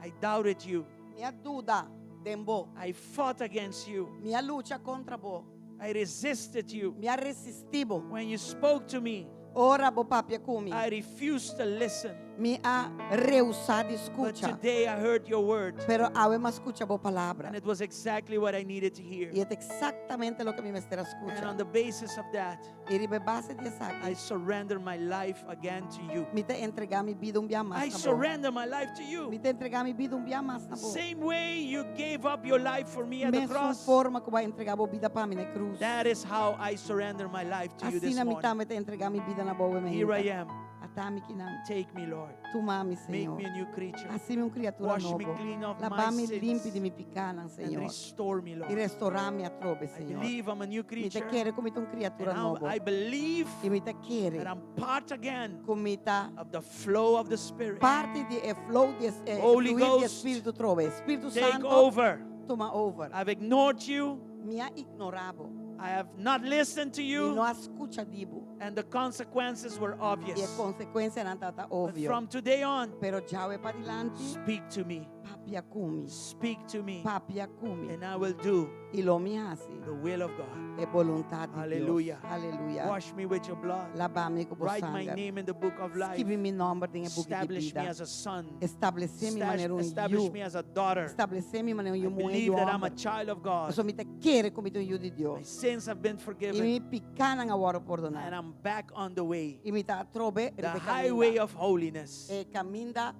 I doubted you. Mi a duda den bo. I fought against you. Mi a lucha kontra bo. I resisted you. Mi a resistí bo. When you spoke to me, Ora bo papia ku mi. I refused to listen. Mi a rehusá di But skucha. today I heard your word, Pero awe m'a skucha bo palabra. and it was exactly what I needed to hear. I ta eksaktamente loke mi mester And skucha. on the basis of that, I riba base di I esaki. surrender my life again to you. Mi ta entregá mi bida un bia I mas na bo. surrender my life to Mi you. ta entregá mi bida un bia mas na bo. Same way you gave up your life for me at the Mesun cross, forma ku bo a entregá bo bida pa mi na krus. that is how I surrender my life to you this Asina mi morning. tambe ta entregá mi bida na bo Here I am. Ata mi akinan. Take me, Lord. Tuma mi, Make Señor. me a new creature Hasi mi un kriatura Wash me nobo. clean of my Laba mi sins. limpi di mi pikánan, and Señor. restore me, I Lord. restourá mi atrobe, I Señor. believe I'm a new Mi ta creature. kere ku mi ta un kriatura And nobo. I believe I mi ta kere that I'm part again ku mi ta of the flow of the Spirit. parti di e flow di e, Holy fluir di Ghost, Spiritu trobe. Spiritu Take Santu, over. tuma over. I've ignored you. Mi a ignorá bo. I have not listened to Mi you. no a skucha di bo. And the consequences were I e obvious. konsekuensianan tabata But opvio. from today on, Pero djawe padilanti, speak to me. papia ku mi. Speak to me. Papia ku mi. And I will do I lo mi hasi the will of God. e boluntat di Hallelujah. Dios. Aleluya. Wash me with your blood. Laba mi ku bo Write my sanger. name in the book of life. Skirbi mi nòmber den e buki di Establish me bida. as a son. Establesé mi manera un Establish yu. me as a daughter. Establesé mi manera un I yu muhé believe yu that I'm a hòmber. child of God. Pasobra mi ta kere ku mi ta un yu di My Dios. sins have been I forgiven. mi pikánan a wòrdu And pordoná. I'm back on the way. I mi ta atrobe The riba e highway kaminda. of holiness. E kaminda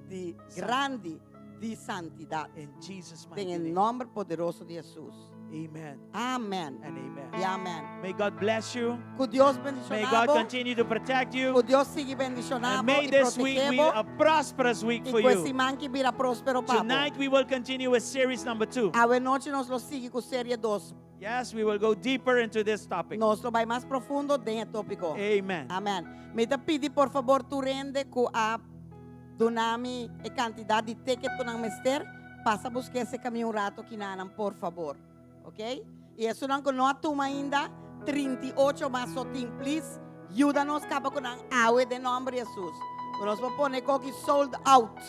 di grandi di santidat. In Jesus' mighty Den e name. nòmber poderoso di Hesus. Amen Amèn. and amen. I amèn. May God bless you. Ku Dios May bendishoná God bo. continue to protect Ku you. Dios sigui bendishoná And bo may i this week protegé be bo. a prosperous week I for ku e you. siman aki bira próspero pa bo. Tonight we will continue with series number 2. Awe nochi nos lo sigui ku serie 2. Yes, we will go deeper into this topic. Nos lo bai mas profundo den e tópiko. Amen. Amèn. Mi ta pidi por fabor tur hende ku a duna mi e kantidat di ticket ku nan mester, pasa buska serka mi un ratu akinan, por fabor. Ok? I esunnan ku no a tuma ainda, 38 mas so tin, please, yuda nos kaba ku nan awe den nòmber di Hesus. Nos ta bai pone e kos aki sold out.